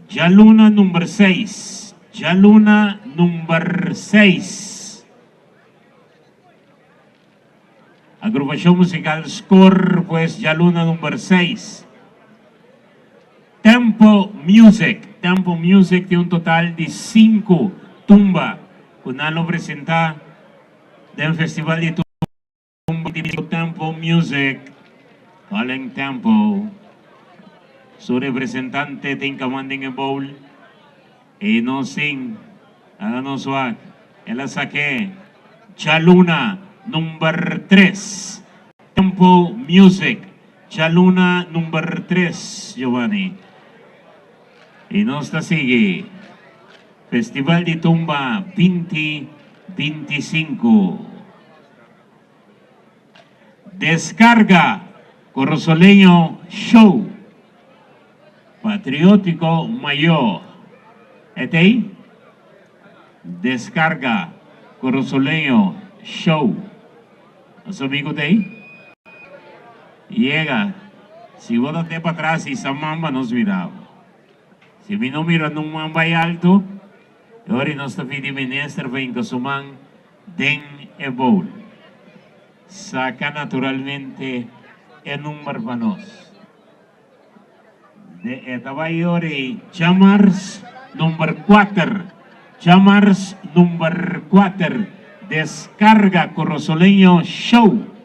Djaluna number seis. Djaluna number seis. Agrupacion musical Score pues djaluna number seis. Tempo Music. Tempo Music tin un total di sinku tumba ku nan lo presenta den Festival di Tumba di Tempo Music. Calling Tempo. Su representante tin kaman den e bowl i nos tin laga nos wak el a sak'é djaluna number tres. Tempo Music Djaluna number tres, Giovanni. I nos ta sigui Festival di Tumba binti 25. Descarga Corosoleño Show Patriótico Mayor. E ta ei? Descarga Corosoleño Show. Nos amigo ta ei? Yega, si bo ta te patras hisa man pa nos mira bo. Si mi no mira nun man bai alto, e ora nos ta pidi minister pa hinka su man den e bowl. Saka naturalmente e number pa nos. De e ta bai ora ei djamars number kuater. Djamars number kuater, Descarga Corosoleño Show.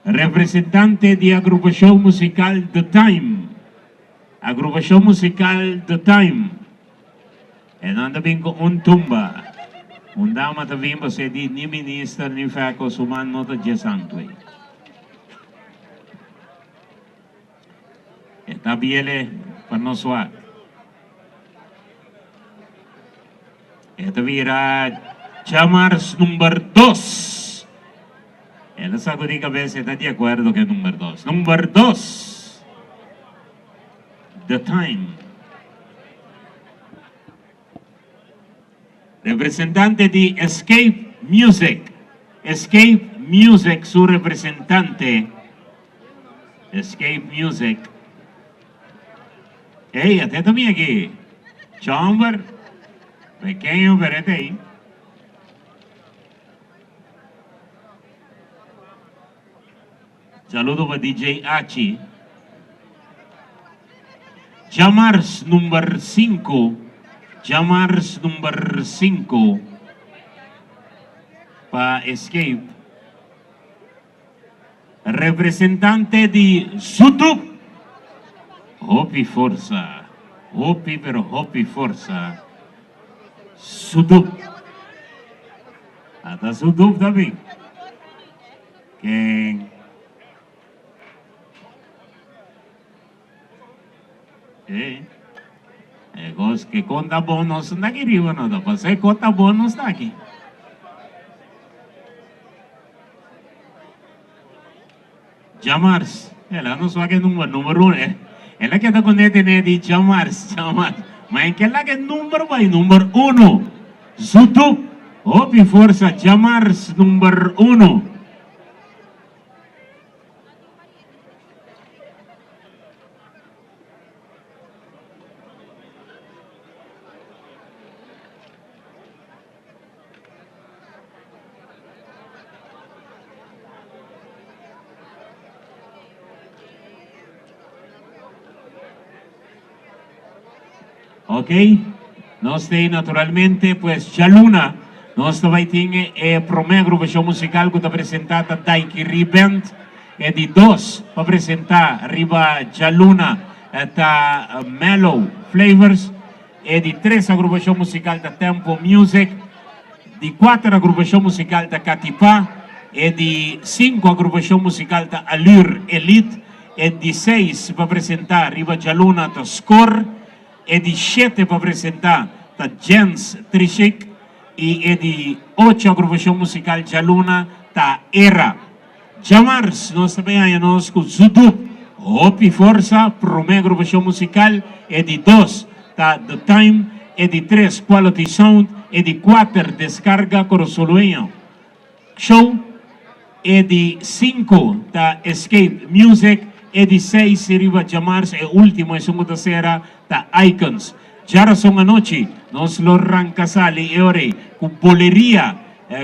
Representante di agrupashon musikal The Time. Agrupashon musikal The Time. E nan ta bin ku un tumba. Un dama ta bin pasobra di ni minister ni fèko su man no ta dje santu ei. E ta biele pa nos wak. E ta bira djamars number dos. El a sacudi cabes, e ta di acuerdo cu e number dos. Number dos. The Time. Representante di Escape Music. Escape Music su representante. Escape Music. Ey, ate ta mi aki. Chomber. Pequeño, pero ete ahí. Saludo pa DJ Achi. Djamars number sinku. Djamars number sinku pa Escape. Representante di Zutup. Hopi forsa. Hopi pero hopi forsa. Zutup. Ata Zutup ta bin. Ken? Eh, e kos ke konta bon nos no ta aki riba no ta pasó e konta bon nos ta aki. Djamars, el a nos wak e number, number uno, eh, el a keda ku nete nete di djamars, djamars, ma en ke laga e number bai, number uno, Zutu, hopi forsa, djamars, number uno. Ok, nos ta naturalmente pues djaluna nos ta bai tin e prome agrupashon musikal ku ta presenta ta Daiquiri Band. E di dos pa presentá riba djaluna ta Mellow Flavors. E di tres agrupashon musikal ta Tempo Music. Di kuater agrupashon musikal ta Katipá. E di sinku agrupashon musikal ta Allure Elite. E di seis pa presentá riba djaluna ta Score. E di shete pa presentá ta Jens Trishik i e di ocho agrupashon musikal djaluna ta Era. Djamars nos ta bay haña nos ku Zudup, Hopi Forsa, promé agrupashon musikal, e di dos ta The Time, e di tres Quality Sound, e di kuater Descarga Corosolueño Show, e di sinku ta Escape Music, e di seis riba djamars e último esun ku ta sera ta Icons. Djarason anochi nos lo ranka sali e ora ei ku Boleria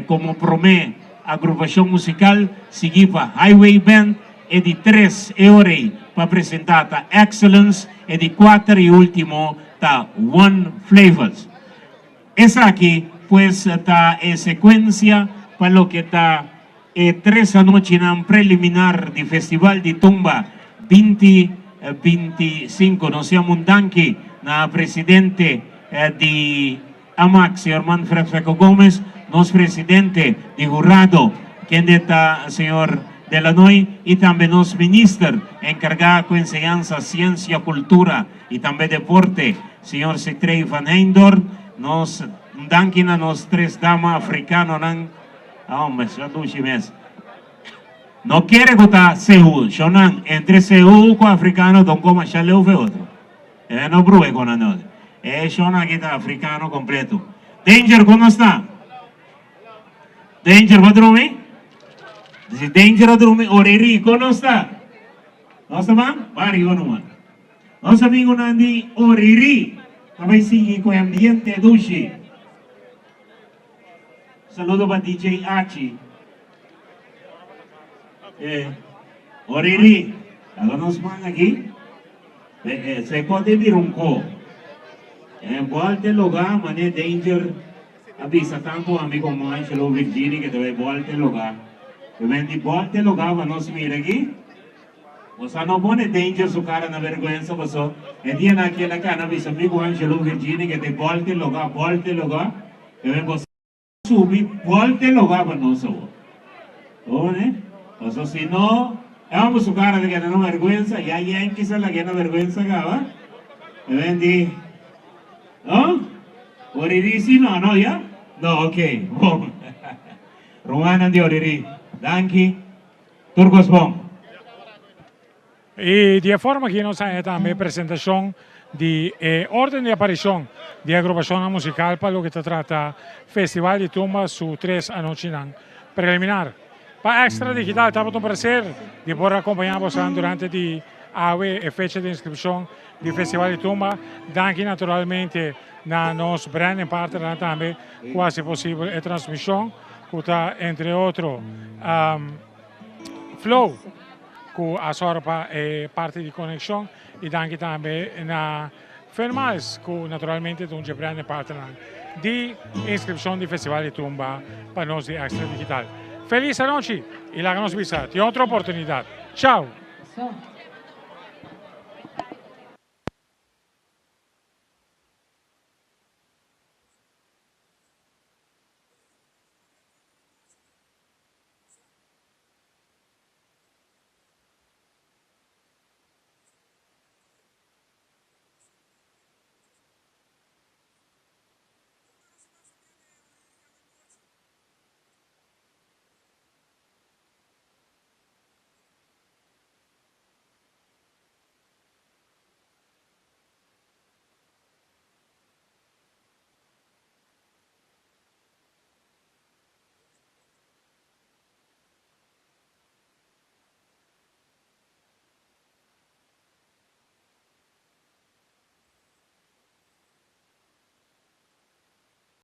komo promé agrupashon musikal, sigui pa Highway Band, e di tres e ora ei pa presentá ta Excellence, e di kuater i último ta One Flavors. Esaki pues ta e sekuensia pa loke ta E tres anochinan preliminar di Festival di Tumba 2025. Nos yama un danki na presidente di AMAC, señor Manfred Feco Gomez, nos presidente di hurado, kende ta señor Delanoy, y tambe nos minister encarga cu enseñansa, ciencia, cultura y tambe deporte, señor Sitrey van Heyndorn. Nos un danki na nos tres dama africanonan. Homber, sa dushi mes. No kere ku ta Seú. Shonnan, entre Seú ku afrikano don koma sha leu fe otro. E no brue ku nan no. E shonnan aki ta afrikano kompleto. Danger, kon nos ta? Danger, bo a drumi? Si Danger a drumi, Oriri, kon nos ta? Nos ta ban? Ban riba numa. Nos amigunan di Oriri ta bai sigui ku e ambiente dushi. Saludo pa DJ Achi. Eh, Oriri, laga nos man aki. Eh, eh, se kote bira un ko. Eh, bolte loga, mane Danger a bisa tanto ami como Angelo Virgini que te bai bolte loga. E ben di bolte loga pa nos mira aki. Bosa no pone Danger su cara na vergüenza paso e dia na ki el a cana bisa mi cu Angelo Virgini que te bolte loga, bolte loga. E ben bosa subi bolte loga pa nos awor. Bo ne? Paso si no, e homber su cara ta keda na vergüenza, ya Yankees a lag'é na vergüenza caba. E ben di, No? Oriri si no, no ya? No, ok, bon. Rumannan di Oriri, danki. Tur cos bon. I di e forma aki nos haña tambe presentashon di e orden di aparishon di e agrupashonnan musikal pa loke ta trata Festival di Tumba su tres anochinan preliminar. Pa Extra Digital tabata un plaser di por akompañá bosan durante di awe e fecha di inskripshon di Festival di Tumba. Danki naturalmente na nos branding partnernan tambe ku hasi posibel e transmishon ku ta entre otro Flow ku a sòru pa e parti di konekshon i danki tambe na Fermiles ku naturalmente ta un dje branding partnernan di inskripshon di Festival di Tumba pa nos di Extra Digital. Felis anochi i laga nos bisa tin otro oportunidat. Chao!